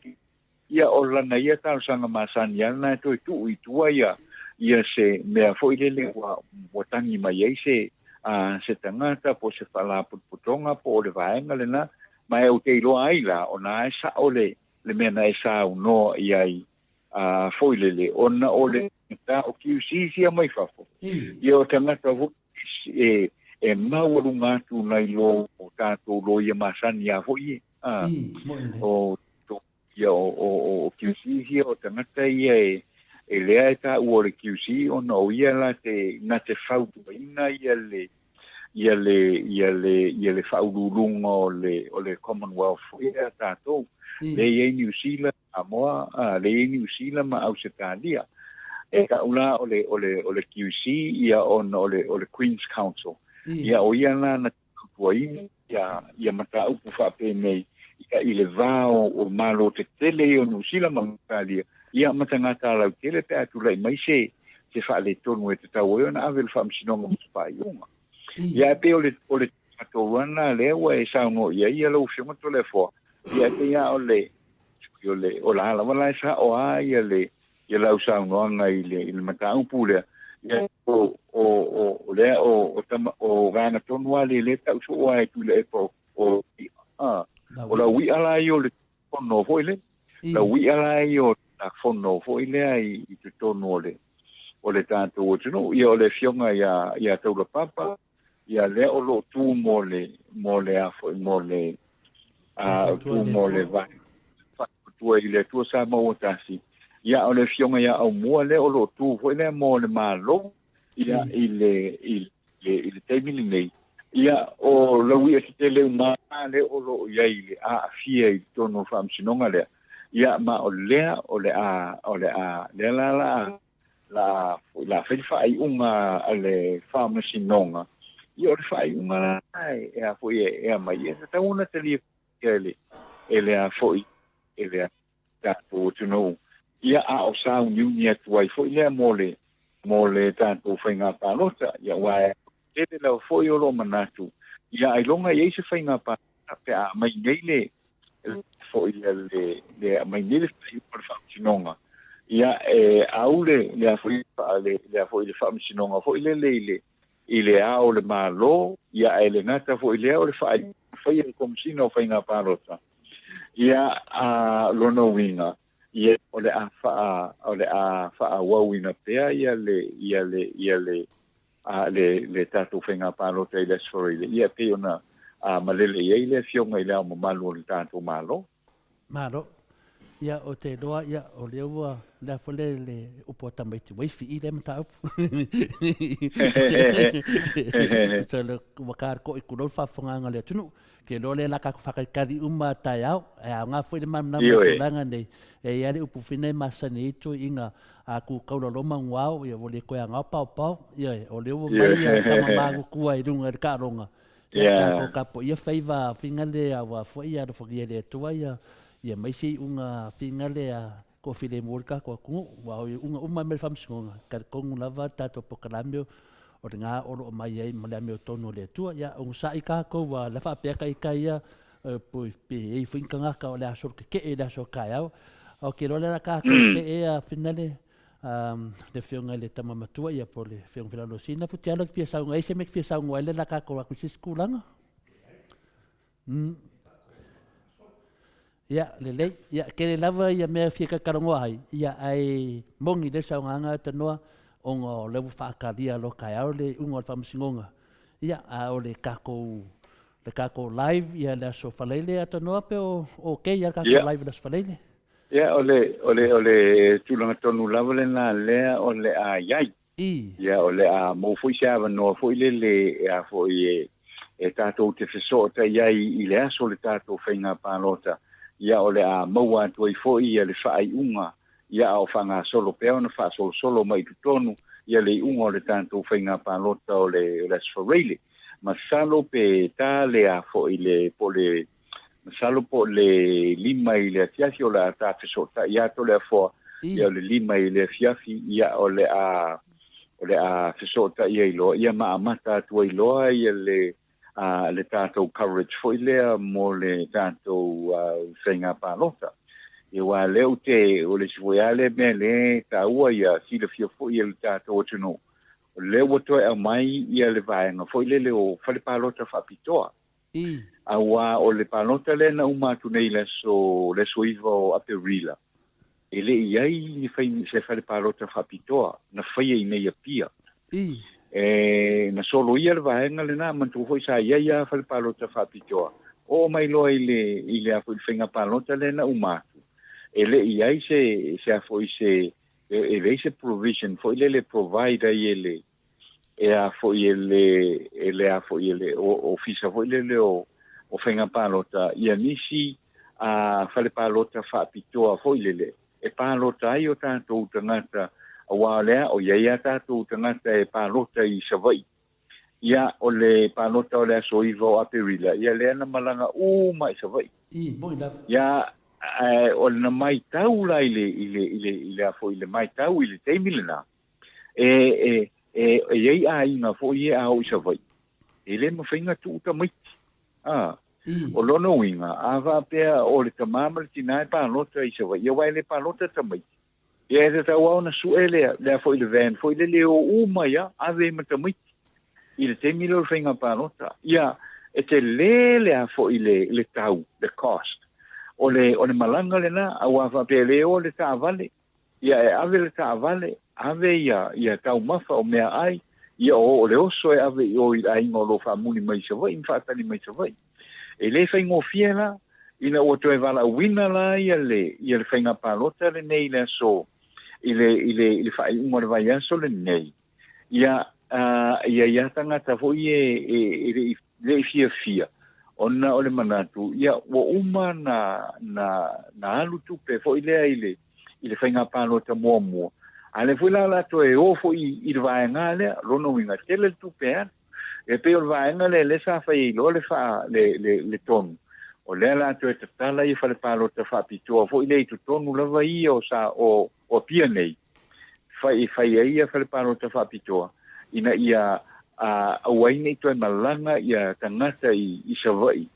Ia o lana ia talosaga masani lava lena e toe tuu i tua ia ia se mea foi lele ua ua tagi mai ai se a se tagata po o se faalapotopotoga po o le vaega lena. Ma e ou te iloa ai la ona e sao le le mea na e saunoa i ai a foi lele ona o le ta o QC sia mai fafo. Ia o tagata foi e e maualuga atu nai lo tatou loia masani lava foi e a o Ia o o o QC ia o tagata ia e e lea e taua o le QC ona o ia la te na te fautuaina ia le ia le ia le ia le faauluuluga o le o le Commonwealth foi a tatou lea e i ai Niu Sila, Samoa, a lea e i ai Niu Sila ma Ausetalia. E tau la o le o le o le QC ia ona o le o le Queen's Counsel. Ia o ia la na fautuaina ia, ia mataupu faapenei ia i le va o, o Malo tetele ia o Niu Sila ma Ausetalia, ia ma tagata lautele pe a tulai mai se, se faaletonu e tatau ai ona ave i le Faamasinoga mo se faaiuga. Ia ae pei o le, o le tatou lava lena lea ua e saunoa i ai ia lau Afioga Toleafoa, ia e pei lava o le, o le, o la lava la e sao lava ia le, ia lau saunoaga i le, i le mataupu lea, ia, o, o, o, o lea, o, o, tama, o vaega tonu lava lea, lea tau soo lava e Tuilaepa o, o, a, o lau i'a la ia o le fono foi lea, lau i'a la ia o la fono foi lea i, i totonu o le, o le tatou atunuu, ia o le afioga ia, ia Taulapapa, ia lea o lo o tu mo le, mo le a foi, mo le, a, tu mo le vaega Faatuatua i le Atua Samoa ua tasi, ia o le afioga ia Aumua lea o lo o tu foi lea mo le Malo, ia i le, i le, i le taimi lenei, ia o lau i'a tetele uma lea o lo o i ai i le aafia i totonu o le Faamasinoga lea, ia ma o lea o le a, o le a, lea la la la la fai le faaiuga a le Faamasinoga, ia o le faaiuga la e a foi e aumai, e tatau ona talia e le, e le a foi, e le tatou atunuu. Ia, a o sauniuni atu ai foi lea mo le, mo le tatou faiga palota. Ia, aua e tele lava foi o loo manatu, ia ailoga e i ai se faiga palota pe a aumai nei le, foi le, le aumai nei le faaiuga o le Faamasinoga. Ia, e au le, le a foi, le, le a foi le Faamasinoga foi lele i le, i Le Ao o le Malo, ia ae le gata foi i lea o le faia e le Komesina o Faiga Palota, ia a lona uiga, ia o le a faa, o le a faaauauina pea ia le, ia le, ia le, a, le, le tatou faiga palota i le Aso Faraile, ia pei ona a, malele i ai le Afioga i Le Ao Mamalu o le tatou Malo. Malo. Ia, o te iloa, ia, o lea ua, lea foi le, le upu a tamaiti, ua ifi i lea mataupu. So, le, ua kākoʻi kulou le faafofogaaga a le atunuu. Ke iloa lea la kākou whakaikari uma taeao, e aoga foi le malamalama i tulaga nei. E i ai le upu whina e masani ai tuiga a ku kaula loma nguao, ia ua le koe angao paopao, ia, o lea ua mai ia tama māgukua i runga i le kaaloga, Ia tātou kapo ia faiva fingale a wa foi ia alofagia e le Atua ia ia mai se iuga fingale a ko filemu o le tatou atunuu aua o iuga uma mai le faamasinoga talitonu lava le tatou polokalame o lena o lo o mai ai ma le amiotonu o le Atua. Ia onosai tatou ua la faapea ita ia pe i ai foi ni tagata o le a solo keke'e i le aso taeao. Ou te iloa lea o le a tatou see a finale le Afioga i le Tama Matua ia po o le Afioga Felalosina. Futialo e fia saunoa ai se mea e fia saunoa ai le la tatou atu i se isi tulaga. Ia, lelei. Ia, tele lava ia mea e fia talatalanoa ai, ia, ae moni le saunoaga tanoa, ona o lea ua faatalia loa taeao le iuga o le faamasinoga. Ia, a o le tatou, le tatou live ia le Aso Faraile tanoa pe o okay ia le tatou live i le Aso Faraile? Ia, o le, o le, o le tulaga tonu lava lena lea o le a i ai. Ia, o le a maua foi se avanoa foi lele e a foi e, e tatou te fesootai ai i le aso o le tatou faiga palota. Ia, o le a maua atu ai foi ia le faaiuga, ia, a o faagasolo pea ona faasolosolo mai i totonu ia le iuga o le tatou faiga palota o le, o le Aso Faraile. Masalo pe ta le a foi le, po o le. Masalo po o le 5 i le afiafi o le a ta fesootai atu le afoa, ia o le 5 i le afiafi, ia o le a o le a fesootai ai loa, ia ma amata atu ai loa ia le a le tatou coverage foi lea mo le tatou faiga palota. Ia aua lea ou te, o le isi foi lava lea mea lea e taua ia silafia foi e le tatou atunuu, o lea ua toe aumai ia le vaega foi lele o fale palota faapitoa. Aua o le palota lea na uma atu nei i le aso, le aso 9 o Aperila, e le i ai ni fai, se fale palota faapitoa na faia i nei Apia. E, na soloia le vaega lena, manatua foi sa i ai lava fale palota faapitoa. Oo mai loa i le, i le a foi, le faiga palota lea na uma atu, e le i ai se, se a foi se, e leai se provision foi lele e provide ai e le, e a foi e le, e le a foi e le ofisa foi lele o, o faiga palota ia nisi a fale palota faapitoa foi lele e palota ai o tatou tagata, aua o lea o i ai a tatou tagata e palota i Savaii. Ia, o le palota o le aso 9 o Aperila, ia lea na malaga uma i Savaii. I, moi lava. Ia, ae o le na maitau la i le, i le, i le, i le a foi, i le maitau i le taimi lena, E, e, e, e i ai aiga foi ia a oo i Savaii, e le mafai ona tuu tamaiti. A, o lona uiga, a faapea o le tamā ma le tinā e palota i Savaii, aua e le palota tamaiti, ia e tatau lava ona sue le, le a foi le van foi lele e o uma ai lava, ave ai ma tamaiti i le taimi lea o le faiga palota. Ia, e telē le a foi le, le tau, le cost, o le, o le malaga lena, aua a faapea e le o le taavale, Ia e ave le taavale, ave ia, ia taumafa o meaai, ia o, o le oso e ave i o i le aiga o lo o faamuli mai i Savaii ma faatali mai i Savaii. E le faigofie la, ina ua toe valaauina la ia le, ia le faiga palota lenei i le aso, i le, i le, i le faaiuga o le vaiaso lenei, Ia, ā, i ai lava tagata foi e, e, e le i, le i fiafia, ona o le manatu, ia, ua uma na, na, na alu tupe foi lea i le, i le faiga palota muamua, a lea foi la o le a toe o foi i, i le vaega lea, lona uiga, tele le tupe e alu. E pei o le vaega lea lea sa fai ai loa le faa, le, le, le tonu, o lea o le a toe tatala ia fale palota faapitoa foi lea i totonu lava ia o sa, o, o Apia nei, fai e fai ai ia fale palota faapitoa ina ia aua ai ne i toe malaga ia tagata i, i Savaii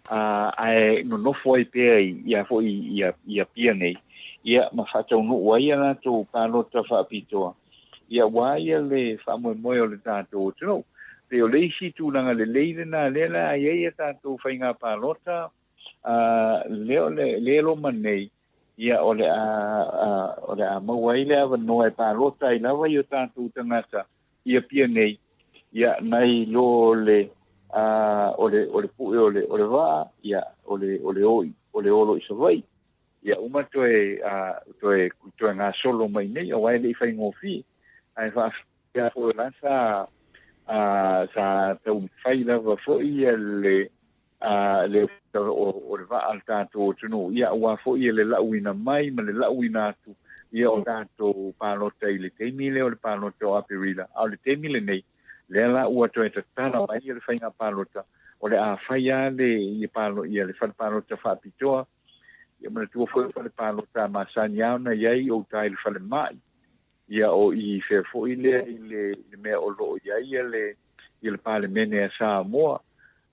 ae nonofo ai pea i, ia foi i, i Apia nei, ia ma faataunuu ai a latou palota faapitoa, ia aua ia le faamoemoe o le tatou atunuu. Pei o le isi tulaga lelei lena lea la i ai a tatou faiga palota, lea o le, lea e loma nei, ia o le a, o le a maua ai le avanoa e palota ai lava i o tatou tagata i Apia nei, ia nai lo le, a, o le, o le puʻe o le, o le vaa, ia, o le, o le o i, o le o loa i Savaii. Ia uma toe, a, toe, toe gasolo mai nei, aua e le i faigofie. Ae faafetai foi o la sa, a, sa taumafai lava foi ia le, a le o, o le vaa a le tatou atunuu, ia aua foi le lauina mai ma le lauina atu ia o tatou palota i le taimi lea o le palota o Aperila. A o le taimi lenei, lea la ua toe tatala mai ia le faiga palota, o le a fai lava le, ia, palo, ia le fale palota faapitoa, ia manatua foi o fale palota masani lava ona i ai i uta i le falemai, Ia o i fea foi lea i le, i le mea o lo o i ai ia le, ia le Palemene a Samoa.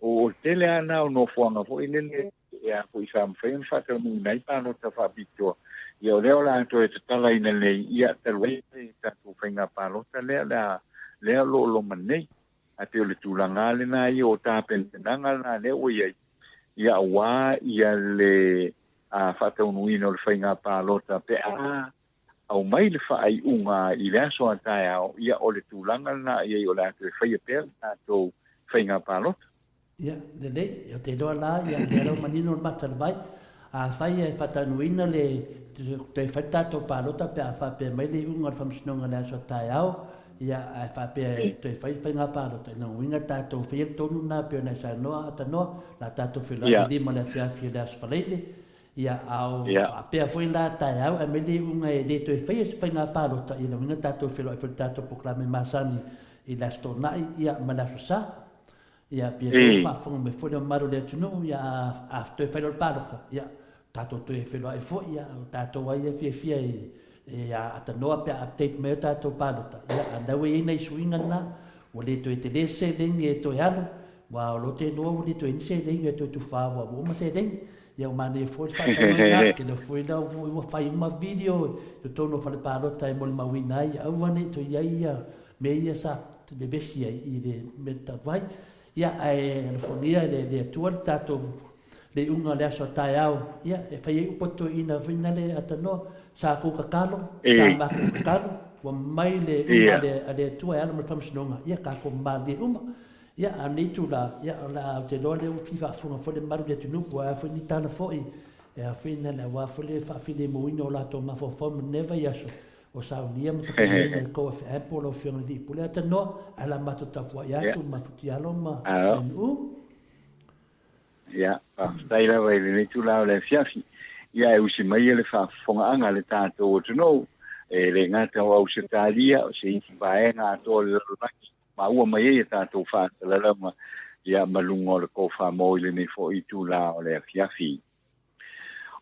O, o le tele lava na o nofoaga foi lele e a foi sa mafai ona faataunuuina ai palota faapitoa. Ia o lea o le a toe tatalaina nei, ia talu ai le tatou faiga palota lea o le a, lea o lo o loma nei. Ae pei o le tulaga lava lena ia o tapenapenaga lena lea ua i ai, ia aua ia le a faataunuuina o le faiga palota pe a aumai le faaiuga i le aso a taeao, ia o le tulaga lena i ai o le a toe faia pea le tatou faiga palota. Ia, lelei, ou te iloa la, ia, lea la ua manino le mata o le vai. Afai e faataunuuina le toe fai le tatou palota pe a faapea mai le iuga o le Faamasinoga i le aso a taeao, ia, ae faapea e toe fai le faiga palota, lona uiga tatou faia le tonu lena pei ona e saunoa Tanoa, o le a tatou feiloai i le 5 i le afiafi o le aso Faraile, Ia, a o faapea foi la taeao ae mai le iuga e le toe faia se faiga palota, ia lona uiga tatou feiloai foi i le tatou polokalame masani i le Aso Toonai, ia, ma le Aso Sa. Ia, pei e toe faafofoga mai foi le mamalu o le atunuu, ia, a toe fai loa le palota, ia, tatou toe feiloai foi, ia, o tatou lava ia e fiafia e aatanoa pe a update mai a tatou palota, ia, a o lena ua i ai nai suiga na, ua le toe tele se seleni e toe alu, aua o lo te iloa ua le toe i ai ni seleni e toe tufa ua uma seleni. Ia, ua manaia foi le faatauga lena, tele foi la ua fai uma video i totonu o fale palota e molimauina ai, aua ne i toe i ai ia mea ia sa vevesi ai i le mea talu ai. Ia, ae alofagia e le Atua le tatou le iuga o le aso a taeao, ia, e fai ai upu a toeaiina foi na le atanoa, sa kou tatalo, sa makou tatalo, ua mai le iuga a le Atua e ala mai le faamasinoga, ia tatou malilie uma. Ia, a o lenei itula, ia, o le a, ou te iloa o lea ua fia faafofoga foi le mamalu i le atunuu, po o a foi ni tala foi, e a foi na, aua foi le faafilemuina o latou mafaufau ma lenei vaiaso, O saunia ma tapenaina e kou FM po o lau Afioga i le Alii Pule Atanoa, ae o le a matou tapuai atu ma Futialo ma Nu'u. Ia, faafetai lava i lenei itula o le afiafi. Ia, e usi mai le faafofogaaga a le tatou atunuu, e le gata o Ausetalia, o se isi vaega atoa o le lalolagi, maua mai ai a tatou faasalalauga, ia, ma luga o le kofamo i lenei foi itula o le afiafi.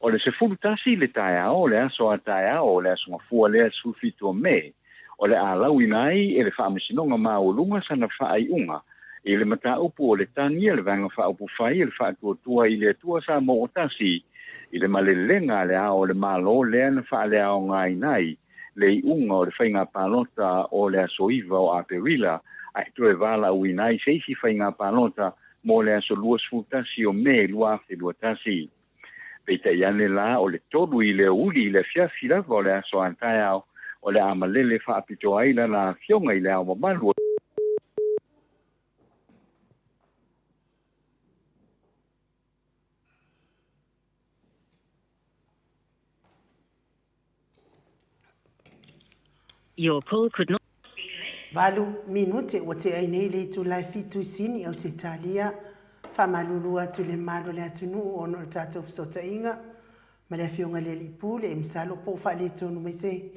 O le 11 i le taeao o le aso a taeao o le Aso Gafua lea 17 o Me, o le a lauina ai e le Faamasinoga Maualuga sana faaiuga i le mataupu o le tagi a le Vaega Faaupufai a le Faatuatua i le Atua Samoa Tasi i le malelega a le Ao o le Malo lea na faaleaogaina ai le iuga o le faiga palota o le aso 9 o Aperila ae toe valaauina ai se isi faiga palota mo le aso 21 o Me 2021. Peitai ane la, o le 3 i le aoauli i le afiafi lava o le aso a taeao, o le a malele faapitoa ai lana afioga i le Ao Mamalu o Your call could not. Valu minute ua tea ai nei le itula e fitu i Sini, Ausetalia. Faamalulu atu i le mamalu o le atunuu ona o le tatou fesootaiga ma le Afioga i le Alii Pule e masalo po o faaletonu mai se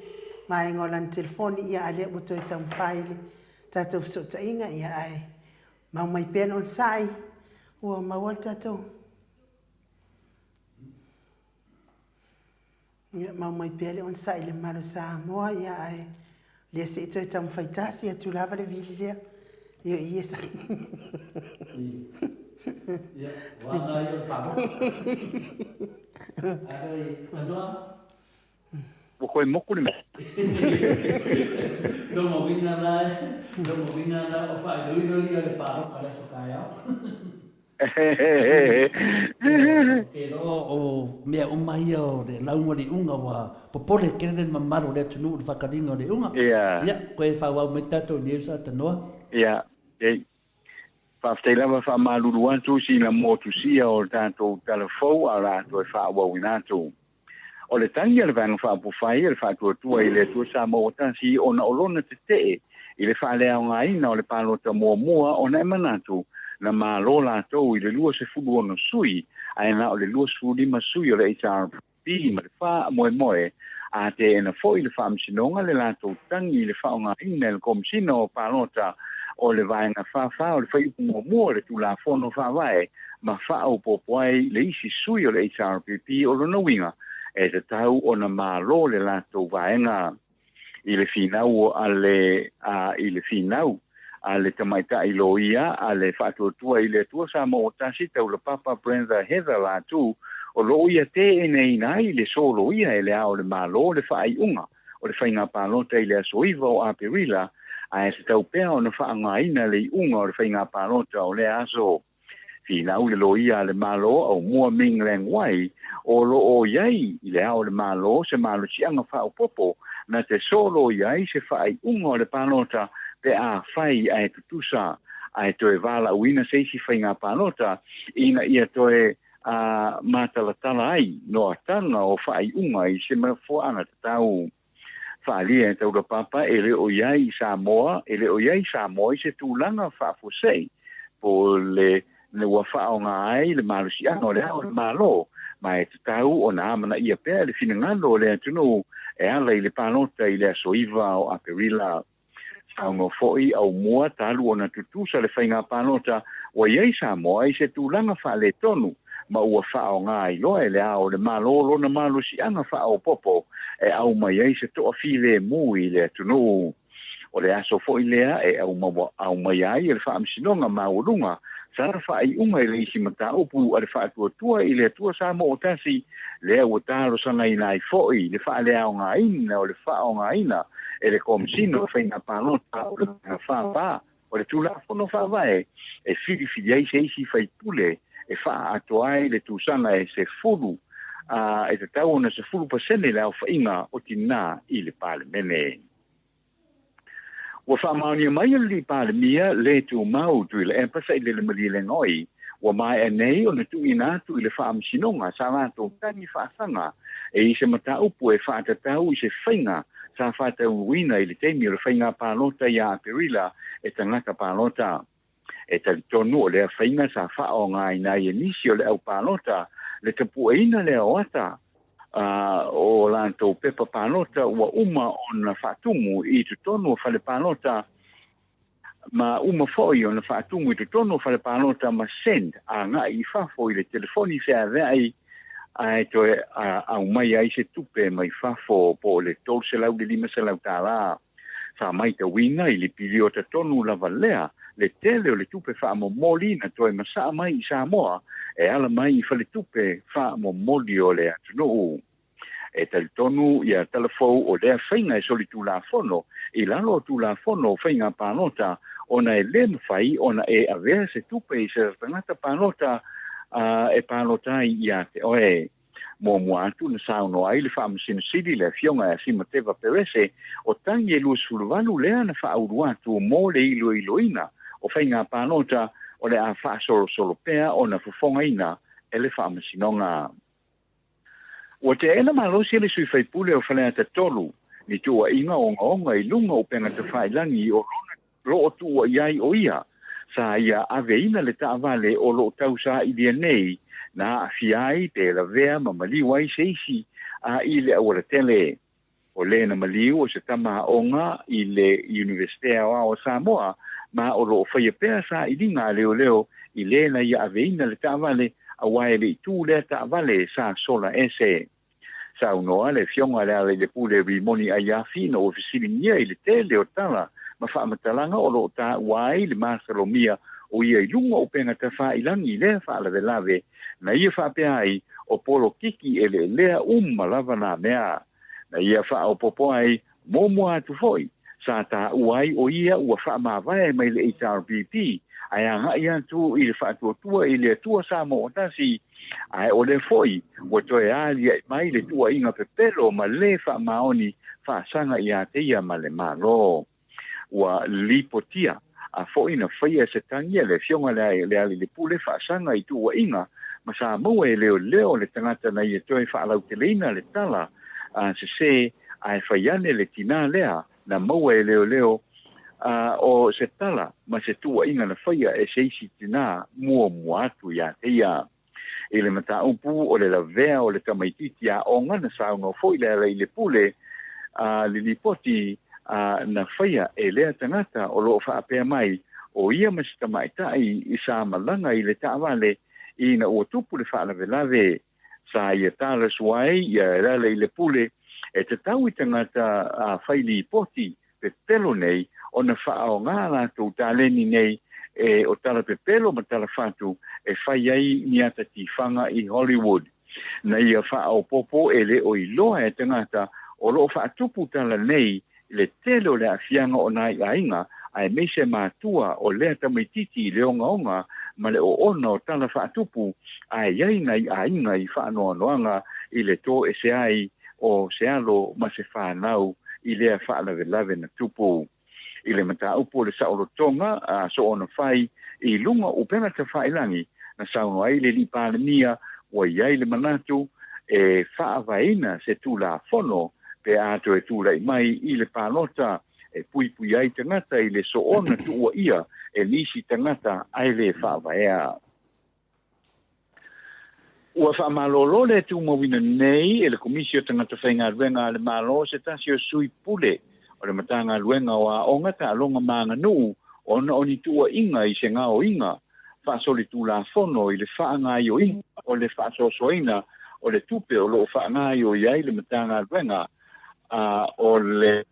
vaega o lana telefoni, ia a lea ua toe taumafai le tatou fesootaiga, ia ae mau mai pea le onosai ua maua le tatou. Ia mau mai pea le onosai i le mamalu o Samoa, ia ae lea se i toe taumafai tasi atu lava le vili lea. Ia i e sa. Ia, ua ana ia o le pāloka. Ae, tanoa. Ua koe moku le mea. Lona uiga la, lona uiga la o faailoilo ia le pāloka i le aso taeao. Ou te iloa o mea uma ia o le lauga o le iuga ua popole tele le mamalu o le atunuu i le faataliga o le iuga. Ia, koe faaauau mai le tatou news Tanoa. Ia, okay. Faafetai lava faamalulu atu sina motusia o le tatou tala fou a o le a toe faaauauina atu. O le tagi a le Vaega Faaupufai a le Faatuatua i le Atua Samoa Tasi ona o lona tetee i le faaleaogaina o le palota muamua ona e manatu na malo latou i le 26 sui ae na o le 25 sui o le HRPP ma le faamoemoe a teena foi le Faamasinoga le latou tagi i le faaaogaina e le Komesina o Palota o le Vaega 44 o le Fuaiupu Muamua o le Tulafono Faavae ma faaopoopo ai le isi sui o le HRPP o lona uiga e tatau ona malo le latou vaega i le finau a le a i le finau a le tamaitai loia a le Faatuatua i le Atua Samoa Tasi Taulapapa Brenda Heather Latu o lo o ia teenaina ai le soloia e le Ao o le Malo le faaiuga o le faiga palota i le aso 9 o Aperila ae tatau pea ona faaaogaina le iuga o le faiga palota o lea aso. Finau le loia a le Malo Aumua Ming Leng Wai o lo o i ai i le Ao o le Malo se malosiaga faaopoopo na te soloia ai se faaiuga o le palota pe afai ae tutusa ae toe valaauina se isi faiga palota ina ia toe a matalatala ai noataga o faaiuga i se mafuaaga tatau. Faaalia e Taulapapa e le o i ai i Samoa, e le o i ai Samoa i se tulaga faafuasei po o le ua faaaoga ai le malosiaga o le Ao o le Malo, ma e tatau ona amanaia pea le finagalo o le atunuu e ala i le palota i le aso 9 o Aperila. Saunoa foi Aumua talu ona tutusa le faiga palota ua i ai Samoa i se tulaga faaletonu ma ua faaaoga ai loa e Le Ao o le Malo lona malosiaga faaopoopo e aumai ai se toafilemu i le atunuu. O le aso foi lea e aumaia ai e le Faamasinoga Maualuga sana faaiuga i le isi mataupu a le Faatuatua i le Atua Samoa Tasi, lea ua talosagaina ai foi le faaleaogaina o le faaaogaina e le Komesina o Faiga Palota o le Vaega 44 o le Tulafono Faavae e filifili ai se isi faipule e faaatoa ai le tusaga e 10, a e tatau ona 10% le aofaiga o tinā i le Palemene. Ua faamaonia mai e le Alii Palemia le tumau Tuilaepa Sailele Malielegaoi ua maea nei ona tuuina atu i le Faamasinoga sa latou tagi faasaga e i se mataupu e faatatau i se faiga sa faataunuuina i le taimi o le faiga palota ia Aperila e tagata palota. E talitonu o lea faiga sa faaaogaina ai e nisi o le au palota le tapueina lea o ata o latou pepa palota ua uma ona faatumu i totonu o fale palota ma uma foi ona faatumu i totonu o fale palota ma send agai i fafo i le telefoni feaveai ae toe aumai ai se tupe mai fafo po o le $300 i le $500 tala. Sa maitauina i le piliota tonu lava lea le tele o le tupe faamomoli na toe masaa mai i Samoa e ala mai i faletupe faamomoli o le atunuu. E talitonu ia tala fou o lea faiga e solitulafono i lalo o Tulafono o Faiga Palota ona e le mafai ona e avea se tupe i se tagata palota e palota ai ia te oe. Muamua atu na saunoa ai le Faamasino Sili le Afioga ia Simateva Perese o tagi e 28 lea na faaulu atu mo le iloiloina o faiga palota o le a faasolosolo pea ona fofogaina e le Faamasinoga. Ua teena malosi e le sui faipule o Faleata 3 ni tuuaiga ogaoga i luga o upega tafailagi o lona loo tuuaia ai o ia sa ia aveina le taavale o loo tausaailia nei na aafia ai pe lavea ma maliu ai se isi a i le aualatele. O le na maliu o se tama aoga i le Iunivesite Aoao o Samoa ma o loo faia pea sailiga a leoleo i le na ia aveina le taavale aua e le i tu lea taavale sa sola ese. Saunoa le Afioga i le Alailepule Rimoni Aiafi ina ua fesiligia i le tele o tala ma faamatalaga o lo o taua ai le masalomia o ia i luga o upega tafailangi i lea faalavelave na ia faapea ai o polokiki eleelea uma lava nā mea. Na ia faaopoopo ai muamua atu foi sa taua ai o ia ua faamavae mai le HRPP ae agai atu i le faatuatua i le Atua Samoa Tasi, ae o lea foi ua toe aliae mai le tuuaiga pepelo ma le faamaoni faasaga ia te ia ma le Malo. Ua lipotia a foi na faia se tagi a le Afioga i le Lealailepule faasaga i tuuaiga ma sa maua e leoleo le tagata na ia toe faalauteleina le tala a sese ae fai ane le tinā lea na maua e leoleo a o se tala ma se tuuaiga na faia e se isi tinā muamua atu ia te ia. I le mataupu o le lavea o le tamaitiiti aoga na saunoa foi le Alailepule a le lipoti a na faia e lea tagata o lo o faapea mai o ia ma se tamaitai i sa malaga i le taavale ina ua tupu le faalavelave sa ia tala sua ai ia e Lealailepule e tatau i tagata a fai lipoti pepelo nei ona faaaoga latou taleni nei e o tala pepelo ma tala fatu e fai ai ni ata tifaga i Hollywood. Na ia faaopoopo e le o iloa e tagata o lo o faatupu tala nei i le tele o le aafiaga o nai aiga aemaise matua o lea tamaitiiti i le ogaoga ma le oona o tala faatupu ae i ai nai aiga i faanoanoaga i le toese ai o se alo ma se fanau i lea faalavelave na tupu. I le mataupu o le saolotoga a soona fai i luga o upega tafailangi na saunoa ai le Alii Palemia ua i ai le manatu e faavaeina se Tulafono pe a toe tulai mai i le palota e puipui ai tagata i le soona tuuaia e nisi tagata ae le faavaea. Ua faamalolo le tumauina nei e le Komisi o Tagata Faigaluega a le Malo se tasi o sui pule o le Matagaluega o Aoga, Taaloga ma Aganuu ona o ni tuuaiga i se gaoiga faasolitulafono i le faagaoioiga o le faasoasoaina o le tupe o lo o faagaoioi ai le Matagaluega o le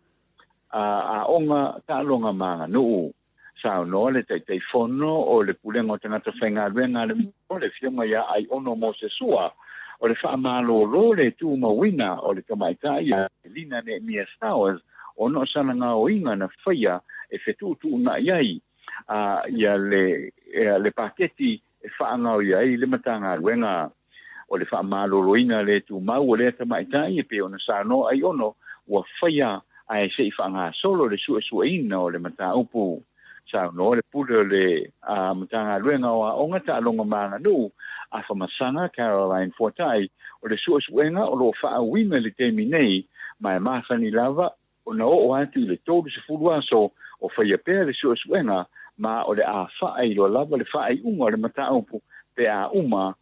Aoga, Taaloga ma Aganuu. Saunoa le Taitaifono o le Pulega o Tagata Faigaluega a le Malo, le Afioga ia Aiono Mose Sua, o le faamalolo le tumauina o le tamaitai ia Lina Neemia Stowers ona o sana gaoiga na faia e fetuutuunai ai ia le paketi e faagaoia ai le Matagaluega. O le faamaloloina le tumau o lea tamaitai e pei ona saunoa Aiono ua faia ae se i faagasolo le suesueina o le mataupu. Saunoa le Pule o le Matagaluega o Aoga, Taaloga ma Aganuu, Afamasaga Caroline Fuatai, o le suesuega o lo o faauuina i le taimi nei ma e masani lava ona oo atu i le 30 aso o faia pea le suesuega ma o le a faailoa lava le faaiuga o le mataupu pe a uma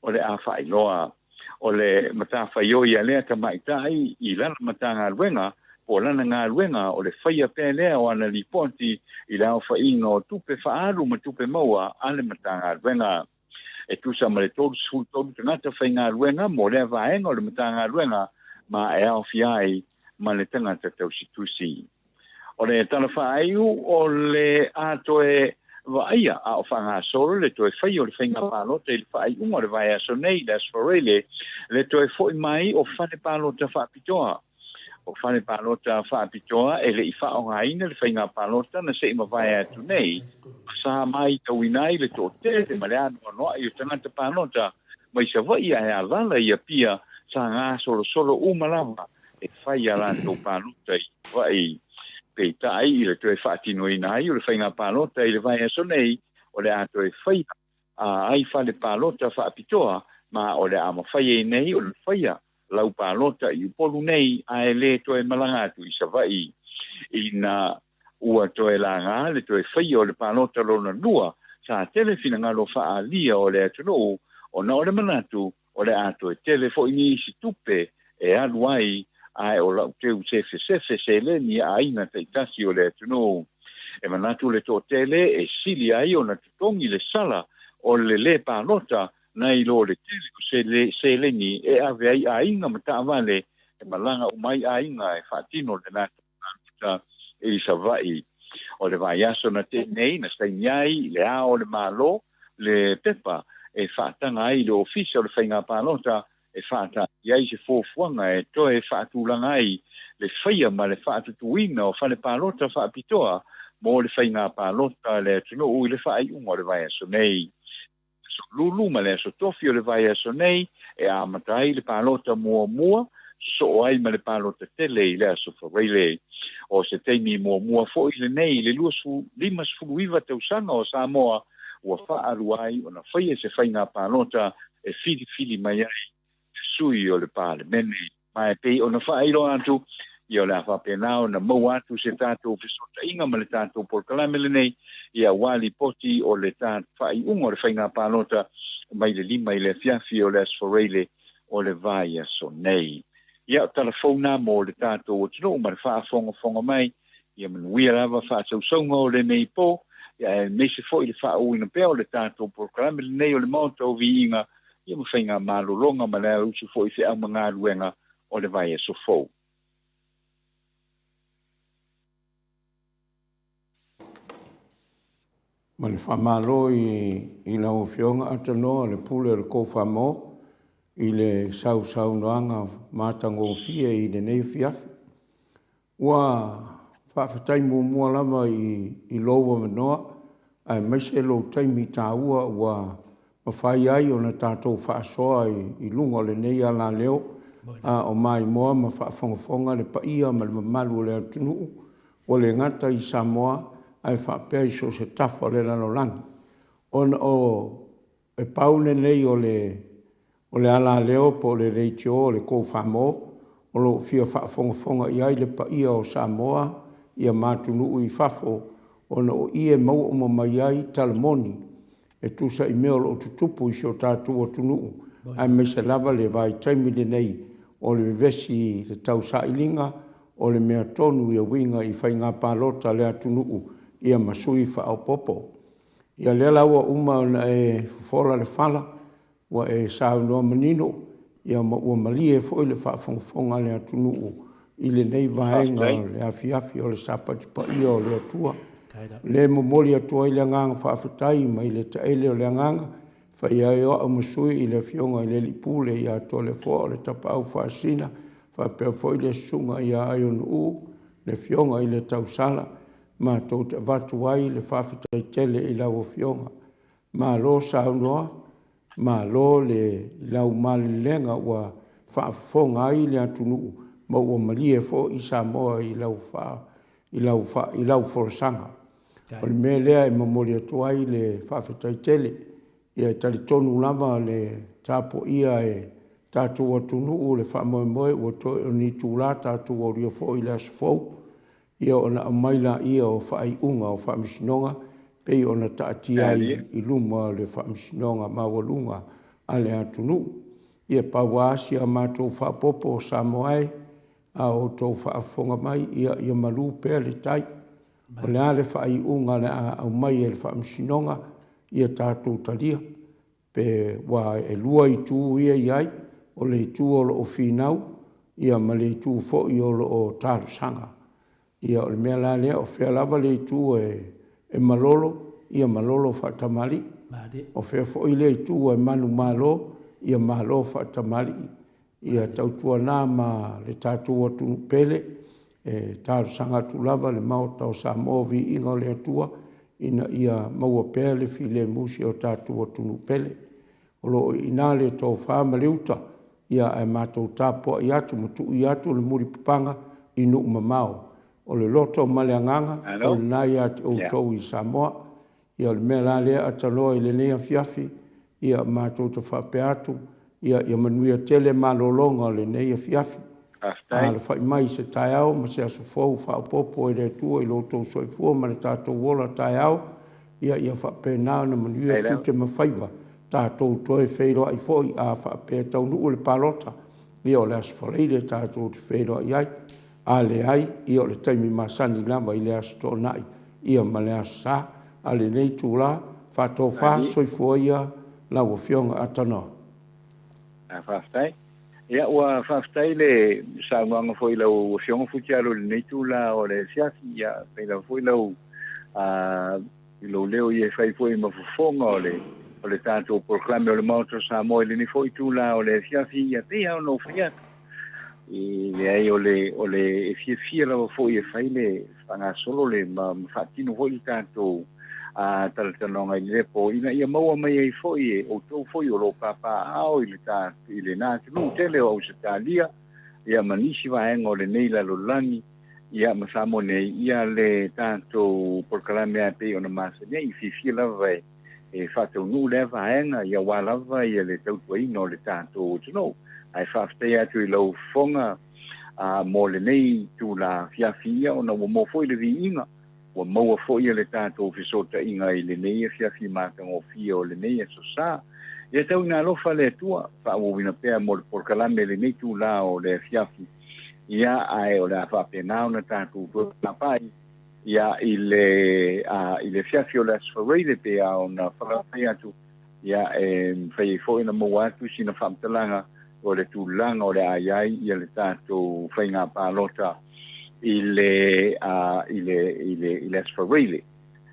o le a faailoa. O le matafaioi a lea tamaitai i lana Matagaluega po o lana galuega o le faia pea lea o ana lipoti i le aofaiga o tupe faaalu ma tupe maua a le Matagaluega. E tusa ma le 33 tagata faigaluega mo lea vaega o le Matagaluega ma e aofia ai ma le tagata tausitusi. O le tala faaiu o le a toe vaaia a o faagasolo le toe faia o le faiga palota i le faaiuga o le vaiaso nei i le Aso Faraile, le toe foi mai o fale palota faapitoa. O fale palota faapitoa e le i faaaogaina le faiga palota na se i mavae atu nei, ma sa matauina ai le toatele ma le anoanoai o tagata palota mai Savaii ae alala i Apia sa gasolosolo uma lava e fai a latou palota i Savaii. Peitai, i le toe faatinoina ai o le faiga palota i le vaiaso nei, o le a toe faia ai fale palota faapitoa ma o le a mafai ai nei ona faia lau palota i Upolu nei ae le toe malaga atu i Savaii. Ina ua toe laga le toe faia o le palota lona lua, sa tele finagalo faaalia o le atunuu ona o le manatu o le a toe tele foi nisi tupe e alu ai ae o lau teu sefesefe seleni a aiga taitasi o le atunuu. E manatu le toatele e sili ai ona totogi le sala o le lē palota nai lo le tele o seleni e ave ai aiga ma taavale e malaga uma ai aiga e faatino le latou palota i Savaii. O le vaiaso na tea nei na saini ai i Le Ao o le Malo le pepa e faataga ai le Ofisa o le Faiga Palota e faataatia ai se fuafuaga e toe faatulaga ai le faia ma le faatutuina o fale palota faapitoa mo le faiga palota a le atunuu i le faaiuga o le vaiaso nei. Aso Lulu ma le Aso Tofi o le vaiaso nei e amata ai le palota muamua sosoo ai ma le palota tele i le Aso Faraile. O se taimi muamua foi lenei i le 59 tausaga o Samoa ua faalua ai ona faia se faiga palota e filifili mai ai le sui o le Palemene. Ma e pei ona faailoa atu, ia o le a faapena ona maua atu se tatou fesootaiga ma le tatou polokalame lenei, ia aua lipoti o le faaiuga o le faiga palota mai le 5 i le afiafi o le Aso Faraile o le vaiaso nei. Ia, o tala fou na mo le tatou atunuu ma le faafogafoga mai, ia manuia lava faasausauga o lenei po, ia aemaise foi le faauuina pea o le tatou polokalame lenei o le Maota o Viiga, ia ma faiga malologa ma le alausu foi i feau ma galuega o le vaiaso fou. Ma le faamalo i lau Afioga Atanoa le Pule o le Kofamo i le sausaunoaga matagofie i lenei afiafi. Ua faafetai muamua lava i lou avanoa aemaise lou taimi taua ua mafai ai ona tatou faasoa i luga o lenei alaleo a o maimoa ma faafogafoga le paia ma le mamalu o le atunuu ua le gata i Samoa ae faapea i so o se tafa o le lalolagi. Ona o e pau lenei o le o le alaleo po o le leitio o le Kofamo o lo o fia faafogafoga i ai le paia o Samoa ia ma atunuu i fafo ona o i e maua uma mai ai tala moni e tusa i mea o lo o tutupu i si o tatou atunuu aemaise lava le vaitaimi lenei o le vevesi i le tausailiga. o le mea tonu e uiga i faiga palota a le atunuu ia ma sui faaopoopo. Ia lea la ua uma ona e fofola le fala, ua e saunoa manino, ia ma ua malie foi le faafogafoga a le atunuu i lenei vaega o le afiafi o le Sapati Paia o le Atua. O lea e momoli atu ai le agaga faafetai mai le taele o le agaga, e fai ai o au ma sui i le Afioga i le Alii Pule ia Toleafoa o le Tapaau Faasisina, faapea foi le Susuga ia Aiono le Afioga i le Tausala, matou te avatu ai le faafetai tele i lau Afioga. Malo saunoa, malo i lau malelega ua faafofoga ai le atunuu ma ua malie foi Samoa i lau folasaga. O le mea lea e momoli atu ai le faafetai tele. Ia e talitonu lava le tapuaia e tatou atunuu le faamoemoe ua toe o ni itula tatou aulia foi le aso fou, ia ona aumai lea o faaiuga o Faamasinoga pei ona taatia ai i luma o le Faamasinoga Maualuga a le atunuu. Ia pau lava si a matou faaopoopo o Samoa e, a o outou faafofoga mai, ia malu pea le tai. O le a le faaiuga o le a aumai e le Faamasinoga, ia tatou talia. Pe ua e lua itu ia e i ai, o le itu o lo o finau, ia ma le itu foi o lo o talosaga. Ia o le mea la lea, o fea lava le itu e malolo, ia malolo faatamalii. O fea foi le itu e manumalo, ia malo faatamalii. Ia tautuana ma le tatou atunuu pele, e talosaga atu lava i le Maota o Samoa, viiga o le Atua, ina ia maua pea le filemu i si o tatou atunuu pele. O lo o i ina le tofa ma le uta, ae matou tapuai atu ma tuu atu le mulipapaga i nuu mamao. O le loto ma le agaga o lena ia te outou i Samoa. Ia o le mea la lea ataloa i lenei afiafi, ia matou te faapea atu, ia manuia tele malologa o lenei afiafi. Alafai mai i se taeao ma se aso fou faaopoopo e le Atua i lo outou soifua ma le tatou ola taeao, ia faapena ona manuia tiute ma faiva, tatou toe feiloai foi a faapea e taunuu le palota, ia o le Aso Faraile tatou te feiloai ai. A leai, ia o le taimi masani lava i le Aso Toonai ia ma le Aso Sa. A o lenei itula, faatofa soifua ia lau Afioga Atanoa. Faafetai. Ia, ua faafetai le saunoaga foi i lau Afioga Futialo i lenei itula o le afiafi. Ia, fai lava foi lau i lou leo ia e fai foi ma fofoga o le o le tatou polokalame o le Maota o Samoa i lenei foi itula o le afiafi. Ia, pei lava ona ou fai atu, e leai o le o le e fiafia lava foi e fai le faagasolo le ma faatino foi le tatou talatalanoaga i le po ina ia maua mai ai foi e outou foi o lo o papaaao i le ta i lena atunuu tele o Ausetalia ia ma nisi vaega o lenei lalolagi ia ma Samoa nei ia le tatou polokalame a pei ona masani ai. Fiafia lava e faataunuu lea vaega ia aua lava ia le tautuaina o le tatou atunuu. Ae faafetai atu i lau fofoga mo lenei itula afiafi ia ona ua maua foi le viiga, ua maua foi le tatou fesootaiga i lenei afiafi matagofie o lenei aso Sa. Ia tau ina alofa le Atua, faaauauina pea mo le polokalame i lenei itula o le afiafi, ia ae o le a faapena ona tatou toe papai ia i le i le afiafi o le Aso Faraile pe a ona fai atu, ia e mafai ai foi ona maua atu sina faamatalaga o le tulaga o le a i ai ia le tatou faiga palota i le i le i le i le Aso Faraile.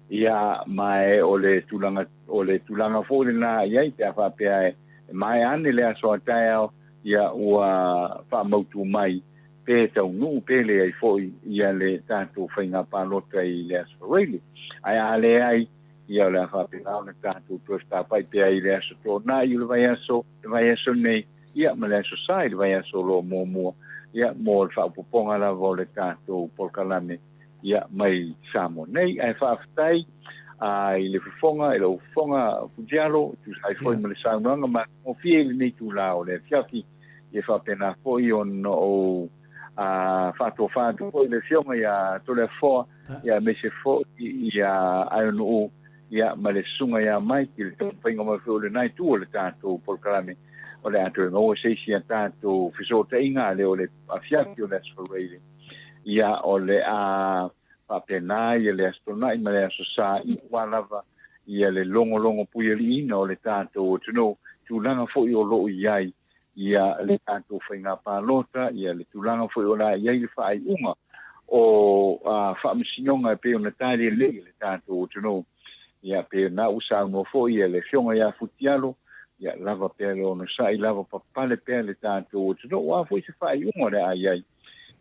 Ia ma e o le tulaga o le tulaga foi lena i ai pe a faapea e maea ane le aso a taeao, ia ua faamautu mai pe taunuu pe leai foi ia le tatou faiga palota i le Aso Faraile. Ae a leai, ia o le a faapena ona tatou toe fetapai pea i le Aso Toonai o le vaiaso, le vaiaso nei, ia ma le Aso Sa i le vaiaso o lo o muamua, ia mo le faaopoopoga lava o le tatou polokalame ia mai Samoa nei. Ae faafetai i le fofoga, i lou fofoga Futialo, tusa ai foi ma le saunoaga matagofie i lenei itula o le afiafi. Ia faapena foi ona ou faatofa atu foi i le Afioga ia Toleafoa, ia aemaise foi ia Aionuu, ia ma le Susuga ia Mike i le taumafaiga mai foi o lena itu o le tatou polokalame o le a toe maua se isi a tatou fesootaiga a lea o le afiafi o le Aso Faraile. Ia, o le a faapena ia le Aso Toonai ma le Aso Sa, ia aua lava ia le logologo puialiiina o le tatou atunuu, tulaga foi o lo o i ai ia le tatou faiga palota, ia le tulaga foi o le a i ai le faaiuga o faamasinoga e pei ona tali lelei e le tatou atunuu. Ia pei ona ua saunoa foi ia le Afioga ia Futialo, ia lava pea le onosai, lava papale pea le tatou atunuu, o a foi se faaiuga o le a i ai,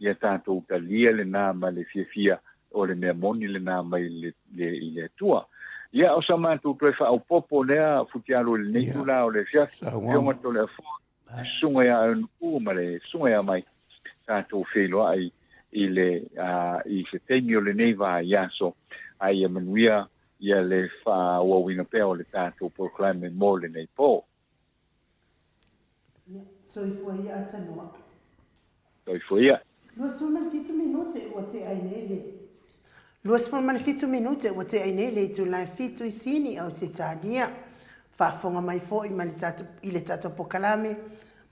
ia tatou talia lena ma le fiafia, o le mea moni lena mai le, le, i le Atua. Ia, o sa matou toe faaopoopo lea, Futialo, i lenei itula o le afiafi, Afioga Toleafoa, le Susuga ia Aunuku ma le Susuga ia Mike, tatou feiloai i le, i se taimi o lenei vaiaso, a ia manuia ia le faaauauina pea o le tatou polokalame mo lenei po. Ia, soifua ia Atanoa. Soifua ia. 27 minute ua tea ai nei le 27 minute ua tea ai nei le itula e fitu i Sini, Ausetalia. Faafofoga mai foi ma le tatou, i le tatou pokalame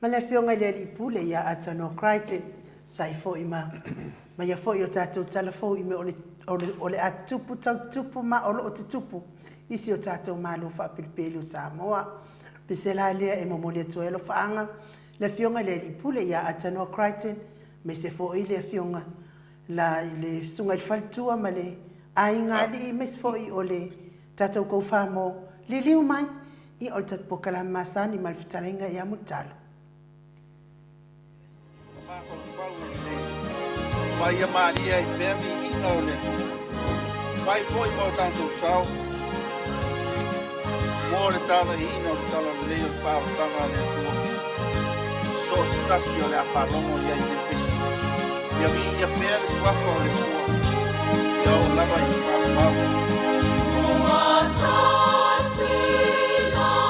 ma le Afioga i le Alii Pule ia Atanoa Crichton, sa ai foi ma ma ia foi o tatou tala fou i mea o le, o le, o le a tutupu, tau tutupu ma o lo o tutupu i si o tatou Malo faapelepele o Samoa. Pese la lea e momoli atu ai alofaaga le Afioga i le Alii Pule ia Atanoa Crichton, aemaise foi le Afioga la i le Susuga i le Faletua ma le Aiga Alii, aemaise foi o le tatou Koufa mo liliu mai ia o le tatou polokalame masani ma le fetalaiga ia Mulitalo. Mafaufau o lenei ma ia malie ai pea viiga o le Atua. Fai foi ma o tatou sao mo le talaiina o le talalelei o le faaolataga a le Atua i so o se tasi o le a faalogo i ai nei pesi. Ia viia pea le suafa o le Atua, ia oo lava i le faavavau. Ua tasi lava.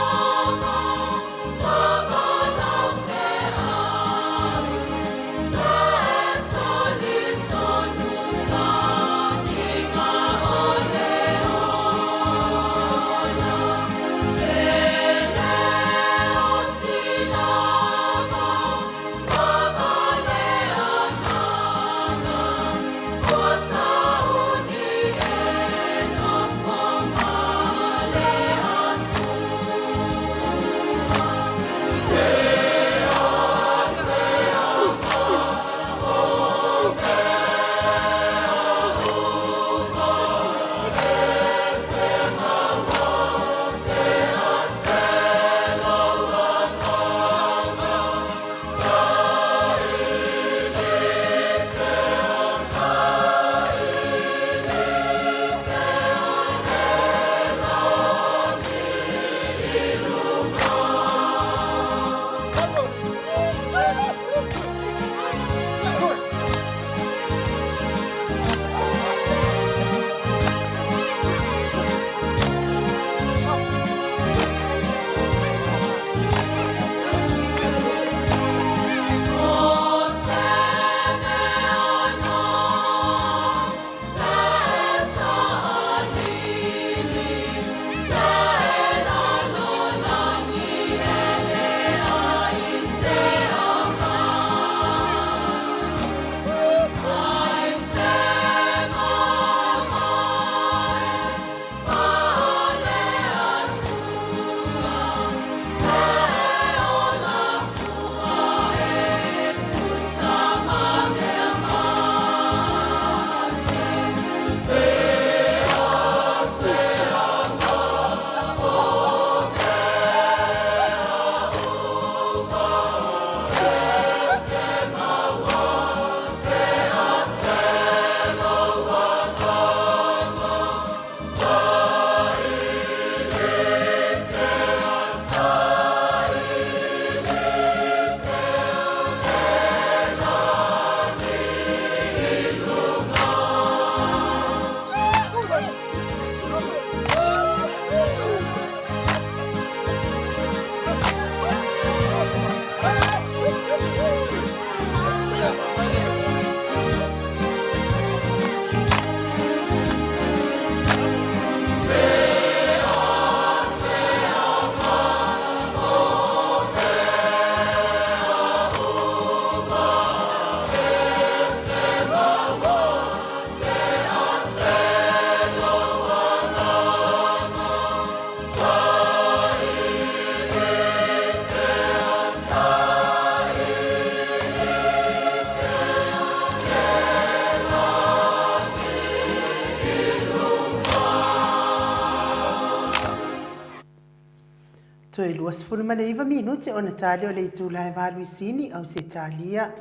Toe 29 minute ona tali o le itula e valu i Sini, Ausetalia,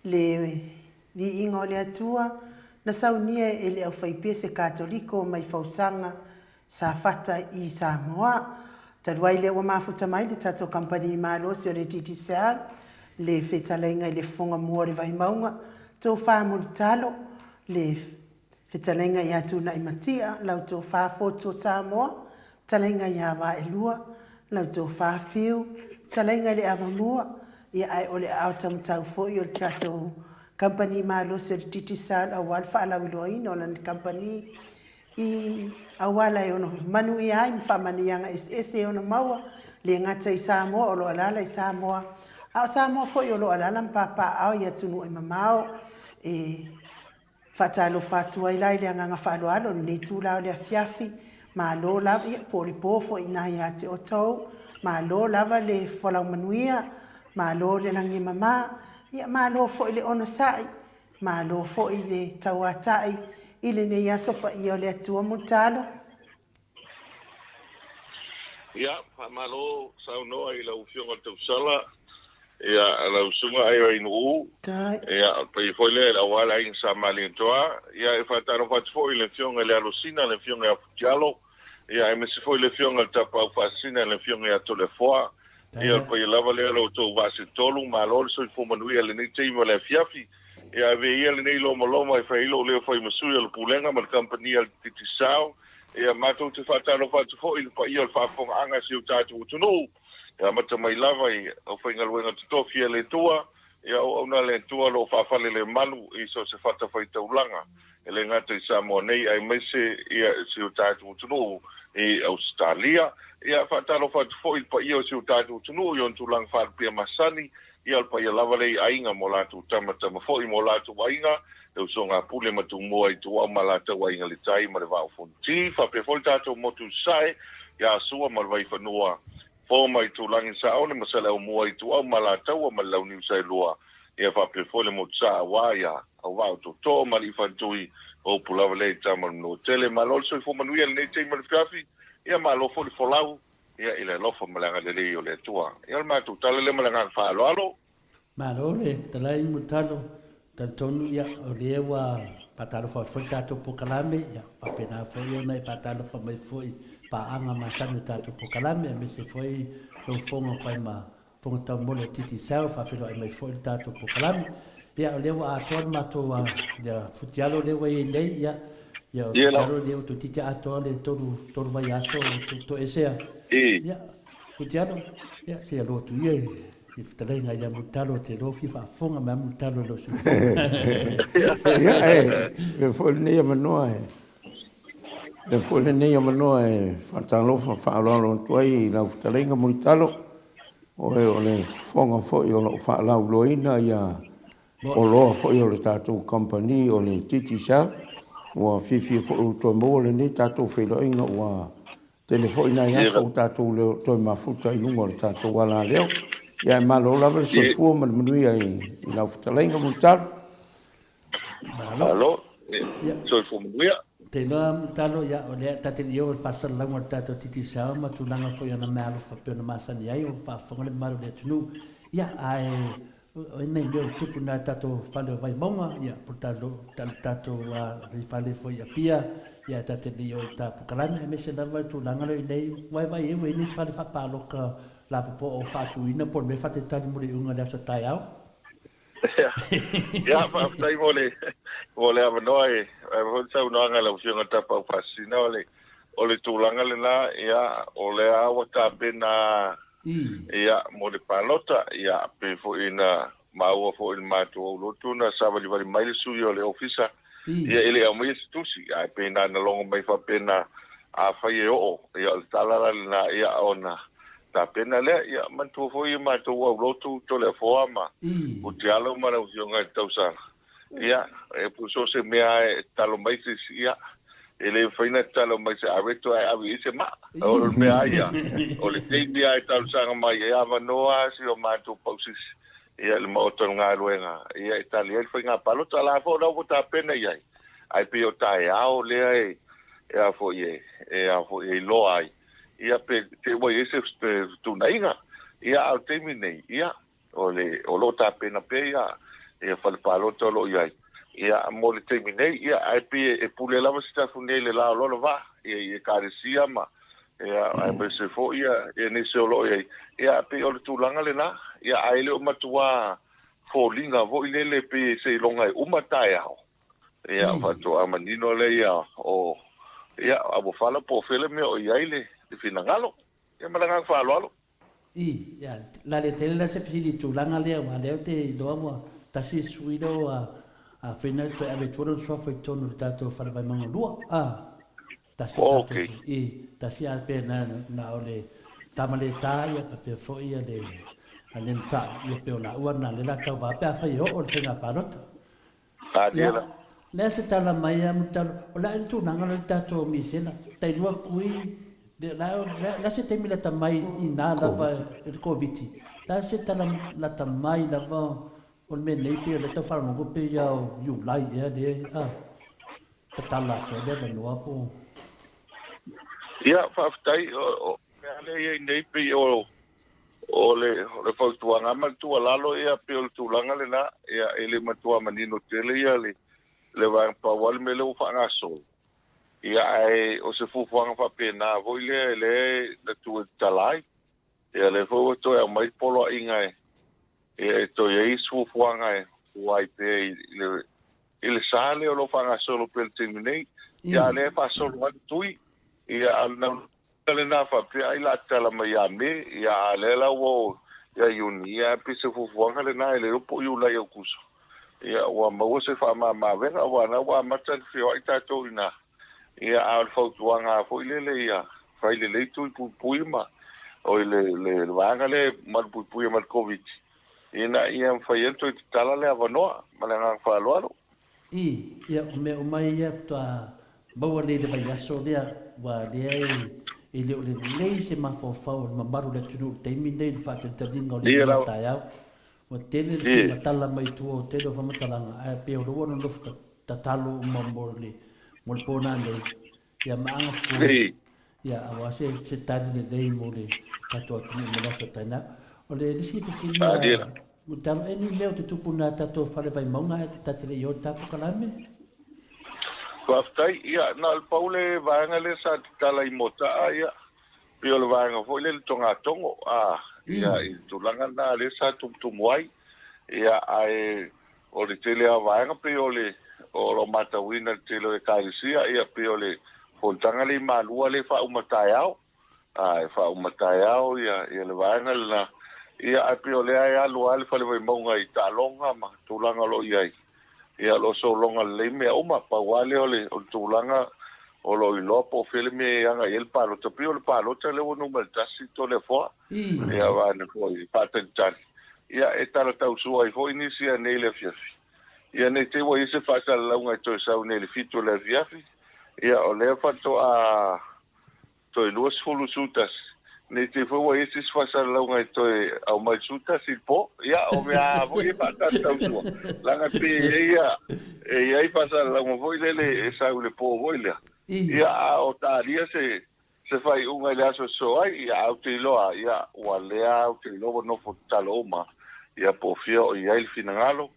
le Viiga o le Atua, na saunia e le aufaipese Katoliko mai Fausaga Safata i Samoa. Talu ai lea ua mafuta mai le tatou kamupani malosi o le Digicel, le fetalaiga i le Fofoga Mua o le Vaimauga, Tofa Mulitalo, le Fetalaiga ia Tunai Matia, lau Tofa Fotu o Samoa, Fetalaiga ia Vaelua, lau Tofa Fiu, Fetalaiga i le Avamua, ia ae o le aao taumatau foi o le tatou kamupani malosi o le Digicel aua le faalauiloaina o lana kamupani i auala e ono manuia ai ma faamanuiaga eseese e ono maua, le gata i Samoa o lo o alaala i Samoa, a o Samoa foi o lo o alaala ma papaaao i atunuu e mamao e Faatalofa atu ai la i le agaga faaaloalo i lenei itula o le afiafi. Malo lava, ia, po o le po foi i ina ia te outou. Malo lava le folau manuia, malo le lagi e mama, ia, malo foi le onosai, malo foi le tauatai i lenei aso paia o le Atua mo le talo. Ia, faamalo saunoa i lau Afioga i le Tausala, ia, lau Susuga Aioainu'u, ia, o le paia foi lea aua le Aiga Sa Malietoa. Ia, e faatalofa atu foi i le Afioga i le Alosina, le Afioga ia Futialo, ia, aemaise foi le Afioga i le Tapaau Faasisina, le Afioga ia Toleafoa. Ia, o le paia lava lea o lo outou vaa se tolu, malo le soifua manuia i lenei taimi o le afiafi. Ia, avea ia lenei lomaloma e fai ai lou leo fai ma sui o le Pulega ma le Kamupani a le Digicel. Ia, matou te faatalofa atu foi i le paia o le faafofogaaga a si o tatou atunuu, e amata mai lava i aufaigaluega totofi a le Atua, ia auauna a le Atua o lo o faafalelemalu i so o se fatafaitaulaga, e le gata i Samoa nei aemaise ia si o tatou atunuu i Ausetalia. Ia, faatalofa atu foi i le paia o si o tatou atunuu i ona tulaga faalupea masani, Ia, o le paia lava lea i aiga ma o latou tama, tama foi ma o latou aiga, le usoga a Pule ma Tumua i Tuau ma latou aiga le tai ma le Vaa o Fonoti, faapea foi le tatou motu i Sasae, ia Sua ma le Vaifanua, Fo ma Itulagi Saole ma Saleaaumua i Tuau ma Alataua ma le Launiu Saelua, ia faapea foi le motu Sa aua ia Auvaa o Tootoo ma Aliifaletui, o upu lava lea i tama o le Manuatele. Malo le soifua manuia i lenei taimi o le afiafi, ia malo foi le folau. Ia, i le alofa ma le agalelei o le Atua. Ia, o le matou tala lea ma le agaga faaaloalo. Malo le fetalai Mulitalo, talitonu ia o lea ua faatalofa atu foi le tatou polokalame, ia faapena foi ona e faatalofa mai foi i paaga masani o le tatou polokalame aemaise foi lau fofoga fai ma fofoga taumole o Digicel faafeiloai mai foi le tatou polokalame. Ia o lea ua atoa le matou ia futialo lea ua i ai nei, ia ia o futialo lea ua toeitiiti atoa le tolu vaiaso o toesea. Ia futialo, ia se alo atu ia i le fetalaiga ia Mulitalo te loa fia faafofoga mai Mulitalo i lou sui Ia e avea foi lenei avanoa e avea foi lenei avanoa e faatalofa faaaloalo atu ai i lau fetalaiga Mulitalo. Oe o le fofoga foi o lo o faalauiloaina ia oloa foi o le tatou kamupani o le Digicel. Ua fiafia foi ua toe maua lenei tatou feiloaiga ua tele foi nai aso ua tatou le toe mafuta i luga o le tatou alaleo. Ia ae malo lava le soifua ma le manuia i lau fetalaiga Mulitalo. Malo. Soifua manuia. Te iloa Mulitalo, ia, o lea ta te le i oo i le faasalalauga o le tatou Digicel ma tulaga foi o ana meaalofa pei ona masani ai o faafofoga le mamalu o le atunuu. Ia, ae o nai mea ua tupu na i le tatou fale o Vaimauga, ia, po o le tatou fale foi i Apia, ia, ta te le i oo i ta polokalame, aemaise lava le tulaga lea i inei, ua e vaai i ai ua i ai ni fale faapaloka lapopoa o faatuina po o le mea e faatalitali mo le iuga o le aso taeao. Ia, faafetai mo le, mo le avanoa e ave foi le saunoaga a lau Afioga Tapaau Faasisina, o le, o le tulaga lena, ia, o lea ua tapena, ia, mo le palota, ia, pei foi na maua foi i le matou aulotu na savalivali mai le sui o le ofisa, ia, e le i aumaia se tusi, ae pei na ona logo mai faapena, afai e oo, ia, o le tala la lena, ia, ona tapena lea. Ia, manatua foi matou aulotu Toleafoa ma Utialo ma lau Afioga i le Tausala. Ia, e po so o se mea e tatalo mai se isi, ia, e le mafai ona tatalo mai se aweto ae ave i ai se maa. O le mea lava ia, o le taimi lava e talosaga mai ai, e avanoa lava si o matou pausisi, ia, i le maota o le galuega, ia, e tali ai le faiga palota. O la foi o la ua tapena i ai, ae pei o taeao lea e, e a foi e, e a foi e iloa ai. Ia pe te ua i ai se fetuunaiga. Ia a o le taimi lenei, ia, o le, o lo o tapena pea ia, ia fale palota o lo o i ai. Ia, mo le taimi nei, ia, ae pei e pule lava Sitafune nei i le la o lona vaa, ia, i Ekalesia ma, ia, aemaise foi ia, ia nisi o lo o i ai. Ia, ae pei o le tulaga lena, ia, ae le o matua foliga foi lele pei seiloga e uma taeao. Ia, faatoa manino lea ia o, ia, auofala po o fea le mea o i ai le finagalo. Ia ma le agaga faaaloalo. I, ia, la le tele la se fesili i tulaga lea, aua lea ou te iloa ua tasi le sui lea ua afena e toe ave i tua lona suafa i totonu o le tatou fale Vaimauga 2. A, tasi le tatou sui. I, tasi a pe na, na o le Tamaleta, ia, faapea foi ia le, a Lenatai, ia pei o laua na lea la tauva pe afai e oo le faiga palota. Ia, lea se tala mai a Mulitalo, o le a le tulaga lea i le tatou misela, tailua kui, le a se taimi lata mai i ina lava i le Koviti, le a se tala lata mai lava o le mea nei pei o lea tau faalogologo pei ia o Iulai ea lea a tatala atu ai le avanoa po o. Ia, faafetai. O le mea lea e i ai nei pei o O le, o le fautuaga ma le tuualalo, ia, pei o le tulaga lena, ia, e le matua manino tele ia le, le vaega pau lava le mea lea ua faagasolo. Ia, ae o se fuafuaga faapena foi lea, lea na tuu e tatala ai. Ia, lea foi ua toe aumai le poloaiga e, ia, e toe i ai isi fuafuaga e fua ai pea i le, i le sa lea o lo o faagasolo pea i le taimi nei. Ia, a o lea e faasolo lava le tui, ia, a o le naunau lena faapea ai la tatala mai ia Me, ia a lea la ua oo ia Iuni, ia pei se fuafuaga lena e le iloa po o Iulai Aukuso, ia ua maua se faamama-avega aua na ua amata ona feoai tatou i ina. Ia a o le fautuaga lava foi lele ia fai lelei tui puipui ma oi le le vaega lea e malupuipuia mai le Koviti ina ia mafai ai ona toe tatala le avanoa. Ma le agaga faaaloalo. I, ia, o mea uma ia faatoa maua nei i le vaiaso lea, ua lea e, e le o lelei se mafaufau o le mamalu o le atunuu i le taimi lenei i le faatalitaliga o le lua taeao. Ua tele le fia matala mai tua o tele o faamatalaga, ae pei o lea ua nonofo tatalo uma mo le, mo le pō nanei, Ia ma aga pupuni, ia aua se, se tali lelei mo le tatou atunuu mo le aso taina. O le isi fesili a Mutalo, e ni mea o te tupu nā tatou fale Vaimauga ae ta te le i o le tapu kalame? Faafetai. Ia, na o le pau le vaega lea sa tatala i Motaa, ia, pei o le vaega foi lea i le togatogo, a, ia, i le tulaga lena lea sa tumutumu ai. Ia, ae O le tele lava o vaega pei o le o lo o matauina i le tele o Ekalesia, ia pei o le fonotaga lea i Malua lea e faauma taeao, a e faauma taeao ia ia le vaega lena, ia ae pei o lea e alu lava le Fale Vaimauga i taaloga ma tulaga o lo o i ai, ia o lo o sologa lelei mea uma. Pau lava lea o le o le tulaga o lo o iloa po o fea le mea e agai i ai le palota. Pei o le palota lea ua numera tasi Toleafoa, ia vaeane foi faatalitali. Ia, e tala tausua ai foi nisi anei i le afiafi. Ia, ne i te i ua i ai se faasalalauga e toe sau nei i le fitu o le afiafi. Ia, o lea faatoa toe 20 11, ne i te i foi ua i ai se isi faasalalauga e toe aumai i le 11 i le po. Ia, o mea lava foi ia e faatali tausua, leaga e pei e i ai ia, e i ai faasalalauga foi lele e sau i le po foi lea. Ia, a o talia se se faaiuga i le aso e sosoo ai, ia, ae ou te iloa, ia, ua lea ou te iloa ua nofo tatalo uma, ia, po o fia o i ai le finagalo,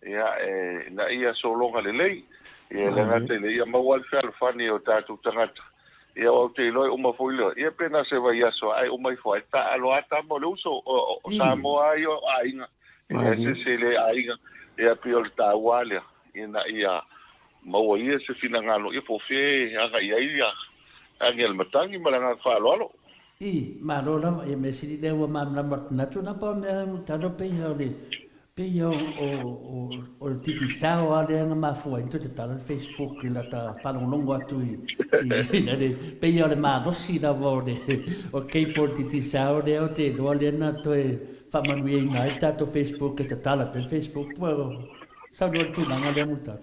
ia, e, ina ia sologa lelei, ia, e le gata i lea, ia maua ai le fealofani o tatou tagata, ia, aua ou te iloa e uma foi lea, ia, pe na o se vaiaso lava e uma ifo ai, taaalo lava tama o le uso, o, o Samoa lava ia o aiga, e leai se isi e le aiga, ia, pei o le taua lava lea, ina ia maua ia se finagalo, ia, po o fea e agai ai ia Agi a le matagi ma le agaga faaaloalo. I, malo lava, ia mea sili lea ua malamalama atu manatu na pau mea talo pei o le pei o o o o le Digicel a lea na mafua ai na toe tatala le Facebook i lata faalogologo atu i i i le pei o le malosi lava o le o cable Digicel lea ou te iloa lea na toe faamanuiaina ai le tatou Facebook e tatala pea le Facebook po o saunoa i le tulaga lea Mulitalo.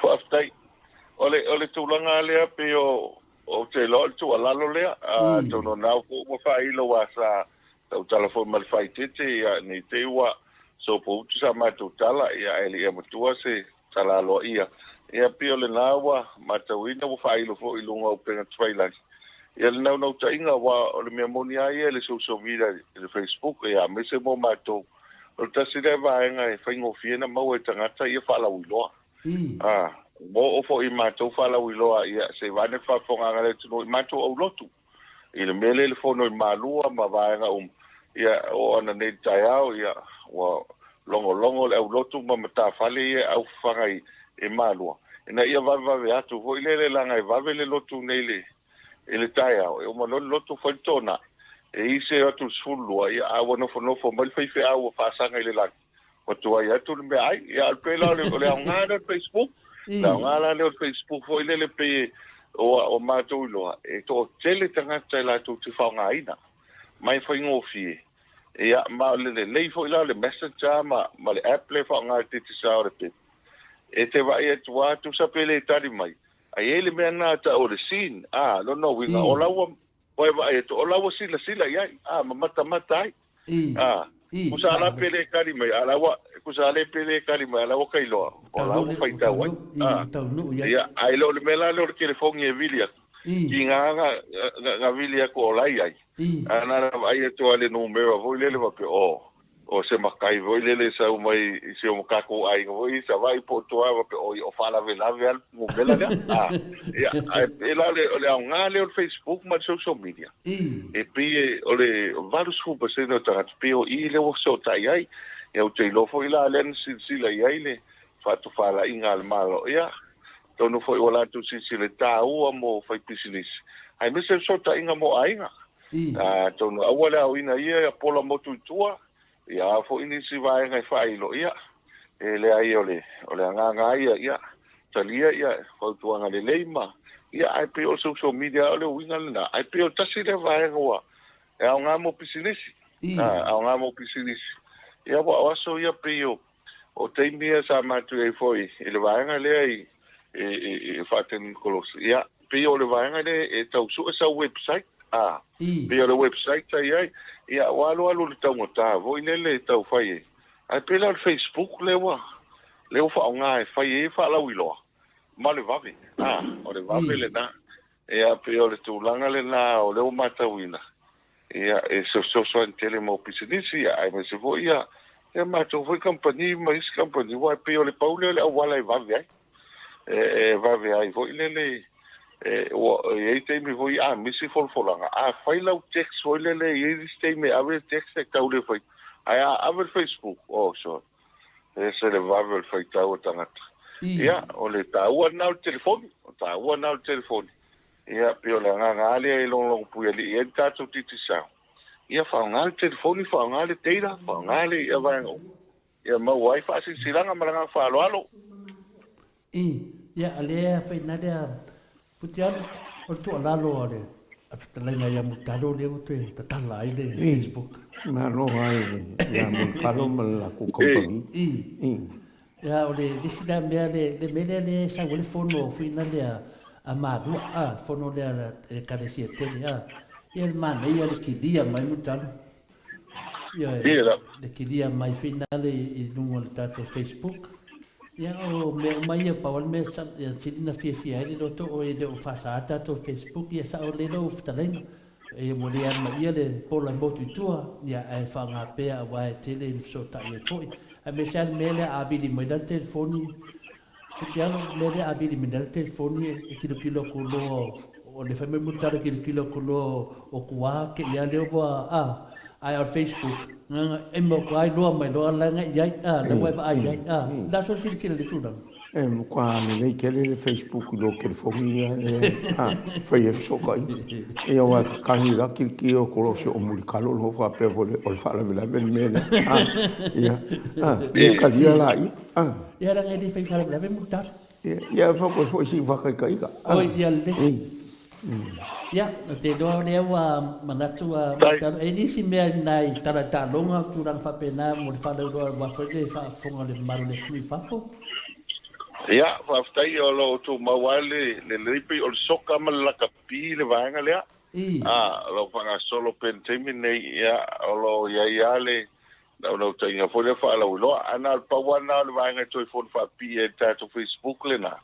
Faafetai. O le, o le tulaga lea pei o, ou te iloa o le tuualalo lea, atonu o lena foi ua faailo aua sa tautala foi ma le faaeteete, ia, ne i te i ua sopoutu sa matou tala, ia, ae le i avatua se tala aloaia. Ia, pei o lena ua matauina ua faailo foi i luga o upega tafailagi. Ia le naunautaiga aua o le mea moni lava ia i le social media i le Facebook ia aemaise mo matou, o le tasi lea vaega e faigofie ona maua e tagata ia faalauiloa. A, ua oo foi i matou faalauiloa ia se i vaai ane le faafofogaaga a le atunuu i matou aulotu i le mea lea i le fono i Malua ma vaega uma, ia oo ana nei i le taeao ia ua logologo le aulotu ma matafale ia e aufafaga i Malua ina ia vavevave atu foi lele leaga e vave le lotu nei i le i le taeao, e uma loa le lotu fai le toonai, e i se atu i le 12, ia, a ua nofonofo mai le faifeau ua faasaga i le lagi, ua tuai atu le meaai. Ia, a pei la o le, o le aoga lea o le Facebook, le aoga la lea o le Facebook foi lele pei ua, ua matou iloa, e toatele tagata e latou te faaaogaina, ma e faigofie. Ia, ma o le lelei foi la o le Messenger ma, ma le app lea e faaaoga e le Digicel o le pepa, e te vaai atu lava, tusa pe le tali mai, A i ai le mea lena e tau o le scene, a, lona uiga, o la ua, ua e vaai atu, o la ua silasila i ai, a, ma matamata ai. A, kusa la pe le kali mai, a la ua, kusa le pe le kali mai, a la ua kailoa, o la ua faitau ai. A, ia, ae le o le mea la lea o le telefoni e vili atu, ki nga nga, nga vili atu o la i ai, a na ona vaai atu lava i le numera foi lele faapea, oh, O se makai foi lele e sau mai i si o tatou aiga foi i Savaii po o tua faapea oi o faalavelave lava le numera lea. A, ia, ae pei la o le aoga lea o le Facebook ma le social media, e pei e, o le 80% o tagata pei o i lea ua fesootai ai. Ia ou te iloa foi la lea na silasila i ai le faatofalaiga a le Malo, ia, atonu foi ua latou silasila i le taua mo faipisinisi, aemaise le fesootaiga mo aiga. Atonu aua le aoina ia pola motu i tua, ia a foi nisi vaega e faailo, ia, e leai o le, o le agaga lava ia, ia, talia ia fautuaga lelei ma, ia, ae pei o le social media o le uiga lena, ae pei o le tasi lea vaega ua, e aoga mo pisinisi, a, aoga mo pisinisi. Ia, aua o aso ia pei o, O taimi ia sa matou i ai foi i le vaega lea i i Faatenikolosi, ia, pei o le vaega lea e tau sue sau website, a, pei o le website sa i ai, ia, ua alualu i le taugata foi lele e tau fai ai, ae pei la o le Facebook lea ua, lea ua faaaoga e fai ai faalauiloa ma le vave, a, o le vave lena. Ia, pei o le tulaga lena o lea ua matauina, Ia, e fesoasoani tele mo pisinisi, aemaise foi ia, ia matou foi kamupani ma isi kamupani, aua e pei o le pau lea o le auala e vave ai. E, e vave ai foi lele, e, ua, e i ai taimi foi a misi folafolaga, a fai lau text foi lele, e i ai isi taimi e ave le text e tau le fai, ae a ave le Facebook, oh sure, e ese le vave o le faitau a tagata. Ia, o le taua lena o le telefoni, o le taua lena o le telefoni. Ia, pei o le agaga lava lea e logologo puialii ai le tatou Digicel. Ia, faaaoga le telefoni, faaaoga le data, faaaoga le ia vaega uma, ia maua ai faasilasilaga ma le agaga faaaloalo. I, ia, a lea faina lea Futialu, o le tuualalo a le fetalaiga ia Mulitalo lea ua toe tatala ai le Facebook. Malo lava ia Mulitalo ma le latou kamupani. I. Ia, o le isi lea mea, le, le mea lea le sau ai le fono foi na lea a Malua, a, le fono lea a le Ekalesia tele, a. Ia, le manaia le kilia mai Mulitalo. Ia, le kilia mai foi na le i luga o le tatou Facebook. Ia, o mea uma ia, pau lava le mea ia sili ona fiafia ai le loto, o e le o faasaā le tatou Facebook, ia sao lelei lau fetalaiga. Ia ua le alamaia le pola e motu i tua, ia ae faaaoga pea aua e tele ina fesootai ai foi. Aemaise lava le mea lea a vili mai la le telefoni, Futialo, le mea lea a vili mai la le telefoni e tilotilo atu loa, o le fai mai Mulitalo e tilotilo atu loa o tua te i a lea ua, a, ae o le Facebook, e matua iloa mai loa la e i ai, a, la ua e vaai i ai, a, le a sou silasila i le tulaga? E matua lelei tele le Facebook i lou telefoni ia lea e fai ai fesootaiga. Ia aua e kakahi la tilotilo atu loa o si ou mulikalo loa faapea foi o le faalavelave le mea lea. A, ia, a, le talia laia. A. Ia leaga e le fai faalavelave mulitalo. Ia, ia fai atu foi sina faataitaiga. Oi, ia lelei. Ia, ou te iloa o lea ua manatu a Mulitalo, e i ai nisi mea i nai tala taaloga o tulaga faapena mo le faalauiloa aua foi le faafofoga o le mamalu o le atunuu i fafo. Ia, faafetai o lo o tumau lava le lelei pei o le soka ma le lakapi le vaega lea. A, o lo o faagasolo pea i le taimi lenei, ia, o lo o i ai lava le naunautaiga foi lea faalauiloa. Ae na o le pau lava lena o le vaega e toe fono faapipii ai i le tatou Facebook lena.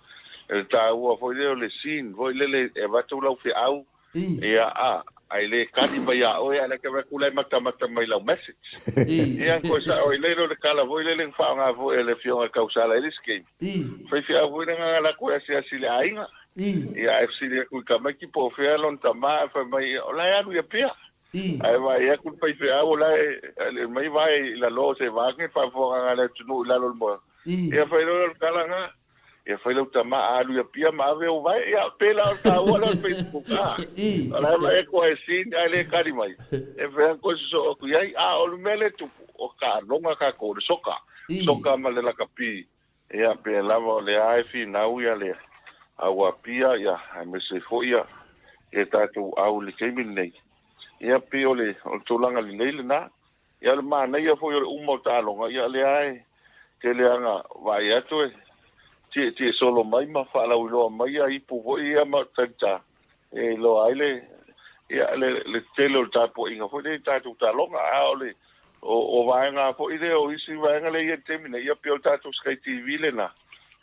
O le taua foi lea o le scene foi lele e avatu lau feau. Ia, a, ae le kali mai ia oe, ae la e te vaai atu la e matamata mai i lau message. Ia, koe sao i lele o le tala foi lele na faaaoga foi e le Afioga i Tausala i le isi taimi. Faifeau foi lena na alu atu e asiasi i le aiga. Ia, ae fesili atu i tamaiti po o fea lona tama, ae fai mai, o la e alu i Apia. Ae vaai atu le faifeau o la e mai vae i lalo o se vaega le faafofogaaga a le atunuu i lalo o le moana. Ia fai loa o le tala lena. Ia fai lau tama a alu i Apia ma ave ou vae. Ia pe la o le taua lea o le Facebook a. O la e vaai atu ai seen ae le tali mai. E fai atu koe sosoo atu i ai. A o le mea lea e tupu, o taaloga tatou o le soka. Soka ma le lakapi. Ia pe lava o lea e finau ia le au Apia ia aemaise foi ia ia tatou au i le taimi lenei. Ia pei o le o le tulaga lelei lena. Ia o le manaia foi o le uma o taaloga ia lea e tele lava na vaai atu e tietie solo mai ma faalauiloa mai ia ipu foi ia ma talita e iloa ai le ia le le tele o le tapuaiga foi lea i tatou taaloga. A o le o, o vaega foi lea o isi vaega lea i ai i le taimi nei, ia pei o le tatou Sky TV lena,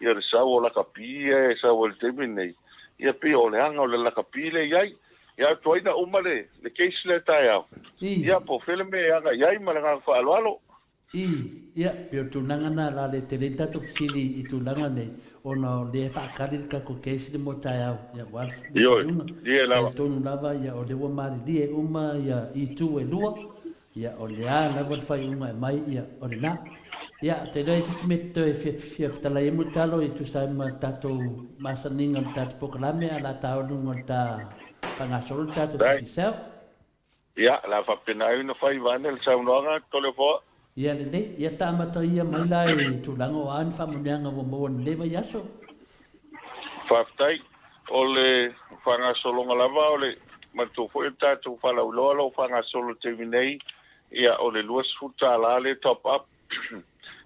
ia le sau o lakapi ia e sau ai i le taimi lenei, ia pei o le aga o le lakapi lea e i ai. Ia tuai na uma le, le case lea taeao, ia po o fea le mea e aga i ai ma le agaga faaaloalo. I, ia, pei o le tulaga na la le tele ai tatou fesili i tulaga nei, ona o lea e faakali le tatou case le mo taeao, ia aua le Ioe, faaiuga. ie lava. Talitonu lava, ia, o lea ua malilie uma ia itu e lua, ia, o le a lava le faaiuga e aumai, ia, o lena. Ia, ou te iloa e i ai se isi mea e te toe fia, fia fetalai ai Mulitalo e tusa ai ma le tatou masaniga o le tatou polokalame, ae o le a ta o i luga o le ta faagasolo le tatou Right. Digicel. Ia, o le a faapena ai ona fai vaeane le saunoaga, Toleafoa. Ia lelei, ia ta amata ia mai la i tulaga o a ni faamanuiaga ua maua i lenei vaiaso. Faafetai. O le faagasologa lava o le manatua foi o le tatou faalauiloa o lo o faagasolo i le taimi nei, ia o le $20 lea top up,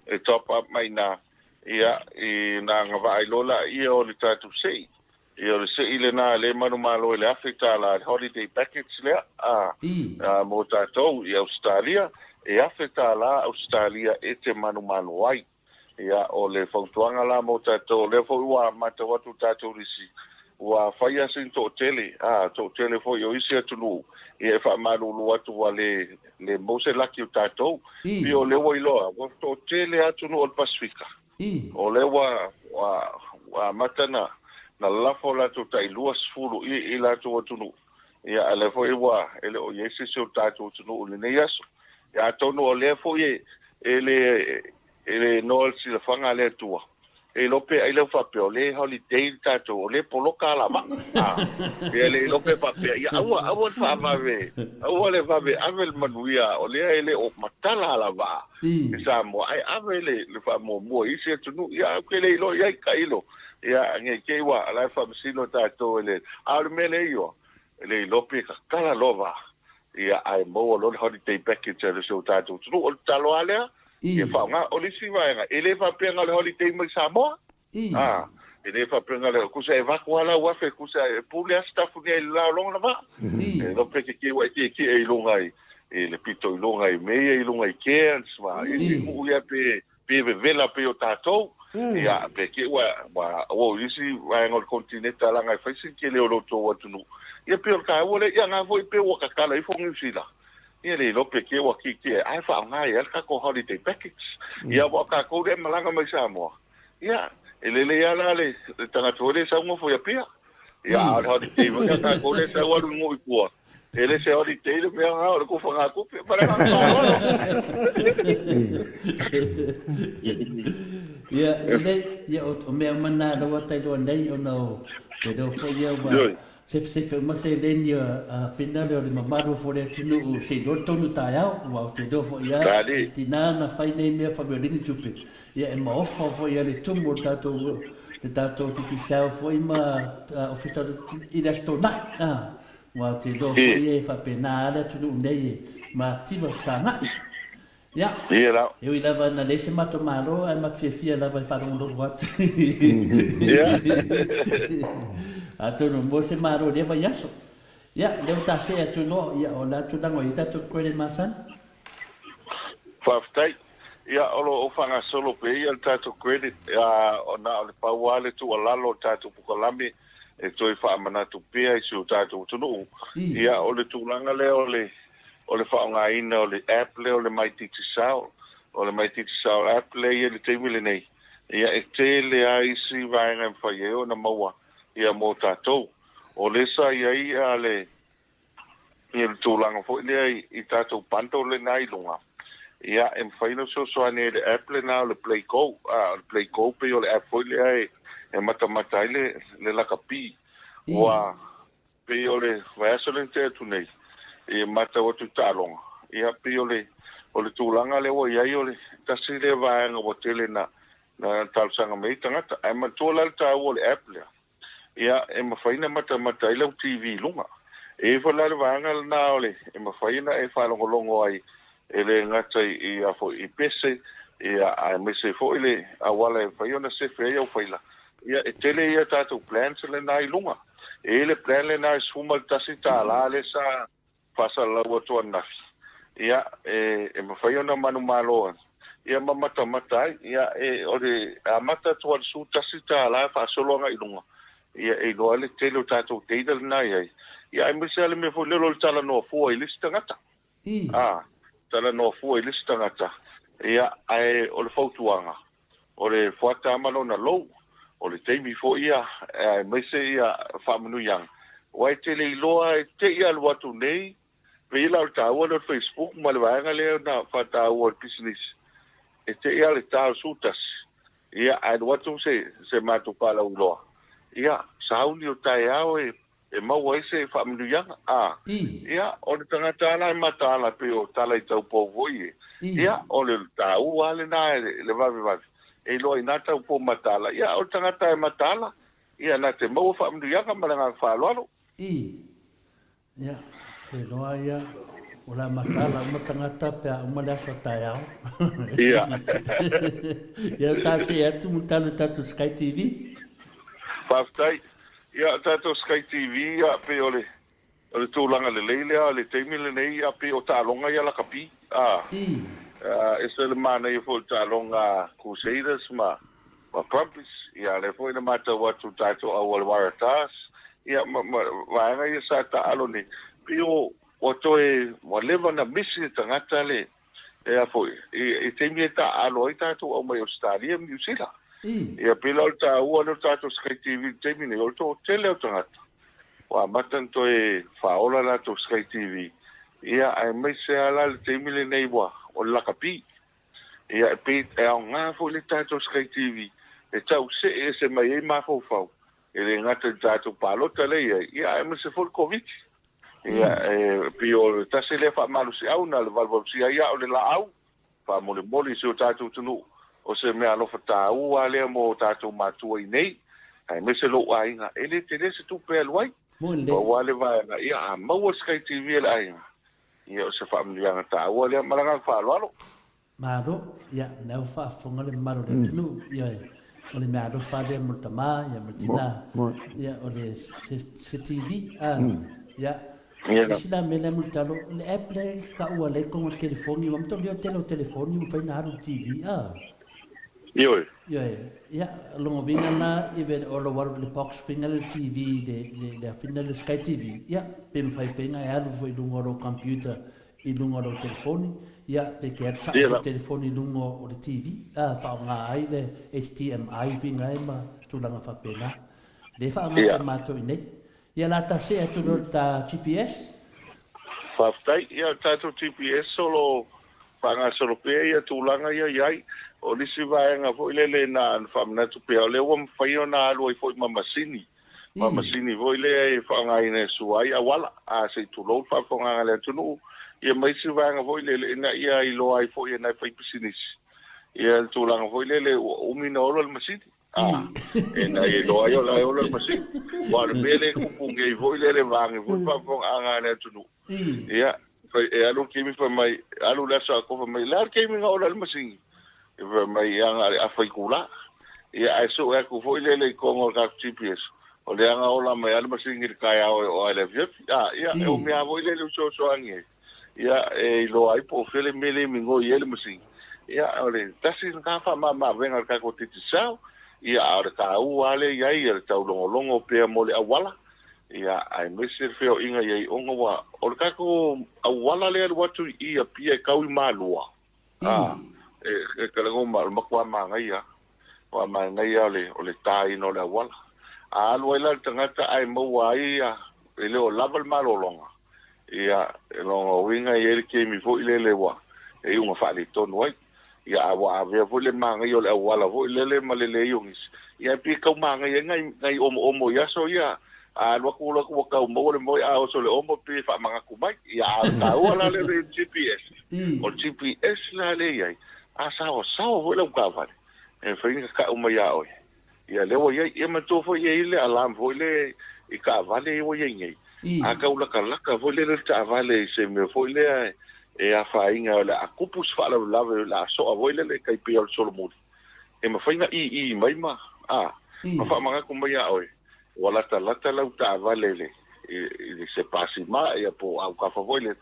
e top up mai i ina, ia, i na agavaa ai loa laia o le tatou sei. Ia o le sei lena lea e manumalo i le $1,000 le holiday package lea a a mo tatou i Ausetalia, e $1,000 Ausetalia e te manumalo ai. Ia o le fautuaga la mo tatou, o lea foi ua matau atu le tatou lisi, ua fai lava sina toatele, a toatele foi o isi atunuu, ia e faamalulu atu ua le le maua se laki o tatou. Pei o lea ua iloa, ua toatele lava atunuu o le Pasefika O lea ua ua amata na na lafo latou tai 20 i i latou atunuu, ia a lea foi ua e le o i ai se isi o tatou atunuu i lenei aso. Ia atonu o lea foi e e le e le noa le silafaga a le Atua, e iloa pe ai lea faapea o lea e holiday le tatou, o lea e poloka alavaa. A, ia e le iloa pe faapea, ia aua aua le faavave, aua le vave ave le manuia, o lea e le o matala alavaa. i Samoa ae ave le faamuamua i isi atunuu. Ia, ou te le iloa i ai, tailo, ia, ne i te i ua la e faamasino tatou e le, a o le mea lea iloa, e le iloa pe tatala loa vaa, ia, ae maua loa le holiday package a si o tatou atunuu. O le tatalo lava lea, ia faaaoga. O le isi vaega, e le faapea na o le holiday mai Samoa, a, e le faapea na o le, tusa e avatu lava lau $1,000, tusa e pule lava Sitafune i le la o lona vaa. E iloa pe te kei ua e tietie i luga i, i le pito i luga i mea ia i luga i Cairns ma isi nuu ia pe, pe vevela pei o tatou. Ia, pe te ua, ua, ua i isi vaega o le konetineta leaga e fai si tele o lo outou atunuu. Ia pei o le taua lea, ia na foi pei ua tatala ifo Niu Sila. Ia le iloa pe te ua tietie ae faaaoga ai lava le tatou holiday package. Ia aua o tatou lea e malaga mai Samoa, Ia, e lelei lava la le tagata foi lea e sau nofo i Apia. Ia, a o le holiday foi a tatou lea e sau alu i nuu i tua, e le se holiday le mea lena, o le kofagatupe. Ma le agaga faaaloalo. Ia, lelei, ia, o mea uma na lea ua tailoa nei ona o te reo foi ia ua Sefesefe uma seleni a Finale o le mamalu foi o le atunuu se iloa le tonu taeao, aua ou te iloa foi a e tina na fai nei mea fameolini tupe, ia e maofa foi a le tumu o le tatou le tatou Digicel foi ma Ofisa i le Aso Toonai, a aua ou te iloa foi e faapena a le atunuu nei e mativa fesagai. Ia, e ui lava ina leai se matou malo, ae matou fiafia lava e faalogologo atu. Atonu ua maua se malo i lea vaiaso. Ia, lea ua ta see atu loa, ia, o le a le tulaga o i ai tatou credit masani? Faafetai. Ia, o lo o faagasolo pea ia le tatou credit, na o le pau lava le tuualalo o le tatou polokalame. e toe faamanatu pea i si o tatou atunuu, ia, o le tulaga lea o le o le faaaogaina o le app lea o le My Digicel, o le My Digicel app lea e i ai i le taimi lenei, ia, e tele lava isi vaega e mafai ai ona maua ia mo tatou. O lea sa i ai le ia le tulaga foi lea i tatou bundle lena i luga, ia e mafai ona fesoasoani ai i le app lena o le Play Go. A o le Play Go pei o le app foi lea e matamata ai le lakapi. Ua pei o le vaiaso lea na tea atu nei, e matau atu i taaloga, ia pei o le o le tulaga lea ua i ai o le tasi lea vaega ua tele na talosaga mai ai tagata. Ae manatua la le taua o le app lea, Ia, e mafai ona matamata ai lau TV i luga. E i ai foi la le vaega lena o le e mafai ona e faalogologo ai e le gata i a foi i pese, ia, aemaise foi le auala e mafai ona sefe ai au faila. Ia, e tele ia tatou plans lena i luga. E i ai le plan lena e $11 lea sa faasalalau atu ananafi, ia, e mafai ona manumalo ia ma matamata ai. Ia, e, o le amata atu lava i le $11 faasolo agai i luga, ia, e iloa ai le tele o tatou data lena e i ai, ia, aemaise lava le mea foi lele o le talanoa fua i le isi tagata. A, talanoa fua i le isi tagata, ia, ae o le fautuaga, O le fuata ma lona lou, o le taimi foi ia, aemaise ia faamanuiaga, aua e te le iloa e te i alu atu nei, pei la o le taua lea o le Facebook ma le vaega lea na faataua o le pisinisi, e te i lava le ta o le 11, ia ae alu atu se matou faalauiloa, ia sauni o taeao e e maua ai se faamanuiaga, a, ia, o le tagata lava la e mataala pei o tala i taupou foi e, ia, o le taua lava lena i le vavevave, e iloa i na taupou mataala, ia, o le tagata e mataala, ia, na te maua faamanuiaga ma le agaga faaaloalo. I. Ia, te iloa ia, o le a mataala uma tagata pe a uma le aso a taeao. Ia. Ia, ta see atu mo talo i tatou Sky TV. Faafetai. Ia, tatou Sky TV, ia, pei o le, o le tulaga lelei lea i le taimi lenei, ia, pei o taaloga ia lakapi, a. Ese le manaia foi o le taaloga a Crusaders ma, ma Brumbies, ia, lea foi na matau atu i tatou au a le Waratahs, ia, ma, ma vaega ia sa taaalo nei, pei o, ua toe, ua leva ona misi le tagata le, E a foi, i taimi e taaalo ai tatou au mai Ausetalia ma Niu Sila. Ia pei la o le taua lea o le tatou Sky TV i le taimi nei, o le toatele o tagata ua amata ona toe faaola latou Sky TV, ia aemaise lava la le taimi lenei ua o le lakapi. Ia e pei e aoga foi le tatou Sky TV e tau see ese mai ai mafaufau, e le gata i le tatou palota lea e i ai, ia aemaise foi le Koviti. Ia, e pei o le tasi lea faamalosiau na le valuvalusia ai au le laau, faamolemole i si o tatou atunuu, o se mea alofa taua lea mo o tatou matua i nei, aemaise lou aiga, e le tele se tupe e alu ai. Pau lava le vaega, ia a maua le Sky TV a le aiga, ia o se faamanuiaga taua lea. Ma le agaga faaaloalo. Malo, ia, lea ua faafofoga le mamalu o le atunuu, ioe, o le mea alofa lea mo le tama, ia, ma le tina, ia, o le, se, se TV, a, ia, le isi la mea lea Mulitalo, o le app lea e taua lea i totonu o le telefoni, aua matou o le tele o telefoni ua mafai ona alu i le TV, a. Ioe. Ioe, ia, o lona uiga la, even o lou alu i le box faiga lea o le TV, le, le, le afina le Sky TV, ia, pe mafai foi ona e alu foi i luga o lou computer i luga o lau telefoni, ia, pe te alu sao se telefoni i luga o le TV, a, faaaoga ai le HDMI uiga ai ma tulaga faapena. Lea e faaaoga foi matou i inei. Ia, la ta see atu loa i le ta GPS. Faafetai. Ia, o le tatou GPS o lo o faagasolo pea ia tulaga ia i ai. O le isi vaega foi lele na ona faamanatu pea, o lea ua mafai ona alu ai foi ma masini ma masini foi lea e faaaogaina e sua ai auala, a se i tulou le faafofogaaga a le atunuu, ia ma isi vaega foi lele ina ia iloa ai foi e nai faipisinisi ia le tulaga foi lele ua umi ona ola le masini, a, ina ia iloa ai o la e ola le masini. Aua o le mea lea e tupu nei foi lele vaeane foi le faafofogaaga a le atunuu, ia, e alu le taimi fai mai, alu le aso atoa fai mai, o le a le taimi na ola ai le masini? Fai mai, ia na o le afa itula. Ia, ae sue atu foi lele i totonu o le tatou GPS, o lea na ola mai lava le masini i le taeao e oo lava i le afiafi. A, ia, e umi lava foi lele fesoasoani ai, ia, e iloa ai po o fea le mea lea e migoi ai le masini. Ia, o le tasi lena faamama-avega a le tatou Digicel. Ia, a o le taua lava lea i ai, o le taulogologo pea mo le auala, ia, aemaise le feoaiga i ai ona ua, o le tatou auala lea e alu atu i i Apia e tau i Malua, a, e, e talanoa ma, o le matua manaia lava, matua manaia lava o le taina o le auala. A alu ai la le tagata ae maua ai ia, e le o lava le malologa, Ia, o lona uiga e i ai le taimi foi lele ua e iu ina faaletonu ai. Ia, a ua avea foi le manaia o le auala foi lele ma le leai o nisi, ia e pei e tau manaia ai nai, nai omoomo i aso ia. A alu atu alu atu ua tau maua le moe, a oso i le omo e pei e faamanatu mai. Ia, a o le taua la lea o le GPS, o le GPS la lea e i ai, a saoasaoa foi lau taavale, e mafai ona tau mai ia oe. Ia lea ua i ai. Ia manatua foi e i ai le alarm foi lea i taavale ia ua i ai nei. A tau latalata foi lele le taavale i se mea foi lea e afaina o le a tupu se faalavelave o le a soa foi lele e tai pei o le solomuli, e mafai ona ii mai ma, a, ma faamanatu mai ia oe ua latalata lau taavale i le, i se pasima ia po o autafa foi lele.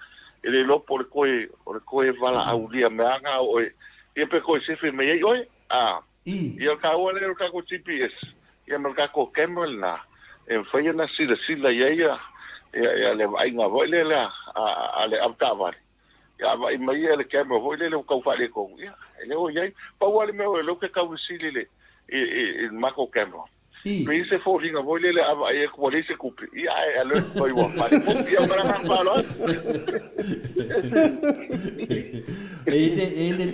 E le iloa po o le toe, o le toe valaaulia meaga oe, ia pe toe sefe mai ai oe, a. Ia o le taua lea o le tatou GPS ia ma le tatou camera lena e mafai ona silasila i ai ia le vaaiga foi lea a le avetaavale. Ia a vaai mai ia le camera foi lele ua tau faaletonu, ia e le o i ai. Pau lava le mea o lea ou te tau fesili i le matou camera, Pei se foliga foi lele a vaai atu ua leai se tupe, ia ae alert mai ua faaletonu. Ia ma le agaga faaaloalo. E ile e ile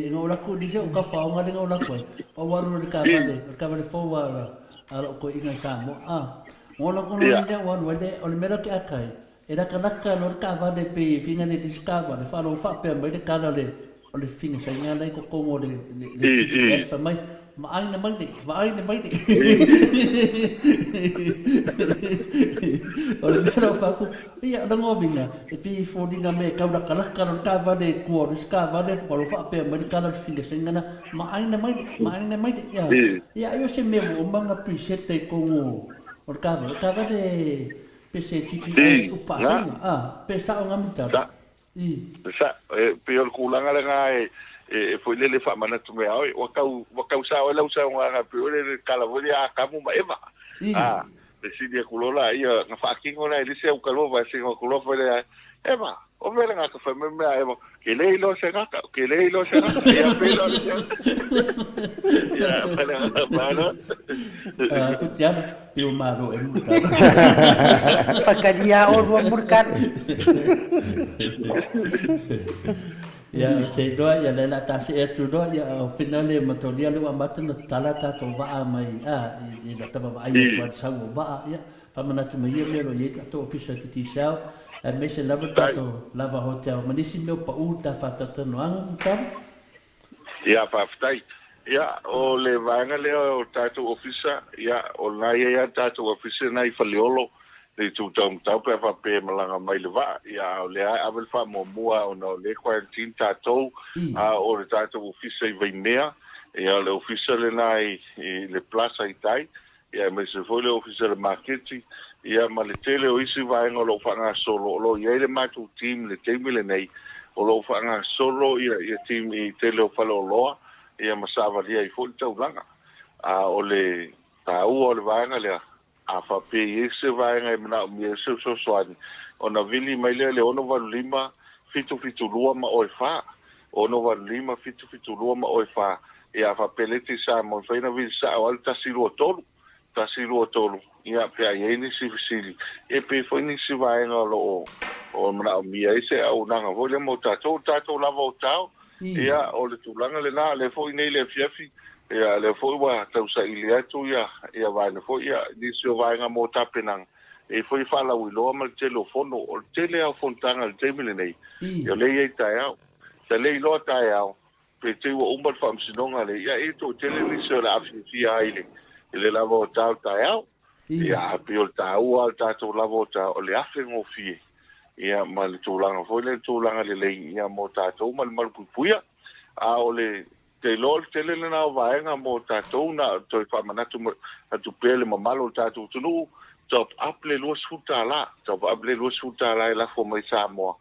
e na ola atu nisi o ka whaonga le na ola atu ai. Pa waru le taavale, o le taavale fou a a lou toeaina i Samoa. A, ngola kono le lea ua alu ai le, o le mea la te aka ai, E lakalaka loa le taavale pei e finga le lisi taavale, faalogo faapea mai le tala o le o le finga saina la i totonu o le le GPS fai mai, Vaaina mai le, vaaina mai le. O le mea la ua fai atu, ia o lona uiga, e pei e foliga mea e tau lakalaka loa le taavale i tua o le isi taavale, faalogo faapea mai le tala o le finga saina la, Vaaina mai le, vaaina mai le. Ia, ia ai o se mea ua uma ona preset i totonu o le taavale, o le taavale Pe se GPS u pasaina, a, pe sao nga mutala. Sa. Sa, e pei o le tulaga lena e, e foi lele faamanatu mai ia oe, ua tau, ua tau sao ai lau saunoaga pei o le tala foi lea a Atamu ma Eva. A, fesili atu loa laia, na faatino la e le isi au talofa vasega atu loa fai lea, Eva, o mea lena ka fai mai mea a Eva, ke le iloa se gata, ke le iloa se gata, ia pei la o le mea. Ia, ma le agaga faaaloalo. Futiano, Pei o malo e mulikalu. Whakaria o rua mulikalu. Ia, o te iloa, ia le la tasi e atu loa, ia o whina le matolia le ua mata na tala tātou waa mai, a, i la tama vaai atu a le sau o waa, ia, whamanatu mai ia mea lo i e tātou ofisa te Tisao, aemaise lava tātou lava hotel, ma nisi mea o pa u tā whātatanoanga, mutaro. Ia, faafetai. Ia, o le vaega lea o le tatou ofisa, ia, o lena e i ai lava le tatou ofisa lena i Faleolo, le itu taumatau pe a faapea e malaga mai le vaa, ia, a o lea lava e ave le faamuamua ona o lea e quarantine tatou, a o le tatou ofisa i Vaimea, ia, o le ofisa lena i le Plaza i tai, ia aemaise foi le Ofisa o le Maketi, ia ma le tele o isi vaega o lo o faagasolo. O lo o i ai le matou team i le taimi lenei, o lo o faagasolo ia ia team i tele o faleoloa, ia ma savalia ai foi le taulaga. A o le taua o le vaega lea, a faapea e i ai se vaega e manaomia ai se fesoasoani, ona vili mai lea i le 685 772 ma oe 4, 685 772 ma oe 4, Ia, faapea le ti Samoa, e mafai ona vili sao lava le 123, 123, ia, pe a i ai nisi fesili, ia pe i ai foi nisi vaega o lo o, o manaomia ai se auaunaga foi lea mo tatou, o tatou lava o tao, ia, o le tulaga lena, o lea foi nei i le afiafi, ia, o lea foi ua tausaili atu ia, ia vaega foi, ia, nisi o vaega mo tapenaga, e i ai foi faalauiloa ma le tele o fono, o le tele lava o fonotaga i le taimi lenei, ia, o lea e i ai taeao, sa le iloa taeao, Pe te i ua uma le faamasinoga lea, ia e toatele nisi o le a fiafia ai i le lava o tao taeao. Ia, ae pei o le taua o le tatou lava o tao, o le afe gofie, ia, ma le tulaga foi lea, le tulaga lelei, ia, mo tatou ma le malupuipuia. A o le, te iloa o le tele lena o vaega mo tatou na toe faamanatu atu pea i le mamalu o le tatou atunuu, top up le $20, top up le $20 e lafo mai Samoa.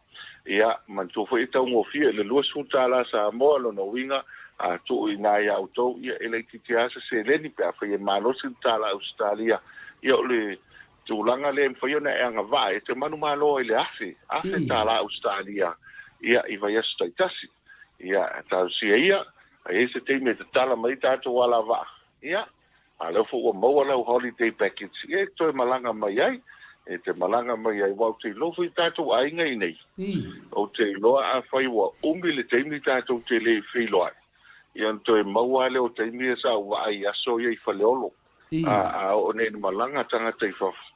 Ia, manatua foi e taugofie le $20 Samoa, lona uiga A tuu i ina ia outou, ia, e laitiiti lava se seleni pe afai e malosi le tala Ausetalia. Ia, o le tulaga lea e mafai ona e agavaa e te manumalo ai i le $1,000, $1,000 Ausetalia, ia, i vaiaso taitasi. Ia, talosia ia, a i ai se taimi e tatala mai ai tatou alavaa, ia, a o lea foi ua maua lau holiday package, ia e toe malaga mai ai, e te malaga mai ai, aua ou te iloa foi tatou aiga i inei, ou te iloa afai ua umi le taimi tatou te le feiloai, ia ona toe maua lava lea o taimi ia sa ou vaai i aso ia i Faleolo, a, a oo nei ina malaga tagata i fafo,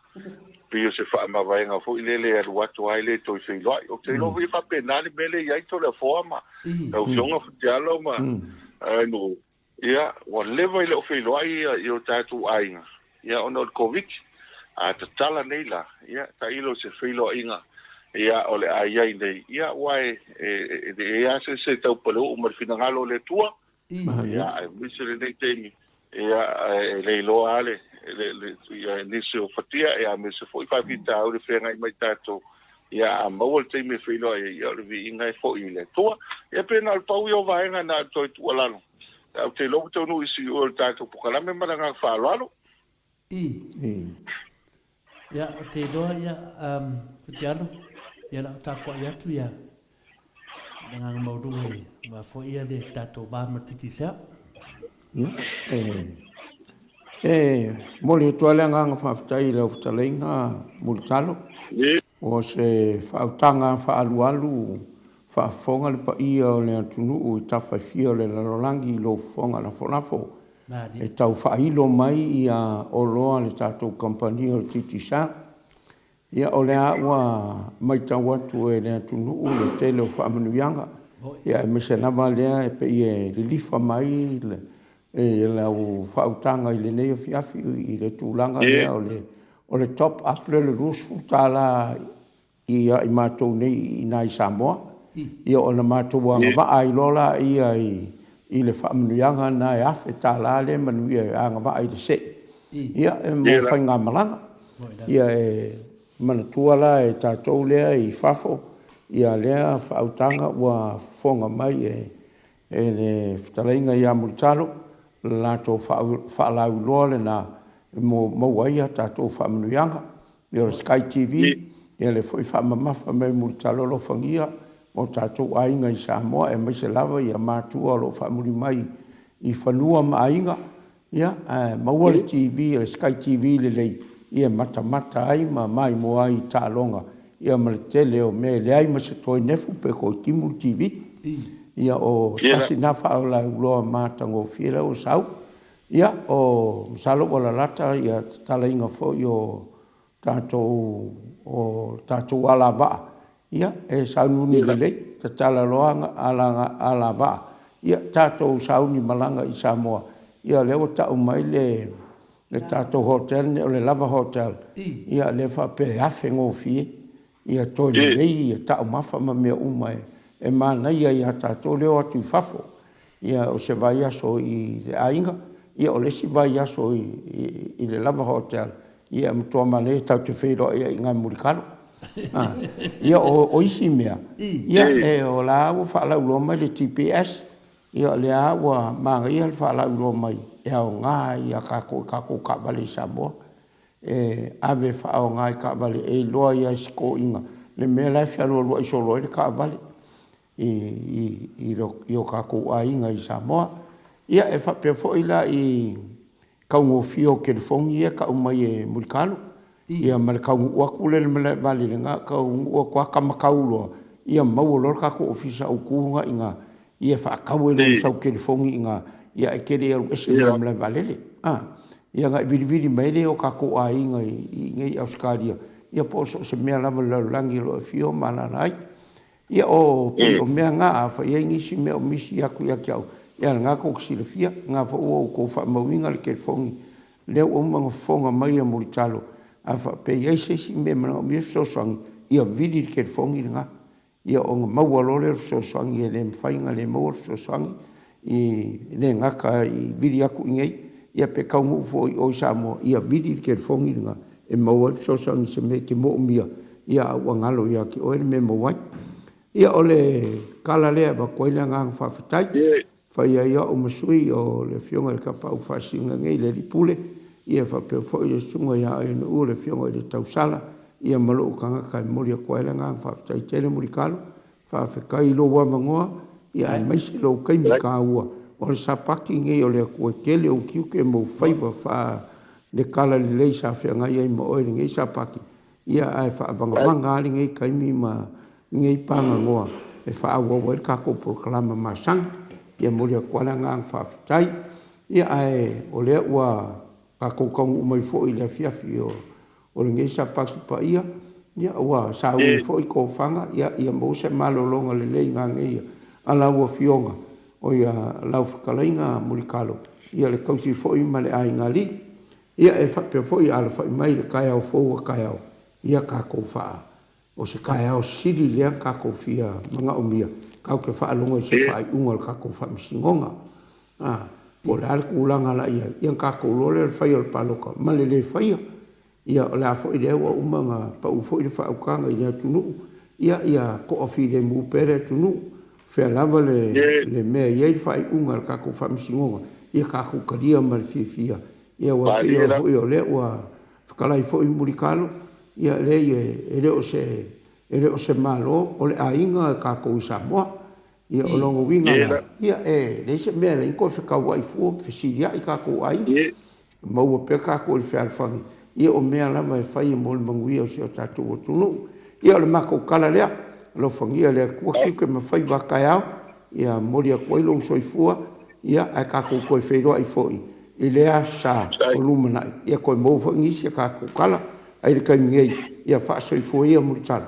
pei o se faamavaega foi lele e alu atu ai le toe feiloai. Ou te iloa foi e faapena le mea lea e i ai Toleafoa ma lau Afioga Futialo ma Nuu. Ia, ua leva i le o feiloai i o tatou aiga, ia, ona o le Koviti. A tatala nei la, ia, tailo i se feiloaiga, ia, o le a i ai nei, ia, aua e, e, e leai lava se isi e taupaleuu ma le finagalo o le Atua, ia, aemaise lenei taimi, ia, e le iloa lava le, le, le, ia, nisi o fatia, ia, aemaise foi faafitauli e feagai ma i tatou, Ia, a maua le taimi e feiloai ai, ia o le viiga e foi i le Atua. Ia pe na o le pau ia o vaega na o toe tuualalo. Ae ou te iloa ua taunuu i siuo o le tatou pokalame ma le agaga faaaloalo. I. Ia, ou te iloa, ia, um, Futialo, ia la o tapuai atu, ia, le agaga maualuga i aua foi ia le tatou va ma le Digicel. Ia, e, e momoli atu lava le agaga faafetai i lau fetalaiga Mulitalo. O se faautaga faaalualu faafofoga le paia o le atunuu i tafa e fia o le lalolagi i lou fofoga lafolafo e tau faailo mai ia oloa a le tatou kamupani o le Digicel. Ia, o lea ua matau atu e le atunuu le tele o faamanuiaga, ia aemaise lava lea e pei e lilifa mai e lau faautaga i lenei afiafi i le tulaga lea o le o le top up lea o le $20 ia i matou nei i ina i Samoa. Ia ona matou agavaa ai loa laia i le faamanuiaga lena e $1,000 lea e manuia e agavaa i le sei ia mo faigamalaga. Ia e manatua la e tatou lea i fafo ia lea faautaga ua fofoga mai e e le fetalaiga ia Mulitalo le latou faalauiloa lena e maua ai a tatou faamanuiaga. Ia o le Sky TV, ia lea foi faamamafa mai Mulitalo alofagia o tatou aiga i Samoa aemaise lava ia matua o lo o faamuli mai i fanua ma aiga, ia ae maua le TV, le Sky TV lelei ia e matamata ai ma maimoa ai i taaloga ia ma le tele o mea e leai ma se toe nefu pe toe timu le TV. Ia o tasi na faalauiloa matagofie lea ua sau. Ia o masalo ua lalata ia tatalaina foi o tatou o tatou alavaa, ia e sauniuni lelei, tatala loa alavaa, ia tatou sauni malaga i Samoa, ia lea ua tau mai le le tatou hotel nei o le Lava Hotel, ia lea faapea e $1,000 gofie, ia toe lelei ia taumafa ma mea uma e manaia ia tatou le o atu i fafo. Ia o se vaiaso i le aiga, ia o le isi vaiaso i le Lava Hotel, ia e matua manaia tatou te feiloai ai i ina i Mulitalo. Ia o isi mea, ia e o la ua faalauiloa mai le GPS, ia o lea ua manaia le faalauiloa mai e aoga ia tatou i tatou taavale i Samoa. E ave e faaaoga i taavale e iloa ai lava e si toeaina le mea la e fealualuai solo ai le taavale. i o tatou aiga i Samoa. Ia, e faapea foi la i taugofie o telefoni ia e tau mai e Mulitalo, ia ma le taunuu atu lea i le malaevaalele, na ona taunuu atu lava tamatau loa, ia maua loa le tatou ofisa autu lena i ina, ia faatau ai loa ma sau telefoni i ina, ia ae te le i alu ese mai le malaevaalele. Ia ona e vilivili mai ai lea i o tatou aiga i inei i Ausetalia, ia po o so o se mea lava o le lalolagi o lo o afio ma alaala ai. Ia o pei o mea na, afai e i ai nisi mea o misi atu ia te au, ia lena tou te silafia, lena foi ua outou faamauina le telefoni lea ua uma ona fofoga mai e Mulitalo, a faapea e i ai se isi mea e manaomia fesoasoani, ia vili le telefoni lena, ia ona maua loa lea o le fesoasoani, e le mafai ona le maua le fesoasoani, e le gata i vili atu i inei, ia pe taunuu foi i o i Samoa, ia vili le telefoni lena e maua ai le fesoasoani i se mea e te moomia, ia a ua galo ia te oe le mea e maua ai. Ia o le tala lea e avatu ai le agaga faafetai. Fai ai au ma sui o le Afioga i le Kapaau Faasisiga nei, le Alii Pule, ia faapea foi le Susuga ia Ainu'u, le Afioga i le Tausala, ia ma lou tagata e momoli atu ai le agaga faafetai tele Mulitalo. Faafetai i lou avanoa, ia aemaise lou taimi taua o le Sapati nei o le Atua e tele ou tiute ma ou faiva faale-talalelei sa feagai ai ma oe i lenei Sapati, Ia, ae faavagavaga lava lenei taimi ma lenei paganoa e faaauau ai le tatou polokalama masani. Ia, e momoli atu lava le agaga faafetai. Ia, ae o lea ua tatou taunuu mai foi i le afiafi o lenei Sapati paia, ia, ua sauni foi tofaga, ia maua se malologa lelei nanei a lau Afioga, o ia lau fetalaiga Mulitalo, ia le tausi foi ma le aigaalii. Ia e faapea foi a alafai mai le taeao fou a taeao, ia tatou faa, o se taeao sili lea na tatou fia manaomia, tatou te faalogo i se faaiuga o le tatou faamasinoga. A, po o le a le tulaga la i ai, ia ona tatou iloa lea o le fai o le palota ma le le faia. Ia o le a foi lea ua uma ona pau foi le faautaga i le atunuu, ia ia toafilemu pea le atunuu, fea lava le, le mea e i ai le faaiuga a le tatou faamasinoga, ia tatou talia ma le fiafia. Ia aua pei o foi o lea ua fetalai foi Mulitalo, ia leai e le o se e le o se Malo, o le aiga tatou i Samoa. Ia o lona uiga la, ia e leai se mea e leai ona toe fetauai fua ma fesiliai tatou aiga. Maua pea tatou i le fealofani, ia o mea lava e fai mo le manuia o si o tatou atunuu. Ia o le matou tala lea, alofagia e le Atua tiute ma faiva a taeao, ia momoli atu ai lou soifua, ia ae tatou toe feiloai foi i le aso Sa o lumanai, ia toe maua foi nisi a tatou tala. Ae i le taimi nei, ia faasoifua ia Mulitalo.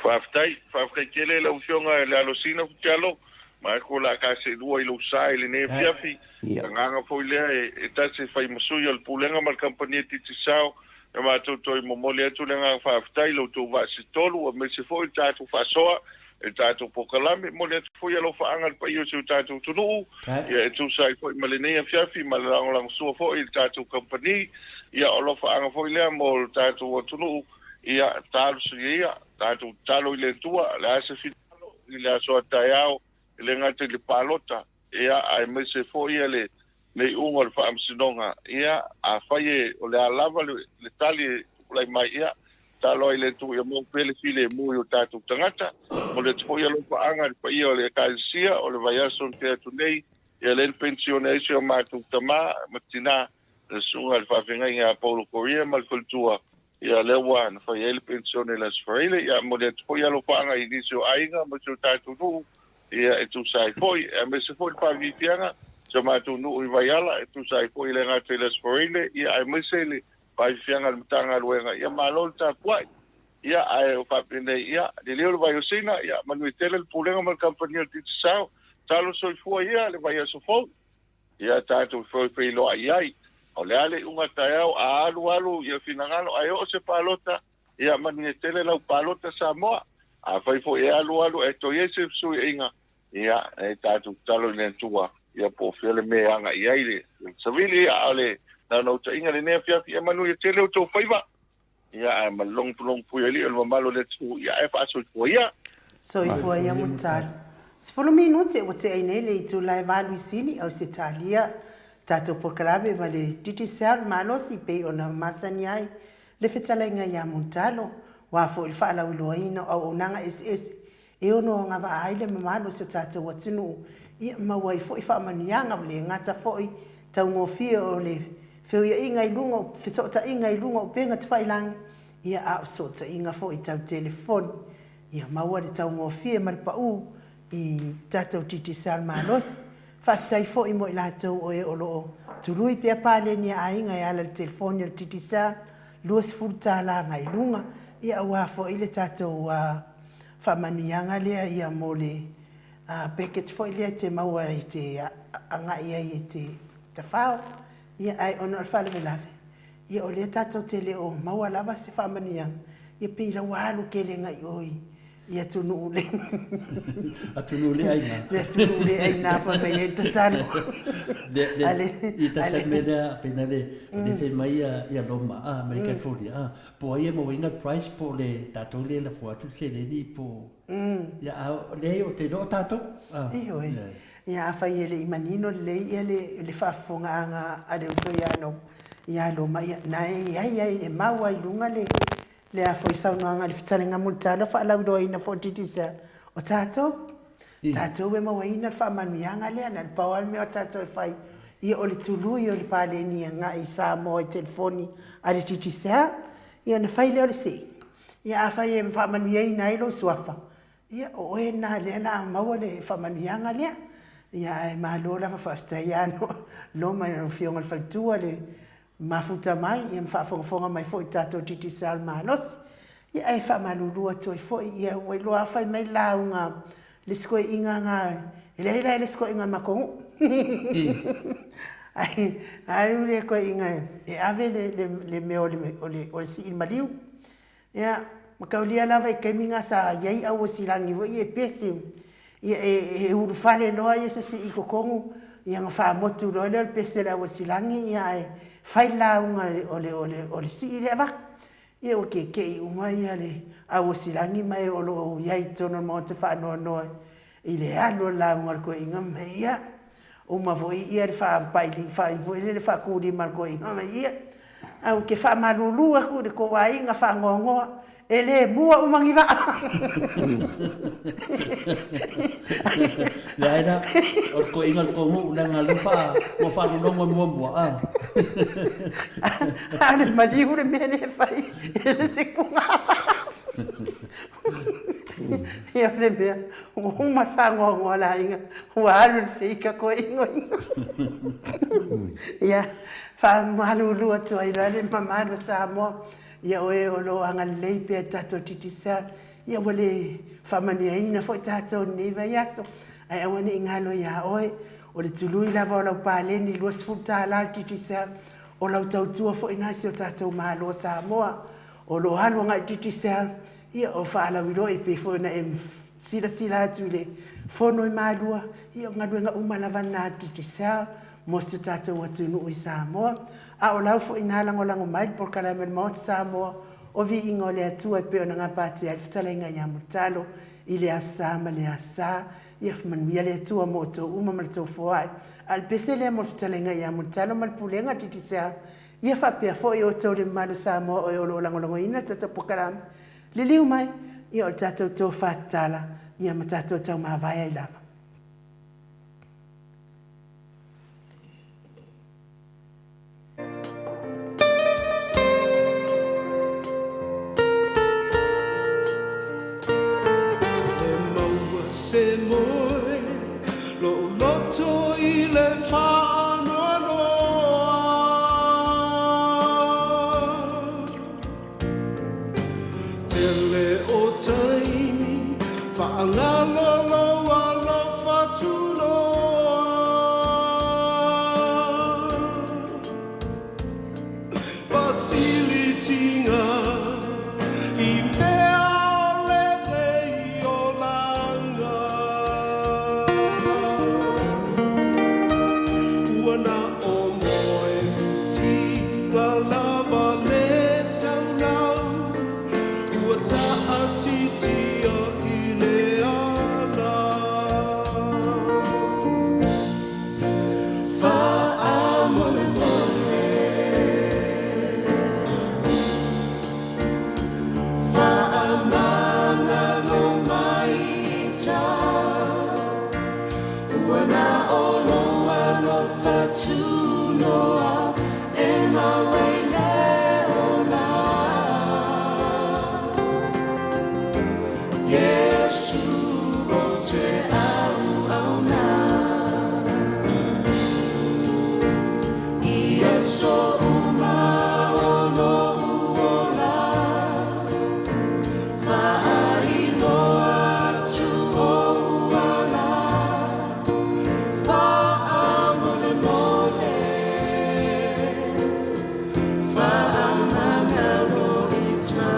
Faafetai, faafetai tele i lau Afioga i le Alosina Futialo, manatu o le a ta seelua i lou sa i lenei afiafi. Agaga foi lea e tasi e fai ma sui o le Pulega ma le Kamupani a Digicel, e matou toe momoli atu le agaga faafetai i lo outou vaa se tolu aemaise foi le tatou faasoa i le tatou polokalame. E momoli atu foi alofaaga i le paia o si o tatou atunuu, ia e tusa ai foi ma lenei afiafi ma le lagolagosua foi i le tatou kamupani. Ia o alofaaga foi lea mo le tatou atunuu, ia talosia ia, tatou tatalo i le Atua, o le a se finagalo i le aso a taeao, e le gata i le palota, ia aemaise foi le iuga o le faamasinoga, ia afai e o le a lava le tali e tulai mai, ia tatalo ai i le Atua ia maua pea le filemu i o tatou tagata. Momoli atu foi alofaaga i le paia o le Ekalesia o le vaiaso na tea atu nei, ia lea na penisione ai si o matou tama ma tina, le Susuga i le Faafeagaiga ia Paulo Koria ma le faletua, ia lea ua na fai ai le penisione i le Aso Faraile. Ia momoli atu foi alofaaga i nisi o aiga ma si o tatou nuu, ia e tusa ai foi, aemaise foi le faafiafiaga si o matou nuu i Vaiala, e tusa ai foi le gata i le Aso Faraile, ia aemaise le faafiafiaga a le Matagaluega, ia malo le tapuai. Ia ae o faapenei, ia lelei le vai o Sina, ia manuia tele le Pulega ma le Kamupani o le Digicel, talo soifua ia le vaiaso fou. Ia tatou feiloai ai. O le a le iuga taeao, a alu alu ia finagalo ae oo se palota, ia manuia tele lau palota Samoa. Afai foi e alu alu ae toe i ai se fesuiaiga, ia e tatou tatalo i le Atua, ia po o fea le mea e agai ai le savili, a o le naunautaiga lenei afiafi, ia manuia tele outou faiva. Ia ae ma le logopulogopui alii o le mamalu o le atunuu, ia ae faasoifua ia. Soifua ia Mulitalo. 10 minute ua tea ai nei le itula e valu i sini Ausetalia tatou polokalame ma le Digicel malosi pei ona masani ai le fetalaiga ia Mulitalo aua foi le faalauiloaina o auaunaga eseese e ono agavaa ai le mamalu o si o tatou atunuu, ia maua ai foi faamanuiaga, ua le gata foi taugofie o le feuiaiga i luga o fesootaiga i luga o upega tafailagi, ia a o fesootaiga foi tau telefoni, ia maua le taugofie ma le pau i tatou Digicel malosi. Faafetai foi mo i latou o e o lo o tului pea paleni a aiga e ala i le telefoni o le Digicel, $20 agai luga, ia aua foi le tatou faamanuiaga lea ia mo le package foi lea e te maua e te agai ai e te tafao. Ia ae ona o le faalavelave, ia o lea tatou te le o maua lava se faamanuiaga, ia pei la ua alu tele agai i o i atunuu le atunuu le aina. Le atunuu le aina fai mai ai le tatalo. Le le i tasi mea lea fai le le fai mai ia Roma a mai California a Po ai e maua ina price po o le tatou le lafo atu le seleni po o. Ia a leai o te iloa o tatou. Ioe. Ia afai e le i manino lelei ia le le faafofogaaga a le uso ia Noma, ia Roma, ia na e i ai ai e mau ai i luga le le a foi saunoaga a le fetalaiga Mulitalo faalauiloaina foi Digicel, o tatou, tatou e mauaina le faamanuiaga lea, na o le pau lava le mea o tatou e fai, ia o le tului o le paleni agai i Samoa i telefoni a le Digicel, ia ona fai lea o le sii. Ia afai e faamanuiaina ai lou suafa, Ia, o oe lena lea o le a maua le faamanuiaga lea. Ia, ae malo lava faafetai ia Loma i lau Afioga i le faletua le mafuta mai ia ma faafogafoga mai foi i le tatou Digicel malosi. Ia, ae faamalulu atu ai foi, ia ua iloa lava fai mai le lauga a le isi koeaina na, e leai la le isi koeaina o le matou nuu. Ae alu le koeaina e ave le mea o le sii i le maliu. Ia, mataulia lava i taimi na sa i ai auosilagi foi ia e pese, ia e ulufale loa ia se sii i totonu, ia ona faamotu loa lea o le pese a le auosilagi, ia ae fai le lauga o le, o le, o le sii lea e avatu. Ia ua keke'i uma ia le auosilagi ma e o lo o i ai i totonu o le maota faanoanoa i le alu o le lauga a le toeaina ma ia. Uma foi ia le faapaili foi lele faatulima a le toeaina ma ia. Ae ou te faamalulu atu i le tou aiga faanoanoa, e le mua uma ni vaa. Leai la, o le toeaina o le tou nuu leaga o lea ua faalologo muamua a. A o le maliu le mea lea e fai e le se tugava. Ia o le mea, ua uma le faanoanoa a le aiga, ua alu i le feika toeaina. Ia, faamalulu atu ai loa le mamalu o Samoa, ia o e o lo o agalelei pea i le tatou Digicel, ia ua le faamanuiaina foi tatou i lenei vaiaso, ae aua ne i galo ia oe, o le tului lava o lau paleni $20 a le Digicel, o lau tautua foi lena i si o tatou Malo o Samoa, o lo o alu agai i le Digicel, ia o faalauiloa e pei foi ona e silasila atu i le fono i Malua, ia o galuega uma lava na a le Digicel mo si o tatou atunuu i Samoa. A o lau foi na lagolago mai le polokalame a le Maota Samoa o Viiga o le Atua e pei ona gapatia ai le fetalaiga ia Mulitalo i le Aso Sa ma le Aso Sa. Ia manuia le Atua mo outou uma ma le tou foai. A o le pese lea mo le fetalaiga ia Mulitalo ma le Pulega a le Digicel, Ia faapea foi outou le mamalu o Samoa o e o lo o lagolagoina le tatou polokalame, liliu mai, ia o le tatou tofa tatala, ia ma tatou taumavae ai lava. E maua se moe Lou loto i le faanoanoa. Tele o taimi faangalo lou alofa tunoa. Fasilitiga i mea o lenei olaga. Ua na o moe mutiga lava le taulau, ua taatitia i le ala. Faamolemole, faamagalo mai ita, ua na o lou alofa tunoa e mau ai le ola. Iesu o te auauna. I aso uma o lou ola, Faailoa atu ou ala, Faamolemole, faamagalo ita.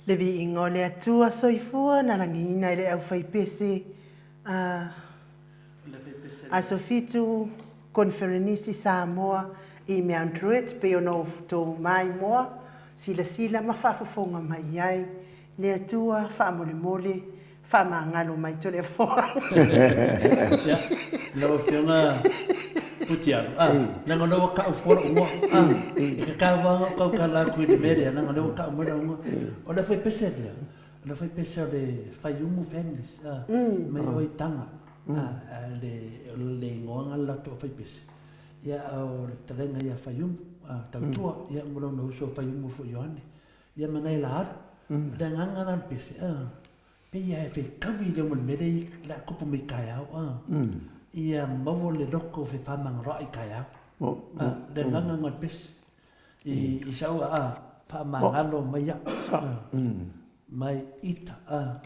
Le viiga o le Atua soifua na lagiina i le aufaipese a Aso Fitu Koniferenisi Samoa i Mount Druitt pei ona outou maimoa silasila ma faafofoga mai i ai le Atua faamolemole Faamagalo mai Toleafoa. Ia, lau Afioga Putialu, ah, leaga o lea ua tau fua lou igoa. Ah, e tatau lava ona ou tautala atu i le mea lea, leaga o lea ua tau mai lau igoa. O le fuaipese lea, o le fuaipese o le Faiumu Families, ah, mai o i Taga, ah, le, o le igoa lena o le latou fuaipese. Ia, a o le fetalaiga ia Faiumu, ah, Tautua, ia ma lona uso Faiumu foi Ioane. Ia ma nai la alu. O le agaga la o le pese, ah, pei lava e fetaui i le uma o le mea lea o le a tupu mai taeao, ah, ia maua le loto fefaamagaloai taeao. Ah, le agaga lena o le pese. I, i sau, ah, faamagalo mai au, ah, mai ita, ah,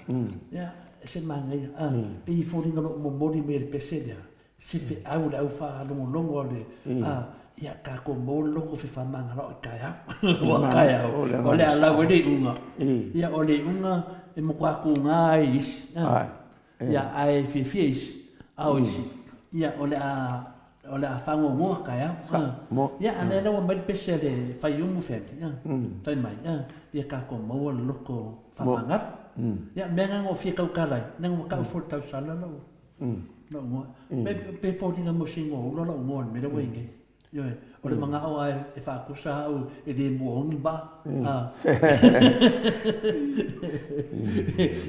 ia, e se manaia, ah, pei e foliga o lo o momoli mai e le pese lea, se feau le au faalogologo a le a ia tatou maua le loto fefaamagaloai taeao. Aua taeao o le a lau ai le iuga. Ia o le iuga e matua tuga ai i isi. Ia ae fiafia isi, a o isi ia o le a o le a faanoanoa taeao. Ia a o lea la ua aumai le pese a le Faiumu family fai mai ia tatou maua le loto faamagalo. Ia o le mea lena na ou fia tautala ai, leaga ua tau fua i le tausala lau Lou igoa. Pe, pe foliga mo se igoa ula lou igoa i le mea lea ua i ai nei. Ioe. O le manao lava e faatusa au e le muaogi vaa.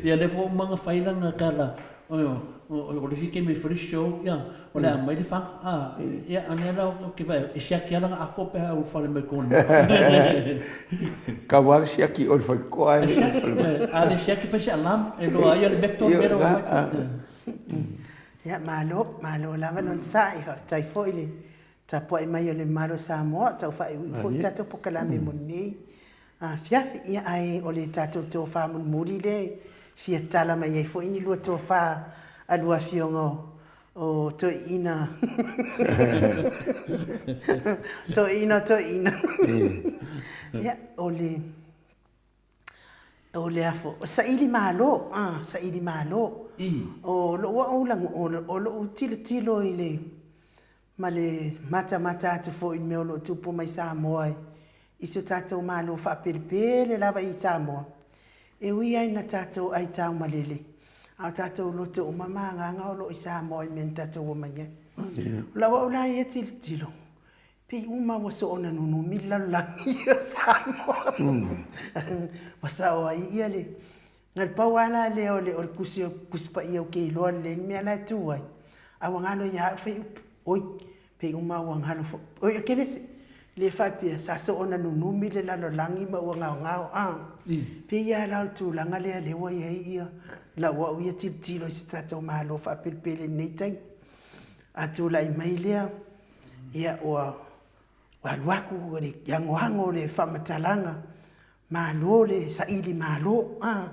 Ia lea foi ua uma ona fai lana tala, o le isi taimi e fai le show, ia, o le a aumai le fana. Ia, a o lea la ou te vaai atu, e siaki lava lana ato pe a ulufale mai i totonu o le maota. Kau lava le siaki o le faitotoa ae le i ulufale mai. A le siaki fai se alarm e iloa ai le meto le mea lea ua aumai. Ia, malo, malo lava le onosai. Faafetai foi le tapuai mai o le Malo o Samoa, o tau faaiuiu foi le tatou polokalame mo lenei afiafi. Ia, ae o le tatou tofa mulimuli lea e fia tala mai ai foi ni lua tofa a lua afioga o toeaiina, toeaiina o toeaiina. Ia, o le O le a fo, saili malo, a, saili malo. O lou au lago, o lou tilotilo i le, ma le matamata atu foi i le mea o lo o tupu mai Samoa i so tatou Malo faapelepele lava i Samoa. E ui lava ina tatou aitaumalele, a o tatou loto uma ma agaga o lo o i Samoa i mea na tatou omai ai. O lau au la ia tilotilo, Pei uma ua soona nunumi le lalolagi o Samoa. Ua sao ai ia le Na le pau lava la lea o le o le tusi o Tusi Paia ou te iloa lelei le mea la e tu ai, a ua galo ia au faiupu. Oi, pei uma ua galo foi. Oi, o Kenese, le faapea sa soona nunumi le lalolagi ma ua gaogao, a. Pei lava la o le tulaga lea lea ua i ai ia lau au ia tilotilo i se tatou Malo faapelepele i lenei taimi. A tulai mai lea Ia, ua alu atu le anoano o le faamatalaga, malo le saili malo, a,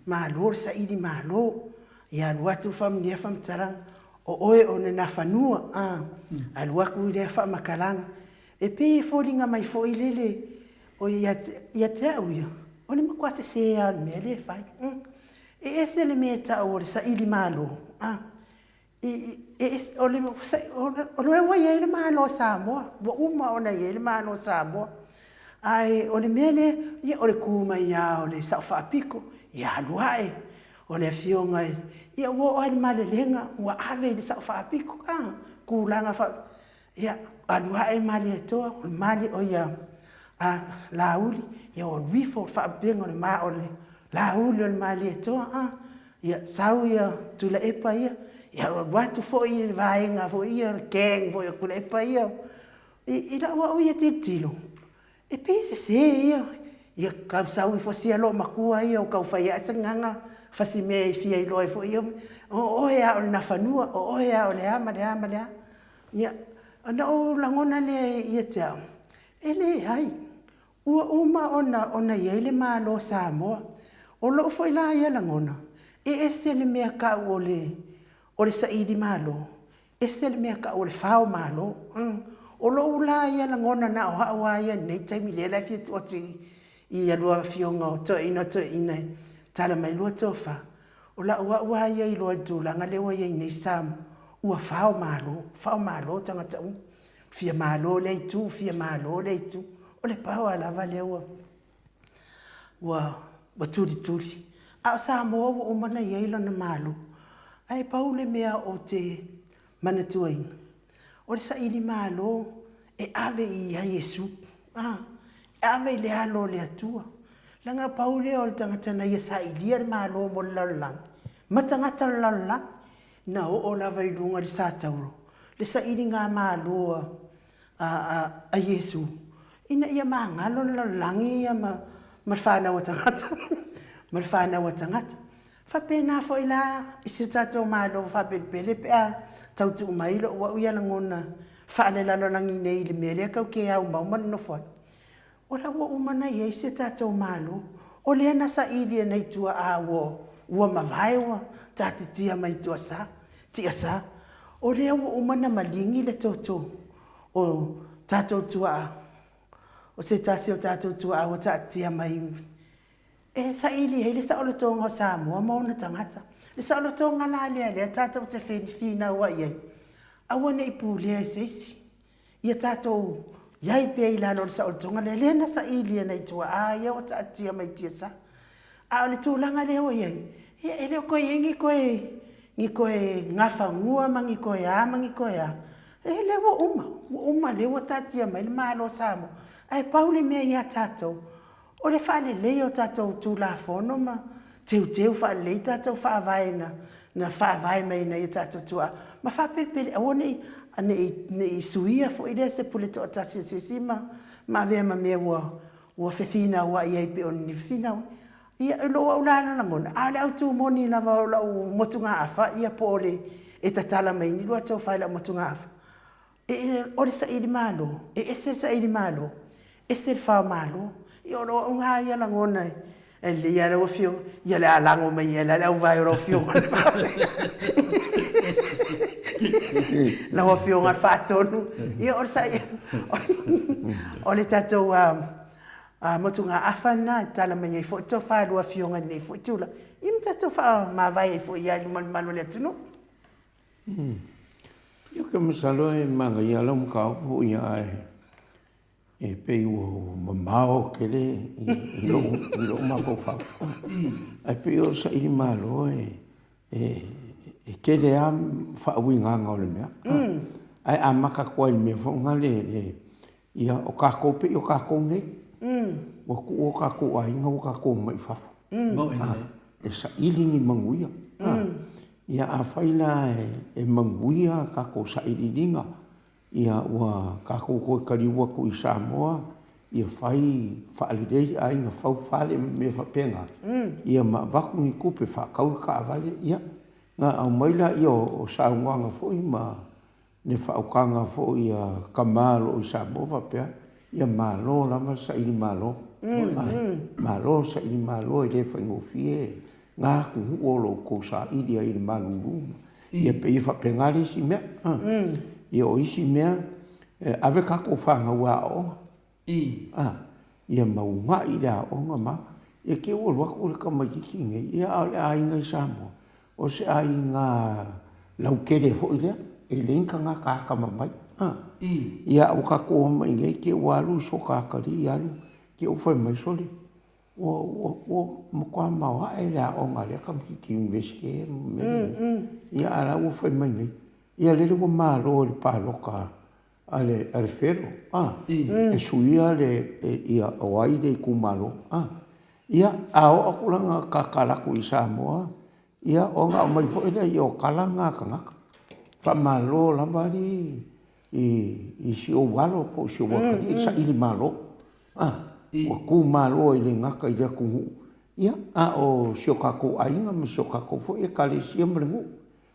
malo le saili malo. Ia alu atu lea faamatalaga, o oe o le Nafanua, a, alu atu lea faamatalaga. E pei e foliga mai foi lele, o ia te au ia, o le matua sese lava o le mea lea e fai. E ese le mea e tau o le saili malo, a, O lea ua i ai le Malo o Samoa, ua uma ona i ai le Malo o Samoa. Ae o le mea lea, ia o le tu mai lava o le Sao Faapito, ia alu ae, o le Afioga i, ia ua oo lava i le malelega ua ave i le Sao Faapito, a, tulaga faa, ia alu ae Malietoa, o le o ia a Laauli, ia ua alu ifo le faalupega o le Laauli o le Malietoa, a. Ia, sau ia Tuilaepa ia, ia alu atu foi le vaega foi ia, le gang foi o Tuilaepa ia. I lau au ia tilotilo, e pei e sese ia. Ia tau sau ifo sia loomatua ia o tau fai ae se gaga fasi mea e fia iloa ai foi ia, o oe lava o le Nafanua, o oe lava o le a ma le a ma le a. Ia, ona ou lagona lea ia te au, e leai, Ua uma ona ona i ai le Malo o Samoa. O lou foi la ia lagona, e ese le mea tau o le o le saili malo, ese le mea tau o le fao malo. O lou la ia lagona na o au lava ia i lenei taimi lea la e fia tuu atu i I a lua afioga o toeaina o toeaina e tala mai lua tofa, o la'u a'u a ia iloa i le tulaga lea ua i ai nei Samoa, ua fao malo, fao malo tagata uma, fia malo lea itu, fia malo lea itu, o le power lava lea ua ua ua tulituli. A o Samoa ua uma ona i ai lona malo. Ae pau le mea ou te manatuaina, o le saili malo e ave i ai Iesu, a, e ave i le alo o le Atua. Leaga pau lea o le tagata na ia sailia le malo mo le lalolagi, ma tagata o le lalolagi, na oo lava i luga i le satauro, le sailiga malo a, a, a, a Iesu, ina ia magalo le lalolagi ia ma, ma le fanau a tagata, ma le fanau a tagata. Faapena foi la i si o tatou Malo faapelepele pe a tau tuu mai lou au ia lagona faalelalolagi nei i le mea lea kau ke aumau ma nonofo ai. O la ua uma na i ai si o tatou Malo. O lea na saili e nai tuaa ua ua mavae ua taatitia mai tuasa, tiasa. O lea ua uma na maligi le toto o tatou tuaa, o se tasi o tatou tuaa ua taatitia mai E saili ai le saolotoga o Samoa ma ona tagata. Le saolotoga la lea lea tatou te finauai ai, aua ne i pulea e se isi. Ia tatou i ai pea i lalo o le saolotoga lea, lea na saili e nai tuaa ia ua taatia mai tiasa. A o le tulaga lea ua i ai, ia e le o toe i ai ni toe, ni toe gafagua ma ni toe a ma ni toe a. E lea ua uma, ua uma lea ua taatia mai le Malo o Samoa. Ae pau le mea ia tatou, O le faaleleia o tatou Tulafono ma teuteu faalelei tatou Faavae na na faavae mai e nai o tatou tuaa ma faapelepele aua ne i ne i ne i suia foi lea se pule toatasi a se isi ma ma avea ma mea ua ua fefinauai ai pei ona fefinauai. Ia, i lou au la lagona, a o le autu moni lava o lau motugaafa ia po o le e tatala mai ni lua tofa i lau motugaafa, E, o le saili malo, e ese le saili malo, ese le fao malo. Ia o lou au lava ia lagona e, e lelei lava lau afioga, ia o le a lago mai ea la le auvae o lau afioga lau afioga le faatonu. Ia o le sai, o le tatou motugaafa lena e tala mai ai foi le tofa a lua afioga i lenei foi tulaga, ia ma tatou faamavae ai foi i luma o le malu o le atunuu. Ia ou te masalo e manaia lau mataupu ia ae e pei ua mamao tele i lou i lou mafaufau. Ae pei o le saili malo e e tele lava faauigaga o le mea. Ae amata atu lava i le mea foi lena le Ia, o tatou pei o tatou nei, ua tuu o tatou aiga ua tatou omai i fafo. E saili ni manuia. Ia, afai la e manuia tatou sailiiliga, ia ua tatou toe taliu atu i Samoa, ia fai faalelei aiga, fau fale ma mea faapena, ia ma avatu ni tupe faatau le taavale, ia, ona aumai lea o saunoaga foi ma le faautaga foi a tama o lo o i Samoa faapea, ia malo lava le saili malo. Malo le saili malo e le faigofie na atunuu o lo o outou saili ai i le malulu. Ia pei e faapena le isi mea. Ia o isi mea, e ave tatou fanau e aooga. Ia ma uunai le aoga ma, ia te i ua alu atu le tamaititi nei, ia a o le aiga i Samoa, o se aiga lautele foi lea, e leai ni tagata atamamai. Ia a ua tatou omai i inei te i ua alu soka atalii alu, te i ua fai mai, sole, ua, ua, ua matua maoae le aoga a lea tamaititi i le Iunivesite ma mea nei. Ia a o la ua fai mai nei, ia lele ua malo i le palota a le, a le Fero, a, e suia le, ia, o ai le itumalo, a. Ia, a oo atu la na tatala atu i Samoa, ia, ona aumai foi lea ia o tala na a tagata. Faamalo lava alii i, i si ou alo po o si ou atalii e saili malo, a, ua tu malo ai le gata i le atunuu, ia, a o si o tatou aiga ma si o tatou foi Ekalesia ma le nuu.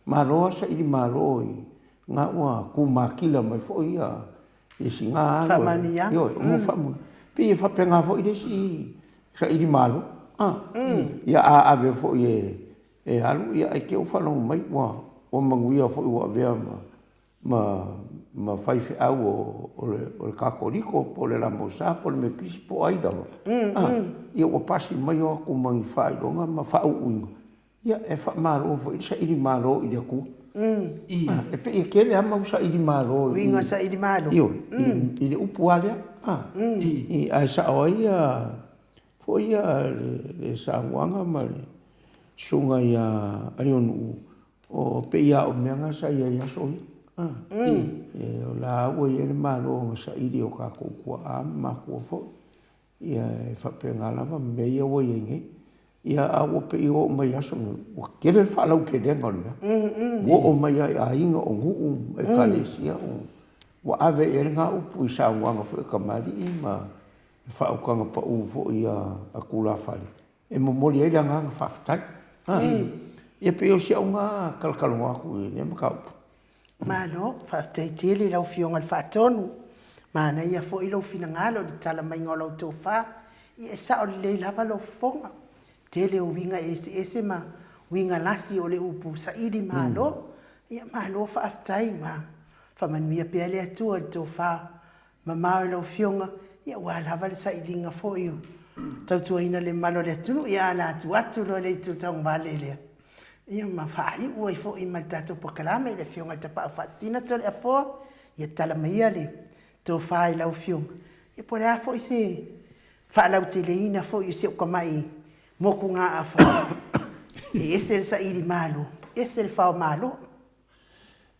Malo a saili malo i na ua ku matila mai foi ia ia si na alo. Faamanuiaga. Ioe, mo faamanuiaga. Pei e faapena foi le isi saili malo. Ah. Ia a ave foi e e alu ia ai te u faalogo mai ua ua manuia foi ua avea ma ma ma faifeau o, o le, o le Katoliko po o le Lamosa po o le Metotisi po o ai lava, a, ia ua pasi mai o atu ma ni faailoga ma faauuina, ia e faamalo foi le saili malo i le Atua. A, e pei e tele lava mau saili malo i, Uiga saili malo. Ioe, i, i le upu lava lea. A, i, ae sao ai ia foi ia le, le saunoaga ma le susuga ia Aionu'u, O pei lava o mea na sa i ai i aso ia. E, o la ua i ai le Malo na saili e o tatou tuaa ma matua foi. Ia e faapena lava ma mea ia ua i ai nei. Ia a ua pei ua oo mai i aso nei, ua tele le faalautelega o le mea. Ua oo mai lava i aiga, o nuu, ekalesia, ua ave i ai lena upu i saunoaga foi a tamalii ma le faautaga pau foi a tulafale. e momoli ai le agaga faafetai. Ia pei o si au na talatalanoa atu i lea mataupu. Malo, faafetai tele i lau Afioga i le Faatonu. Manaia foi lou finagalo i le tala maiga o lau tofa. Ia e sao lelei lava lou fofoga. Tele o uiga eseese ma uiga lasi o le upu saili malo. Ia malo faafetai ma faamanuia pea le Atua i le tofa Mamao i lau Afioga, ia aua lava le sailiga foi o tautuaina le mamalu o le atunuu, ia ala atu atu loa le itu taugavale lea, ia ma faaiu ai foi ma le tatou polokalame i le Afioga i le Tapaau Faasisina Toleafoa, ia tala maia le tofa i lau Afioga, ia po o le a foi se faalauteleina foi o si ou tamai motugaafa, e ese le saili malo, ese le fao malo.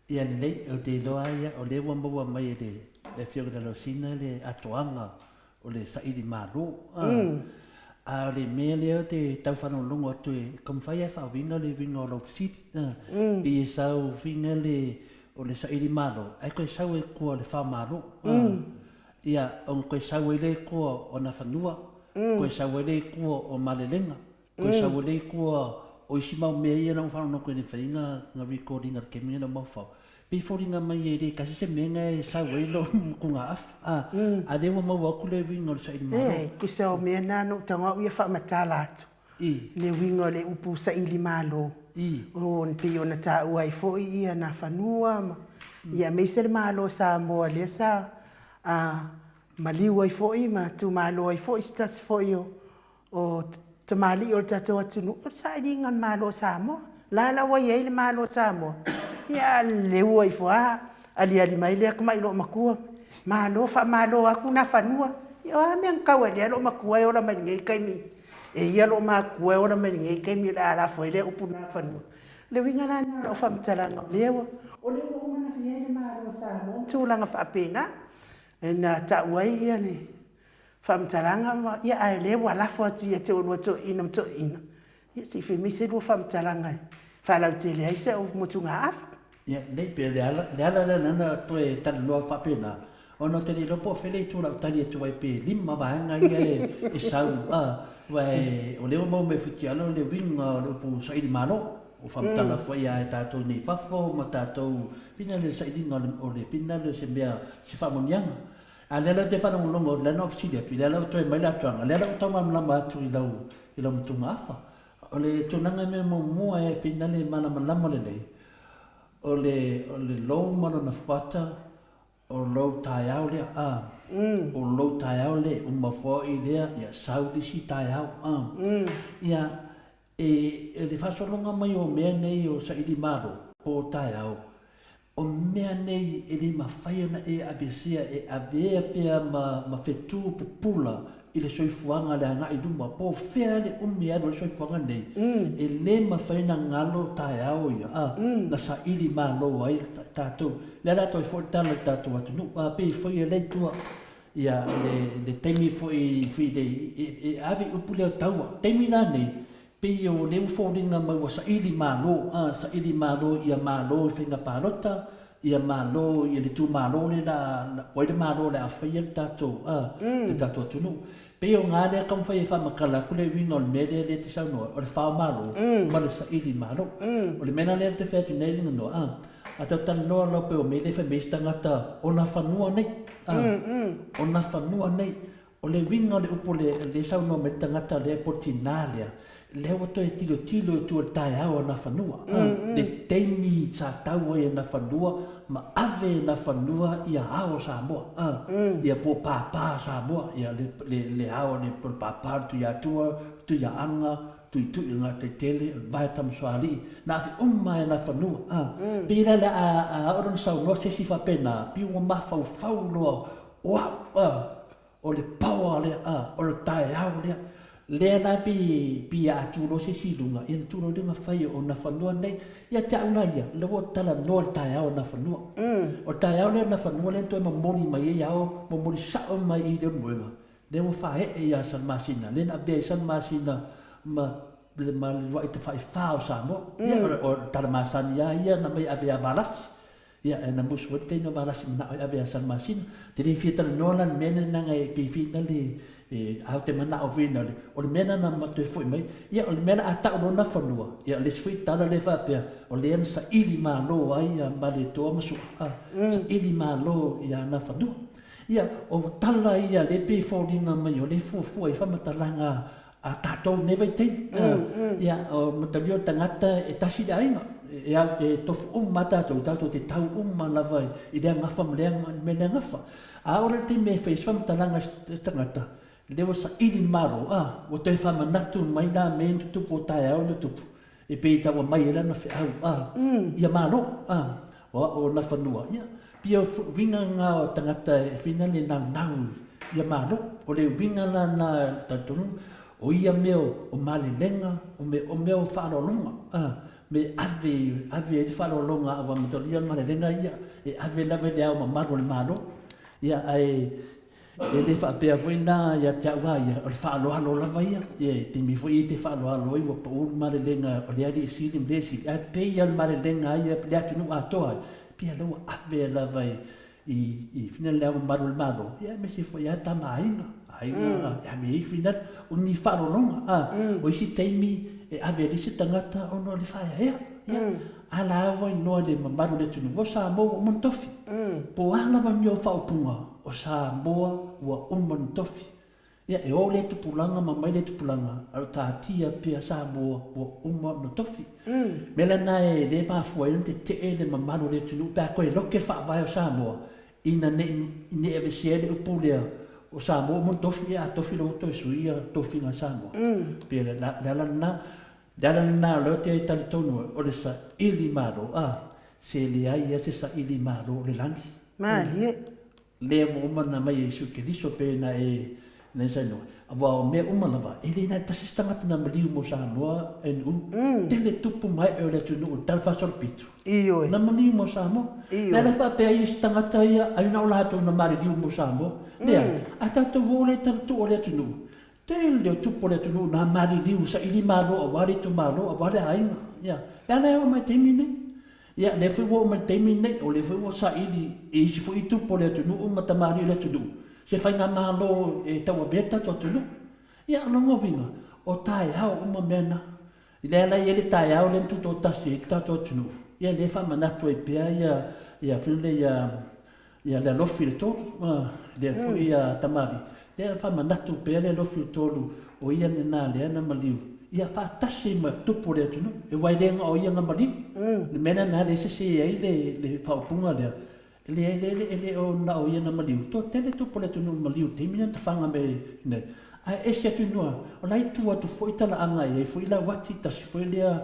Ia lelei, ou te iloa ia, o lea ua maua mai e le Afioga ia Losina le atoaga o le saili malo. A o le mea lea ou te tau faalogologo atu e taumafai lava e faauiga le uiga o lau fesili. Pei e sau uiga le o le saili malo, ae toe sau ai i tua o le fao malo. Ia, ona toe sau ai lea i tua o Nafanua, toe sau ai lea i tua o Malelega, Toe sau ai lea i tua o isi mau mea ia na ou faalogologo atu ai i le faiga na record ina i le taimi lea na ou mafaufau, pei e foliga mai e le tasi se mea na e sau ai lou motugaafa, a, a lea ua maua atu le uiga o le saili malo. E, tusa o mea na na ou tago au ia faamatala atu le uiga o le upu saili malo, o pei ona taua ai foi ia Nafanua ma, ia aemaise le Malo o Samoa lea sa maliu ai foi ma tumalo ai foi se tasi foi o O tamalii o le tatou atunuu, o le sailiga o le Malo o Samoa. La la ua i ai le Malo o Samoa, ia a leua ifo lava, aliali mai le atamai loomatua, Malo, faamalo atu Nafanua. Ia o a mea na tau ai lea loomatua e ola mai lenei taimi, e ia loomatua e ola mai lenei taimi o le a lafo ai lea upu Nafanua. O le uiga la lena o lau faamatalaga, o lea ua, o lea ua uma ona i ai le Malo o Samoa ma tulaga faapena, na tau ai ia le Faamatalaga ma, ia ae lea ua lafo atu ia te oulua toeaiina ma toeaiina, ia se i fai mai se lua faamatalaga e faalautele ai si au motugaafa. Ia, nei pei o le ala, le ala lea na toe talanoa faapena, ona ou te le iloa po o fea le itu o lau tali atu ai pe lima vaega ia e sau, a, aua o lea ua maua mai e Futialo le uiga o le upu saili malo, ua faamatala foi lava e tatou i nei i fafo ma tatou, pina le sailiga o le pina o se mea, se faamanuiaga. A lea la ou te faalogologo, lea na ou fesili atu, lea la ua toe mai le atoaga, lea la ua tau malamalama atu i lau, i lau motugaafa. O le tulaga mea muamua e pei na le malamalama lelei, o le, o le lou ma lona fuata, o lou taeao lea, a, o lou taeao lea, uma foi lea, ia sau le isi taeao, a. Ia, e, e le faasologa mai o mea nei o saili malo, po o taeao, O mea nei e le mafai ona e aveesea e avea pea ma ma fetu pupula i le soifuaga le agai i luma, po o fea le umi e alu ai le soifuaga nei, e le mafai ona galo taeao ia, a, na saili malo ai tatou. O lea la toe foi le tala i le tatou atunuu, a, pei foi e le i tua ia le le taimi foi foi le e ave i upu lea o taua. Taimi la nei, Pei o lea ua foliga mai ua saili malo, a, saili malo ia malo i faiga palota, ia malo i le itumalo lea la, ua ai le malo o le a faia le tatou, a, le tatou atunuu. Pei o ga lea taumafai e faamatala atu le uiga o le mea lea lea e te saunoa ai, o le fao malo ma le saili malo. O le mea la lea ou te fai atu nei Laganoa, a, a tatou talanoa loa pei o mea lea e fai mai ai se tagata o na fanua nei, a, o na fanua nei. O le uiga o le upu lea e saunoa mai le tagata lea po o le tinā lea, lea ua toe tilotilo i tua i le taeao o Nafanua, le taimi sa tau ai e Nafanua ma ave e Nafanua ia ao o Samoa, ia po o pāpā o Samoa, ia le ao po o le pāpā o le Tuiatua, Tuiaaga, Tuitui o Ngataitele, o le Vae Tamasoalii, na ave uma lava e Nafanua. Pei la a oo lona saunoa se isi faapena, pei ua mafaufau loa o au, a, o le power lea, a, o le taeao lea. Lea la pei, pei a tu loa se isi i luga, ia ona tu loa lea ma fai o Nafanua nei. Ia te au la ia, lea ua talanoa i le taeao o Nafanua. O le taeao lea o Nafanua lea na toe momoli mai ai ao, momoli sao mai i Leulumoega, lea ua faaee ia Salamasina, lea na avea ai Salamasina ma ma le lua'i tafaifa o Samoa. Ia, o le tala masani lava ia na aumai e ave ia Valasi. Ia, e na musu ai le teine o Valasi manao e ave ia Salamasina. Te le fia talanoa la i le mea lena leaga e pei fina le, e, a o te manao fina le, o le mea lena na toe foi mai. Ia, o le mea la a tau loa Nafanua, ia o le isi foi tala lea faapea, o lea na saili malo ai ia Malietoa ma Sua, a, saili malo ia Nafanua. Ia, o tala ia lea pei e foliga mai o lea e fuafua ai faamatalaga a tatou i lenei vaitaimi. Ia, o matalia o le tagata e tasi le aiga, e au, e tofu uma lava tatou, tatou te tau uma lava i lea gafa ma lea mea lea gafa. A oo la i le taimi e fai ai se faamatalaga a se tagata, lea ua saili le Malo, a, ua toe faamanatu mai la mea ia na tutupu o taeao na tutupu, e pei e tau aumai ai lana feau, a, ia Malo, a, o au o Nafanua, ia, pei o uiga na o tagata e fai le naunau ia Malo. O le uiga la na o talitonuga, o ia mea o malelega, o mea, o mea o faaaloaloga, a, me ave, ave ai le faaaloaloga aua matalia le malelega ia, e ave lava i le ao mamalu o le Malo. Ia, ae E le faapea foi la ia te au a ia, o le faaaloalo lava ia. Ia, i taimi foi ia e te faaaloalo ai ua pau le malelega o le alii sili ma le sili, ae pei lava o le malelega a ia le atunuu atoa ai, pei lava ua ave lava i, i, i fina le ao mamalu o le Malo, ia aemaise foi lava tama aiga, aiga e ave ai fina, o ni faaaloaloga. A, o isi taimi e ave ai le isi tagata ona o le faaeaea. Ia, a la ua iloa i le mamalu o le atunuu, o Samoa ua uma ona tofi. Po o a lava ni ou faaupuga, o Samoa ua uma ona tofi. Ia, e o lea tupulaga ma mai lea tupulaga, a o taatia pea Samoa ua uma ona tofi. O le mea lena e le mafua ai ona tetee le mamalu o le atunuu pe a toe loke le faavae o Samoa, ina ne i, ne i aveesea le upu lea o Samoa ua uma ona tofi, ia a tofi loa ua toe sui ia tofiga a Samoa. E pei o le ala lena. Le ala lena o lea ou te talitonu ai, o le saili malo, a, se leai lava se saili malo o le lagi. Malie. Lea ua uma ona aumai e Iesu Keriso pe na e na e saunoa. Aua o mea uma lava, e le na o le tasi se tagata na maliu mo Samoa NU. Tele tupu ma ee o le atunuu i le tala faasolopito. Ioe. Na maliu mo Samoa. Ioe. Le ala faapea ai isi tagata ia, ai na o latou na maliliu mo Samoa. Leai, a tatou o lea i tala tuu o le atunuu, Tele o tupu o le atunuu na maliliu saili malo aua le itumalo aua le aiga. Ia, le ala e oo mai i le taimi lenei. Ia, lea foi ua oo mai i le taimi lenei, o lea foi ua saili e isi foi tupu o le atunuu ma tamalii o le atunuu se faigamalo e tauavea le tatou atunuu. Ia, o lona uiga, o taeao uma mea na. I le ala e i ai le taeao lea na tutoatasi ai le tatou atunuu, ia lea e faamanatu ai pea ia, ia, foi lea ia, Ia le alofi i le tolu, lea foi ia tamalii, lea faamanatu pea le alofi i le tolu, o ia lena lea na maliu, ia faatasi ai ma tupu o le atunuu, aua e le na o ia na maliu. Le mea lena lea e sese ai le le faaupuga lea, e leai le e le o na o ia na maliu, toatele tupu o le atunuu na maliu i le taimi lea na tafaga mai nei, ae ese atu i nua, o la e tu atu foi talaaga e i ai foi Lauati, tasi foi lea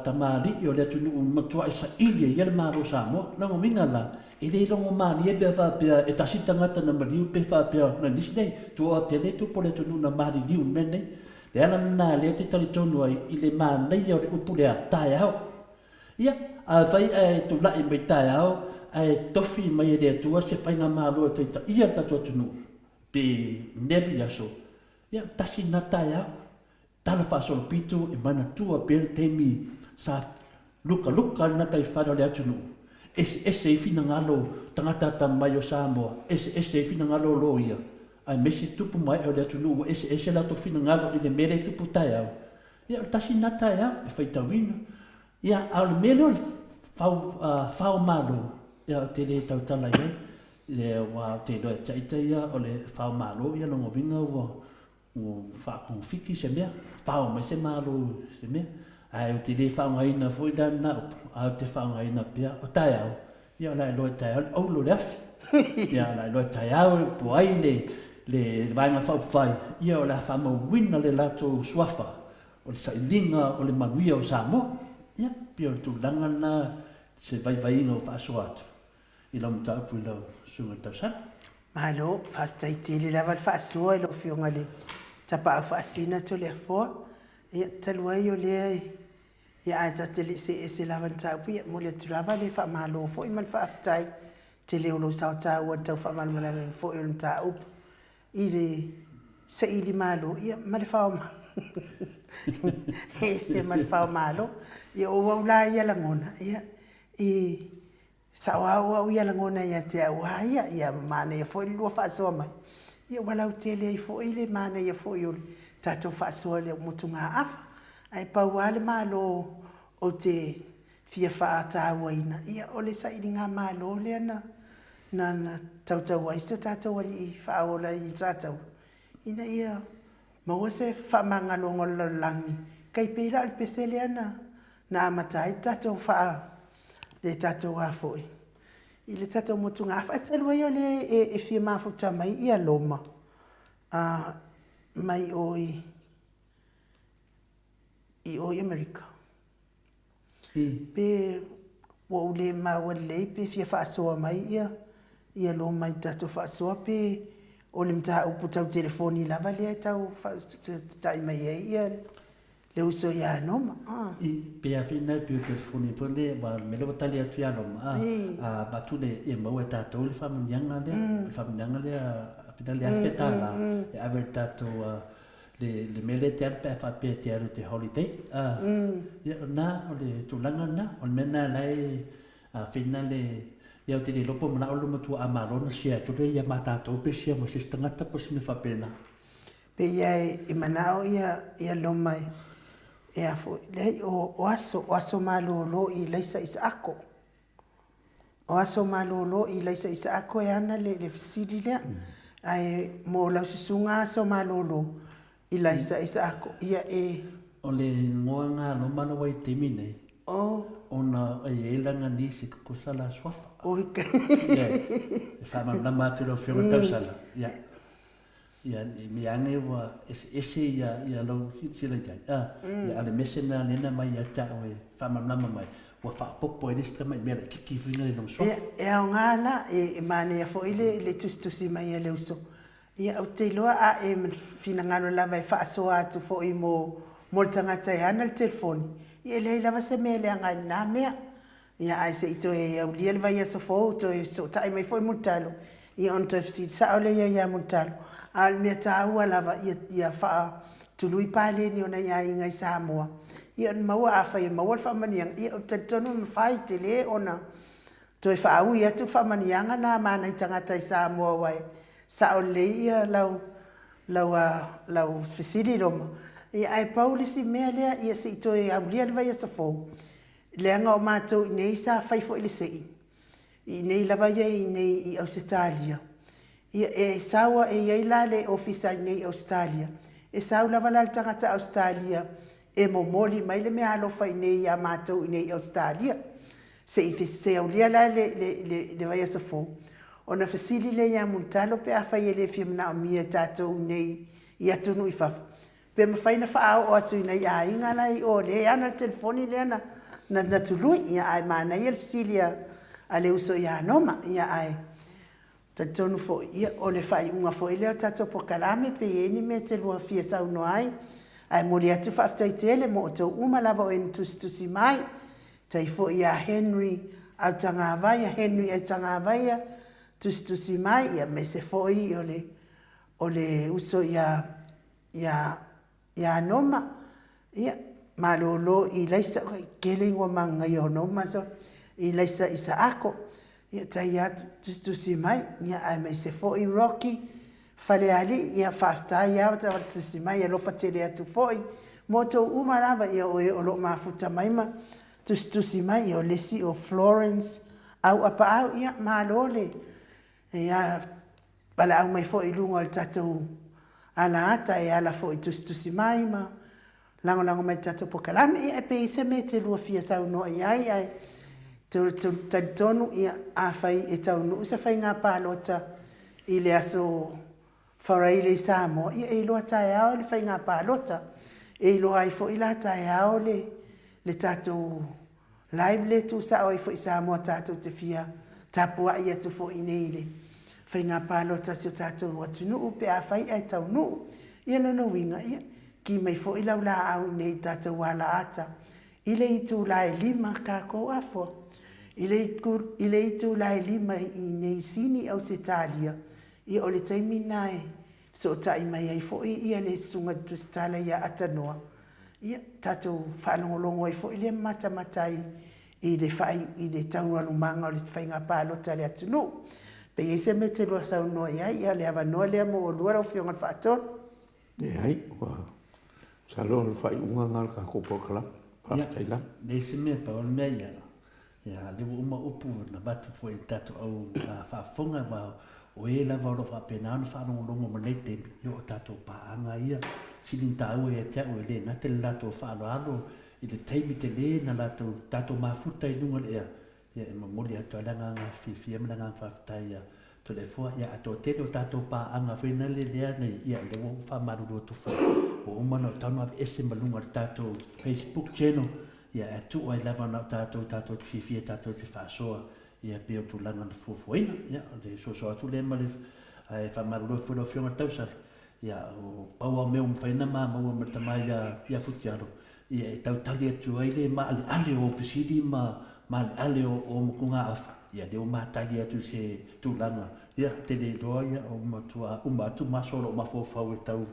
tamalii o le atunuu matuai saili ai ia le Malo o Samoa. Lona uiga la, E le logo malie pea faapea e tasi le tagata na maliu pe faapea na nisi nei, tua tele tupu o le atunuu na maliliu i le mea lenei. Le ala lena lea ou te talitonu ai i le manaia o le upu lea, taeao. Ia, afai ae tulai mai taeao ae tofi mai e le Atua se faigamalo e taitaia le tatou atunuu, pe nevi le aso, ia, tasi lena taeao. Tala faasolopito e manatua pea le taimi sa lukaluka ai le gataifale o le atunuu, eseese ai finagalo tagata atamamai o Samoa, eseese ai finagalo o loia, aemaise tupu ma ee o le atunuu ua eseese latou finagalo i le mea lea e tupu taeao. Ia o le tasi lena taeao e faitauina. Ia, a o le mea lea o le fao, fao malo, ia ou te le tautala i ai. Le aua ou te iloa e te ita ia o le fao malo ia lona uiga ua ua faakogofiti se mea, fao mai se malo i se mea. Ae ou te le faaaogaina foi la lena upu, ae ou te faaaogaina pea o taeao, ia o le a iloa e taeao le auro o le afi. Ia o le a iloa e taeao po o ai le le Vaega Faaupufai, ia o le a faamauina le latou suafa o le sailiga o le manuia o Samoa. Ia, pei o le tulaga lena se vaivaiga ua faasoa atu i lau mataupu i lau Susuga i le Tausala. Malo, faafetai tele lava le faasoa i lau Afioga i le Tapaau Faasina Toleafoa. Ia, talu ai o lea e, ia ae ta te le i see ese lava i le mataupu, ia, momoli atu lava le faamalo foi ma le faafetai tele o lou sao taua i le tau faamalamalamaina foi o le mataupu i le saili malo, ia, ma le fao ese ma le fao malo. Ia, o au la ia lagona, ia, i Sao lava o au ia lagona ia te au a ia, ia manaia foi le lua faasoa mai, ia ua lautele ai foi le manaia foi o le tatou faasoa i le motugaafa. Ae pau lava le Malo ou te fia faatauaina, ia o le sailigamalo lea na na tautau ai si o tatou alii faaola i Sataua, ina ia maua se faamagaloga o le lalolagi, tai pei la o le pese lea na na amata ai le tatou faa le tatou a foi i le tatou motugaafa. Ae talu ai o lea e fia mafuta mai ia Roma a mai o i i o i Amerika. Pe ua ou le maua lelei pe fia faasoa mai ia ia Roma i le tatou faasoa pe o le mataupu tau telefoni lava lea e tau faata'i mai ai ia le uso ia Roma. I, pe a fina e pei o telefoni foi lea, aua o le mea lea ua tali atu ia Roma, a, a avatu le, ia maua e tatou le faamanuiaga lea, le faamanuiaga lea, fina le $1,000 e ave i le tatou, le, le mea lea e te alu pe a faapea e te alu i te holiday, a, ia o lena, o le tulaga lena, o le mea lena la e, a fina le, ia ou te le iloa po o manao le matua a Malo ona share atu lea ia ma tatou pe share ma se isi tagata po o se mea faapena. Pei ia e manao ia ia loma e e a foi, leai o o aso, o aso malolo i Laisa Isaako. O aso malolo i Laisa Isaako e ana le le fesili lea. Ae mo lau susuga aso malolo i Laisa Isaako, ia e. O le igoa ga loma la ua i taimi nei, Oh. ona e i ai lana nisi tutusa la suafa. Oi ka. Ia, e faamalamalama atu i lau Afioga i le tausala. Ia. Ia, i mea ane ua eseese ia, ia lau silasila i ai. A, ia, a o le mese lena lea na aumai ia te au e faamalamalama mai, ua faaopoopo ai le isi tamai mea laitiiti foi lea i lona suafa. Ia, e aoga la, e, e manaia foi le, le tusitusi mai a le uso. Ia, ou te iloa a e finagalo lava e faasoa atu foi mo, mo le tagata e ana le telefoni, ia e leai lava se mea e leaga ai i lena mea. Ia, ae se i toe aulia le vaiaso fou, toe fesootai mai foi Mulitalo, ia ona toe fesili sao lea ia Mulitalo. A o le mea taua lava, ia, ia faatului paleni o nai aiga i Samoa, ia ona maua, afai e maua le faamanuiaga, ia ou te talitonu e mafai tele ona toe faaui atu le faamanuiaga na ma nai tagata i Samoa aua e sao lelei ia lau, lau, lau fesili Roma. Ia, ae pau le isi mea lea, ia se i toe aulia le vaiaso fou, Leaga o matou i inei sa fai foi le sei, i inei lava ia i inei i Ausetalia. Ia e sau a, e i ai la le ofisa i inei i Ausetalia, e sau lava la le tagata Ausetalia e momoli mai le meaalofa i inei ia matou i inei i Ausetalia. Se i se aulia la le, le, le, le vaiaso fou, ona fesili lea ia Mulitalo pe afai e le fia manaomia e tatou i inei i atunuu i fafo, Pe mafai na faaoo atu i nai aiga la i o lea e ana le telefoni lea na na tului. Ia ae manaia le fesili a a le uso ia Noma. Ia ae talitonu foi ia o le faaiuga foi lea o le tatou polokalame pe i ai ni mea e te lua fia saunoa ai. Ae momoli atu faafetai tele mo outou uma lava o e na tusitusi mai. Tai foi ia Henry Autagavaia, Henry Autagavaia tusitusi mai ia aemaise foi o le o le uso ia ia ia Noma, ia, malolo i Laisa, oi, tele ingoa magaia o Noma so, i Laisa Isaako, ia, tai a tusitusi mai, ia, aemaise foi Rocky Falealii, ia, faafetai lava le tusi mai, alofa tele atu foi mo outou uma lava, ia, o e o lo o mafuta mai ma tusitusi mai, ia, o le isi o Florence Auapaau, ia, malo le. Ia, valaau mai foi i luga o le tatou alaata e ala foi i tusitusi mai ma lagolago mai i le tatou polokalame. Ia, e pe i ai se mea e te lua fia saunoa i ai, ae talitonu, ia, afai e taunuu se faiga palota i le aso Faraile i Samoa, ia e iloa taeao le faiga palota. E iloa ai foi la taeao le, le tatou live lea e tuusao ai foi i Samoa tatou te fia tapuai atu foi i inei i le faiga palota a si o tatou atunuu pe afai ae taunuu. Ia lona uiga, ia, ki mai foi lau laau i inei i le tatou alaata i le itula e lima takou afoa. I le, i le itula e lima i inei i Sini, Ausetalia, Ia o le taimi lena e fesootai mai ai foi ia le Susuga i le Tusitala ia Atanoa, ia tatou faalogologo ai foi lea ma matamata ai i le faai i le taualumaga o le faiga palota a le atunuu. Pe i ai se mea e te lua saunoa i ai, ia o le avanoa lea mo oulua lau Afioga i le Faatonu. Leai, ua masalo o le faaiuga lena o le tatou polokalame. Faafetai lava. Ia, leai se mea, pau o le mea ia, ia lea ua uma upu na avatu foi i le tatou au faafofoga, aua o e lava o lo o faapena ona faalogologo mai lenei taimi, ia o tatou paaga ia, sili ona taua ia te au, e le gata i le latou faaaloalo i le taimi tele na latou, tatou mafuta i luga o le ea, Ia, e momoli atu lava le agaga fiafia ma le agaga faafetai ia Toleafoa. Ia, a toatele o tatou paaga foi nale lea nei, ia, lea ua ou faamalulu atu foi, ua uma ona ou tau ona aveese ma luga o le tatou Facebook channel, ia, ae tuu ai lava na o tatou tatou te fiafia tatou te faasoa, ia, pei o tulaga na fuafuaina. Ia, o le soasoa atu lea ma le, ae faamalulu atu foi i lau Afioga i le Tausala, ia, o pau lava o mea ua mafai ona ma maua ma le tama ia Futialo, Ia, e tau tali atu ai le maaleale o fesili ma maaleale o motugaafa, ia lea ua ma tali atu i se tulaga, ia, e te le iloa, ia, ua matua uma atu maso o lou mafaufau e tau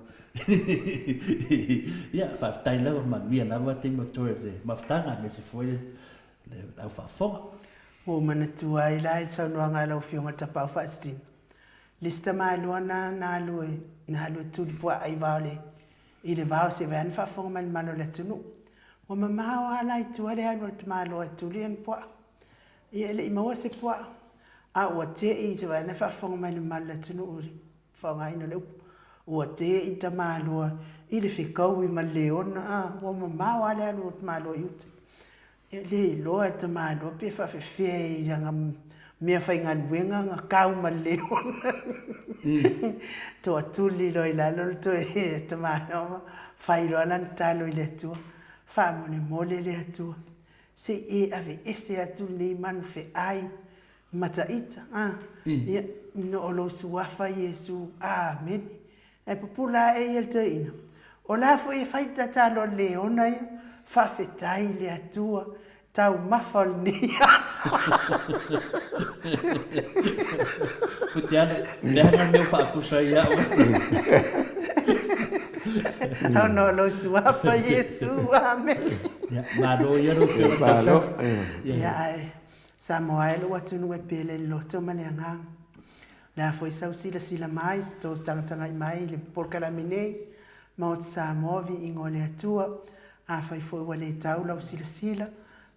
Ia, faafetai lava, manuia lava taimi o toe o le mafutaga, aemaise foi le au faafofoga. Ua ou manatua ai la i le saunoaga a lau Afioga i le Tapaau Faasisina, le isi tamaloa na na alu e, na alu e tuli puaa i vao le I le vao se vaeane faafofoga mai le mamalu o le atunuu. Ua mamao lava la i tua le alu a le tamaloa e tuli ana puaa. Ia e le i maua se puaa, a ua te'i se vaeane faafofoga mai le mamalu o le atunuu i le faaaogaina o le upu. Ua te'i le tamaloa i le fekaui ma le leona, a, ua mamao lava le alu a le tamaloa i uta. E le iloa e tamaloa pe faafefea i lana mea faigaluega na kau ma le leona. Toatuli loa i lalo le toe tamaloa ma fai loa lana talo i le Atua, Faamolemole le Atua, se i e aveese atu lenei manu feai mataita, a, ia, ina o lou suafa Iesu. Amene. Ae pupula ae ia le toeaina, O le a foi e fai le tatalo a le leona ia? Faafetai i le Atua, taumafa o lenei aso. Futiana, leaga le mea ua faapusa ai au. Ona o lou suafa Iesu, amene. Ia, malo ia lau Afioga Malo. Ia, ae Samoa e lou atunuu e pele i le loto ma le agaga. O le a foi sau silasila mai, se tou tagatagai mai i le polokalame nei, Maota Samoa, Viiga o le Atua. Afai foi ua le tau lau silasila,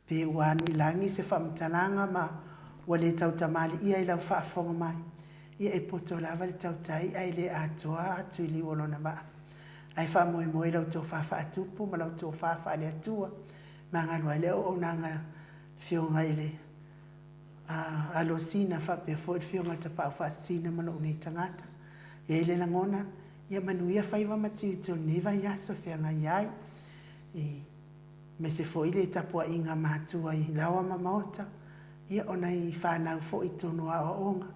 pe ua anu i lagi se faamatalaga ma ua le tau tamaliia i lau faafofoga mai, ia e poto lava le tautai ae le atoa atu i liu o lona vaa. Ae faamoemoe i lau tofa faatupu ma lau tofa faale-Atua, magalo ai le auaunaga a le Afioga i le a Alosina faapea foi le Afioga i le Tapaau Faasisina ma lou nei tagata. E i ai le lagona, ia manuia faiva ma tiute o lenei vaiaso e feagai ai, aemaise foi le tapuaiga matua i laoa ma maota, ia o nai fanau foi i totonu o aoaoga,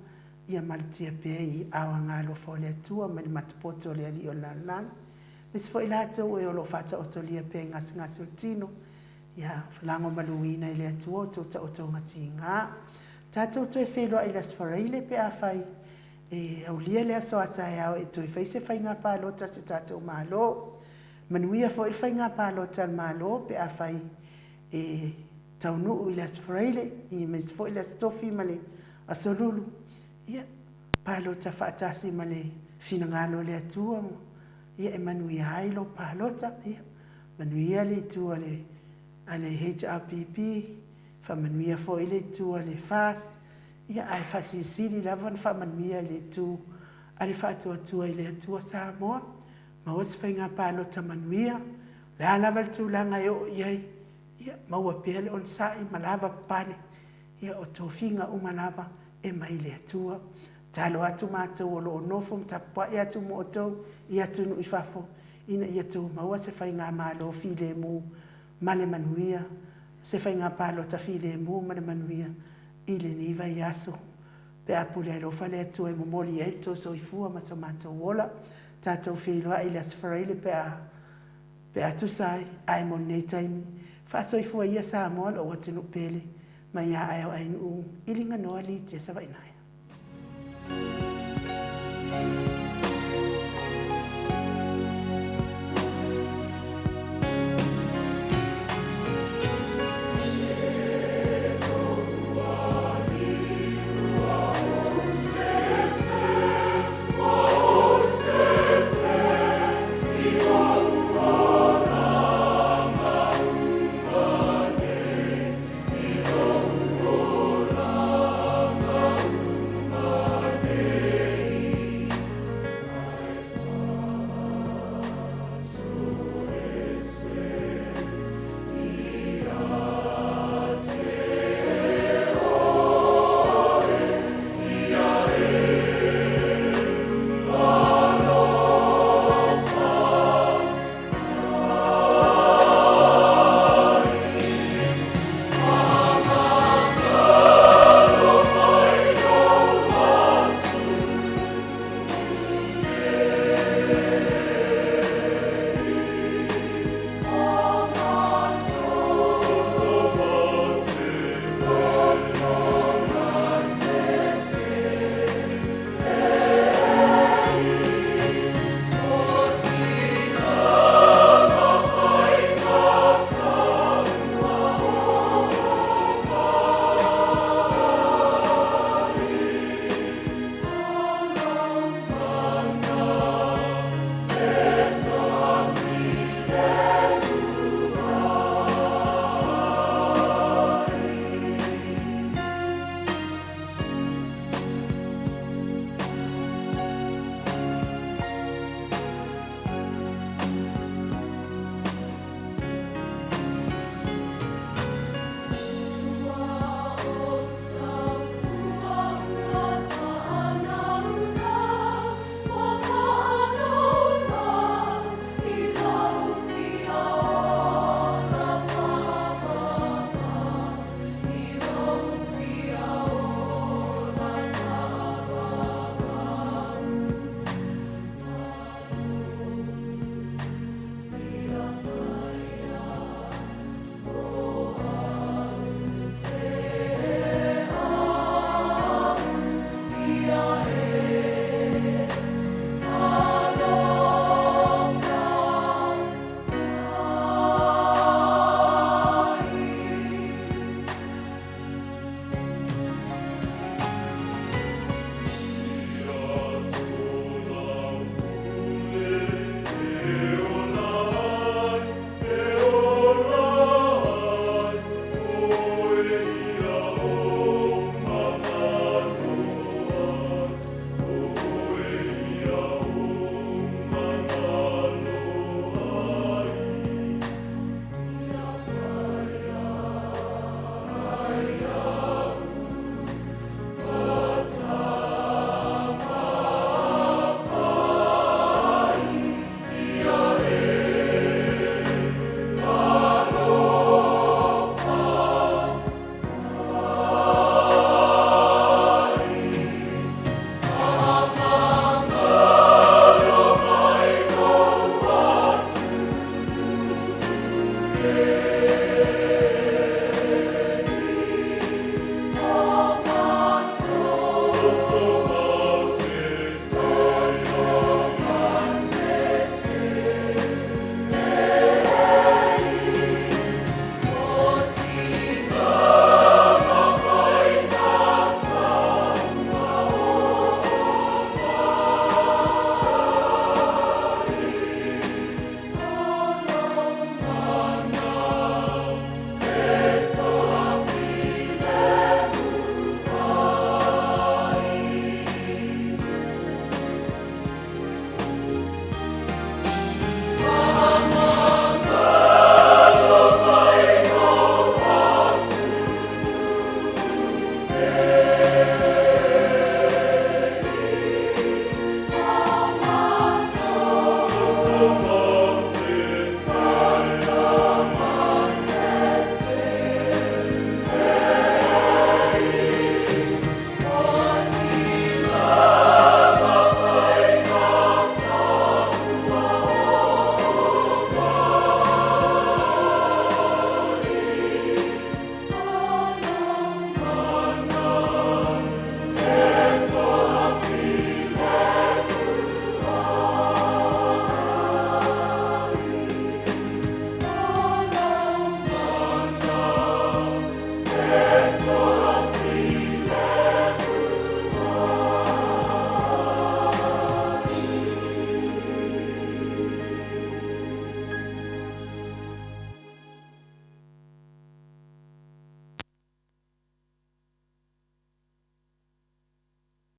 ia malutia pea i aao agaalofa o le Atua ma i le matapoto o le Alii o le lalolagi, aemaise foi latou e o lo o faataotolia pea i gasegase o le tino, Ia lagomaluina e le Atua outou taotoga tiga. Tatou toe feiloai i le Aso Faraile pe afai e aulia le aso a taeao e toe fai se faiga palota a se tatou Malo. Manuia foi le faiga palota a le Malo pe afai e taunuu i le Aso Faraile, aemaise foi le Aso Tofi ma le Aso Lulu. Ia, palota faatasi ma le finagalo o le Atua, ia e manuia ai lou palota. Ia. Manuia le itu a le a le HRPP, faamanuia foi le itu a le FAST, Ia, ae faasilisili lava ona faamanuia i le itu a le Faatuatua i le Atua Samoa. Maua se faiga palota manuia, o le a lava le tulaga e oo i ai, ia, maua pea le onosai ma lavapapale, ia, o tofiga uma lava e mai le Atua. Tatalo atu matou o lo o nofo ma tapuai atu mo outou i atunuu i fafo, ina ia outou maua se faigamalo filemu ma le manuia, se faiga palota filemu ma le manuia i lenei vaiaso. Pe a pule alofa le Atua e momoli ai lo outou soifua ma so matou ola, tatou feiloai i le Aso Faraile pe a pe a tusa ai, ae mo lenei taimi, faasoifua ia Samoa lou atunuu pele, mai a ae o Ainuu i Liganoa Litia Savainaea.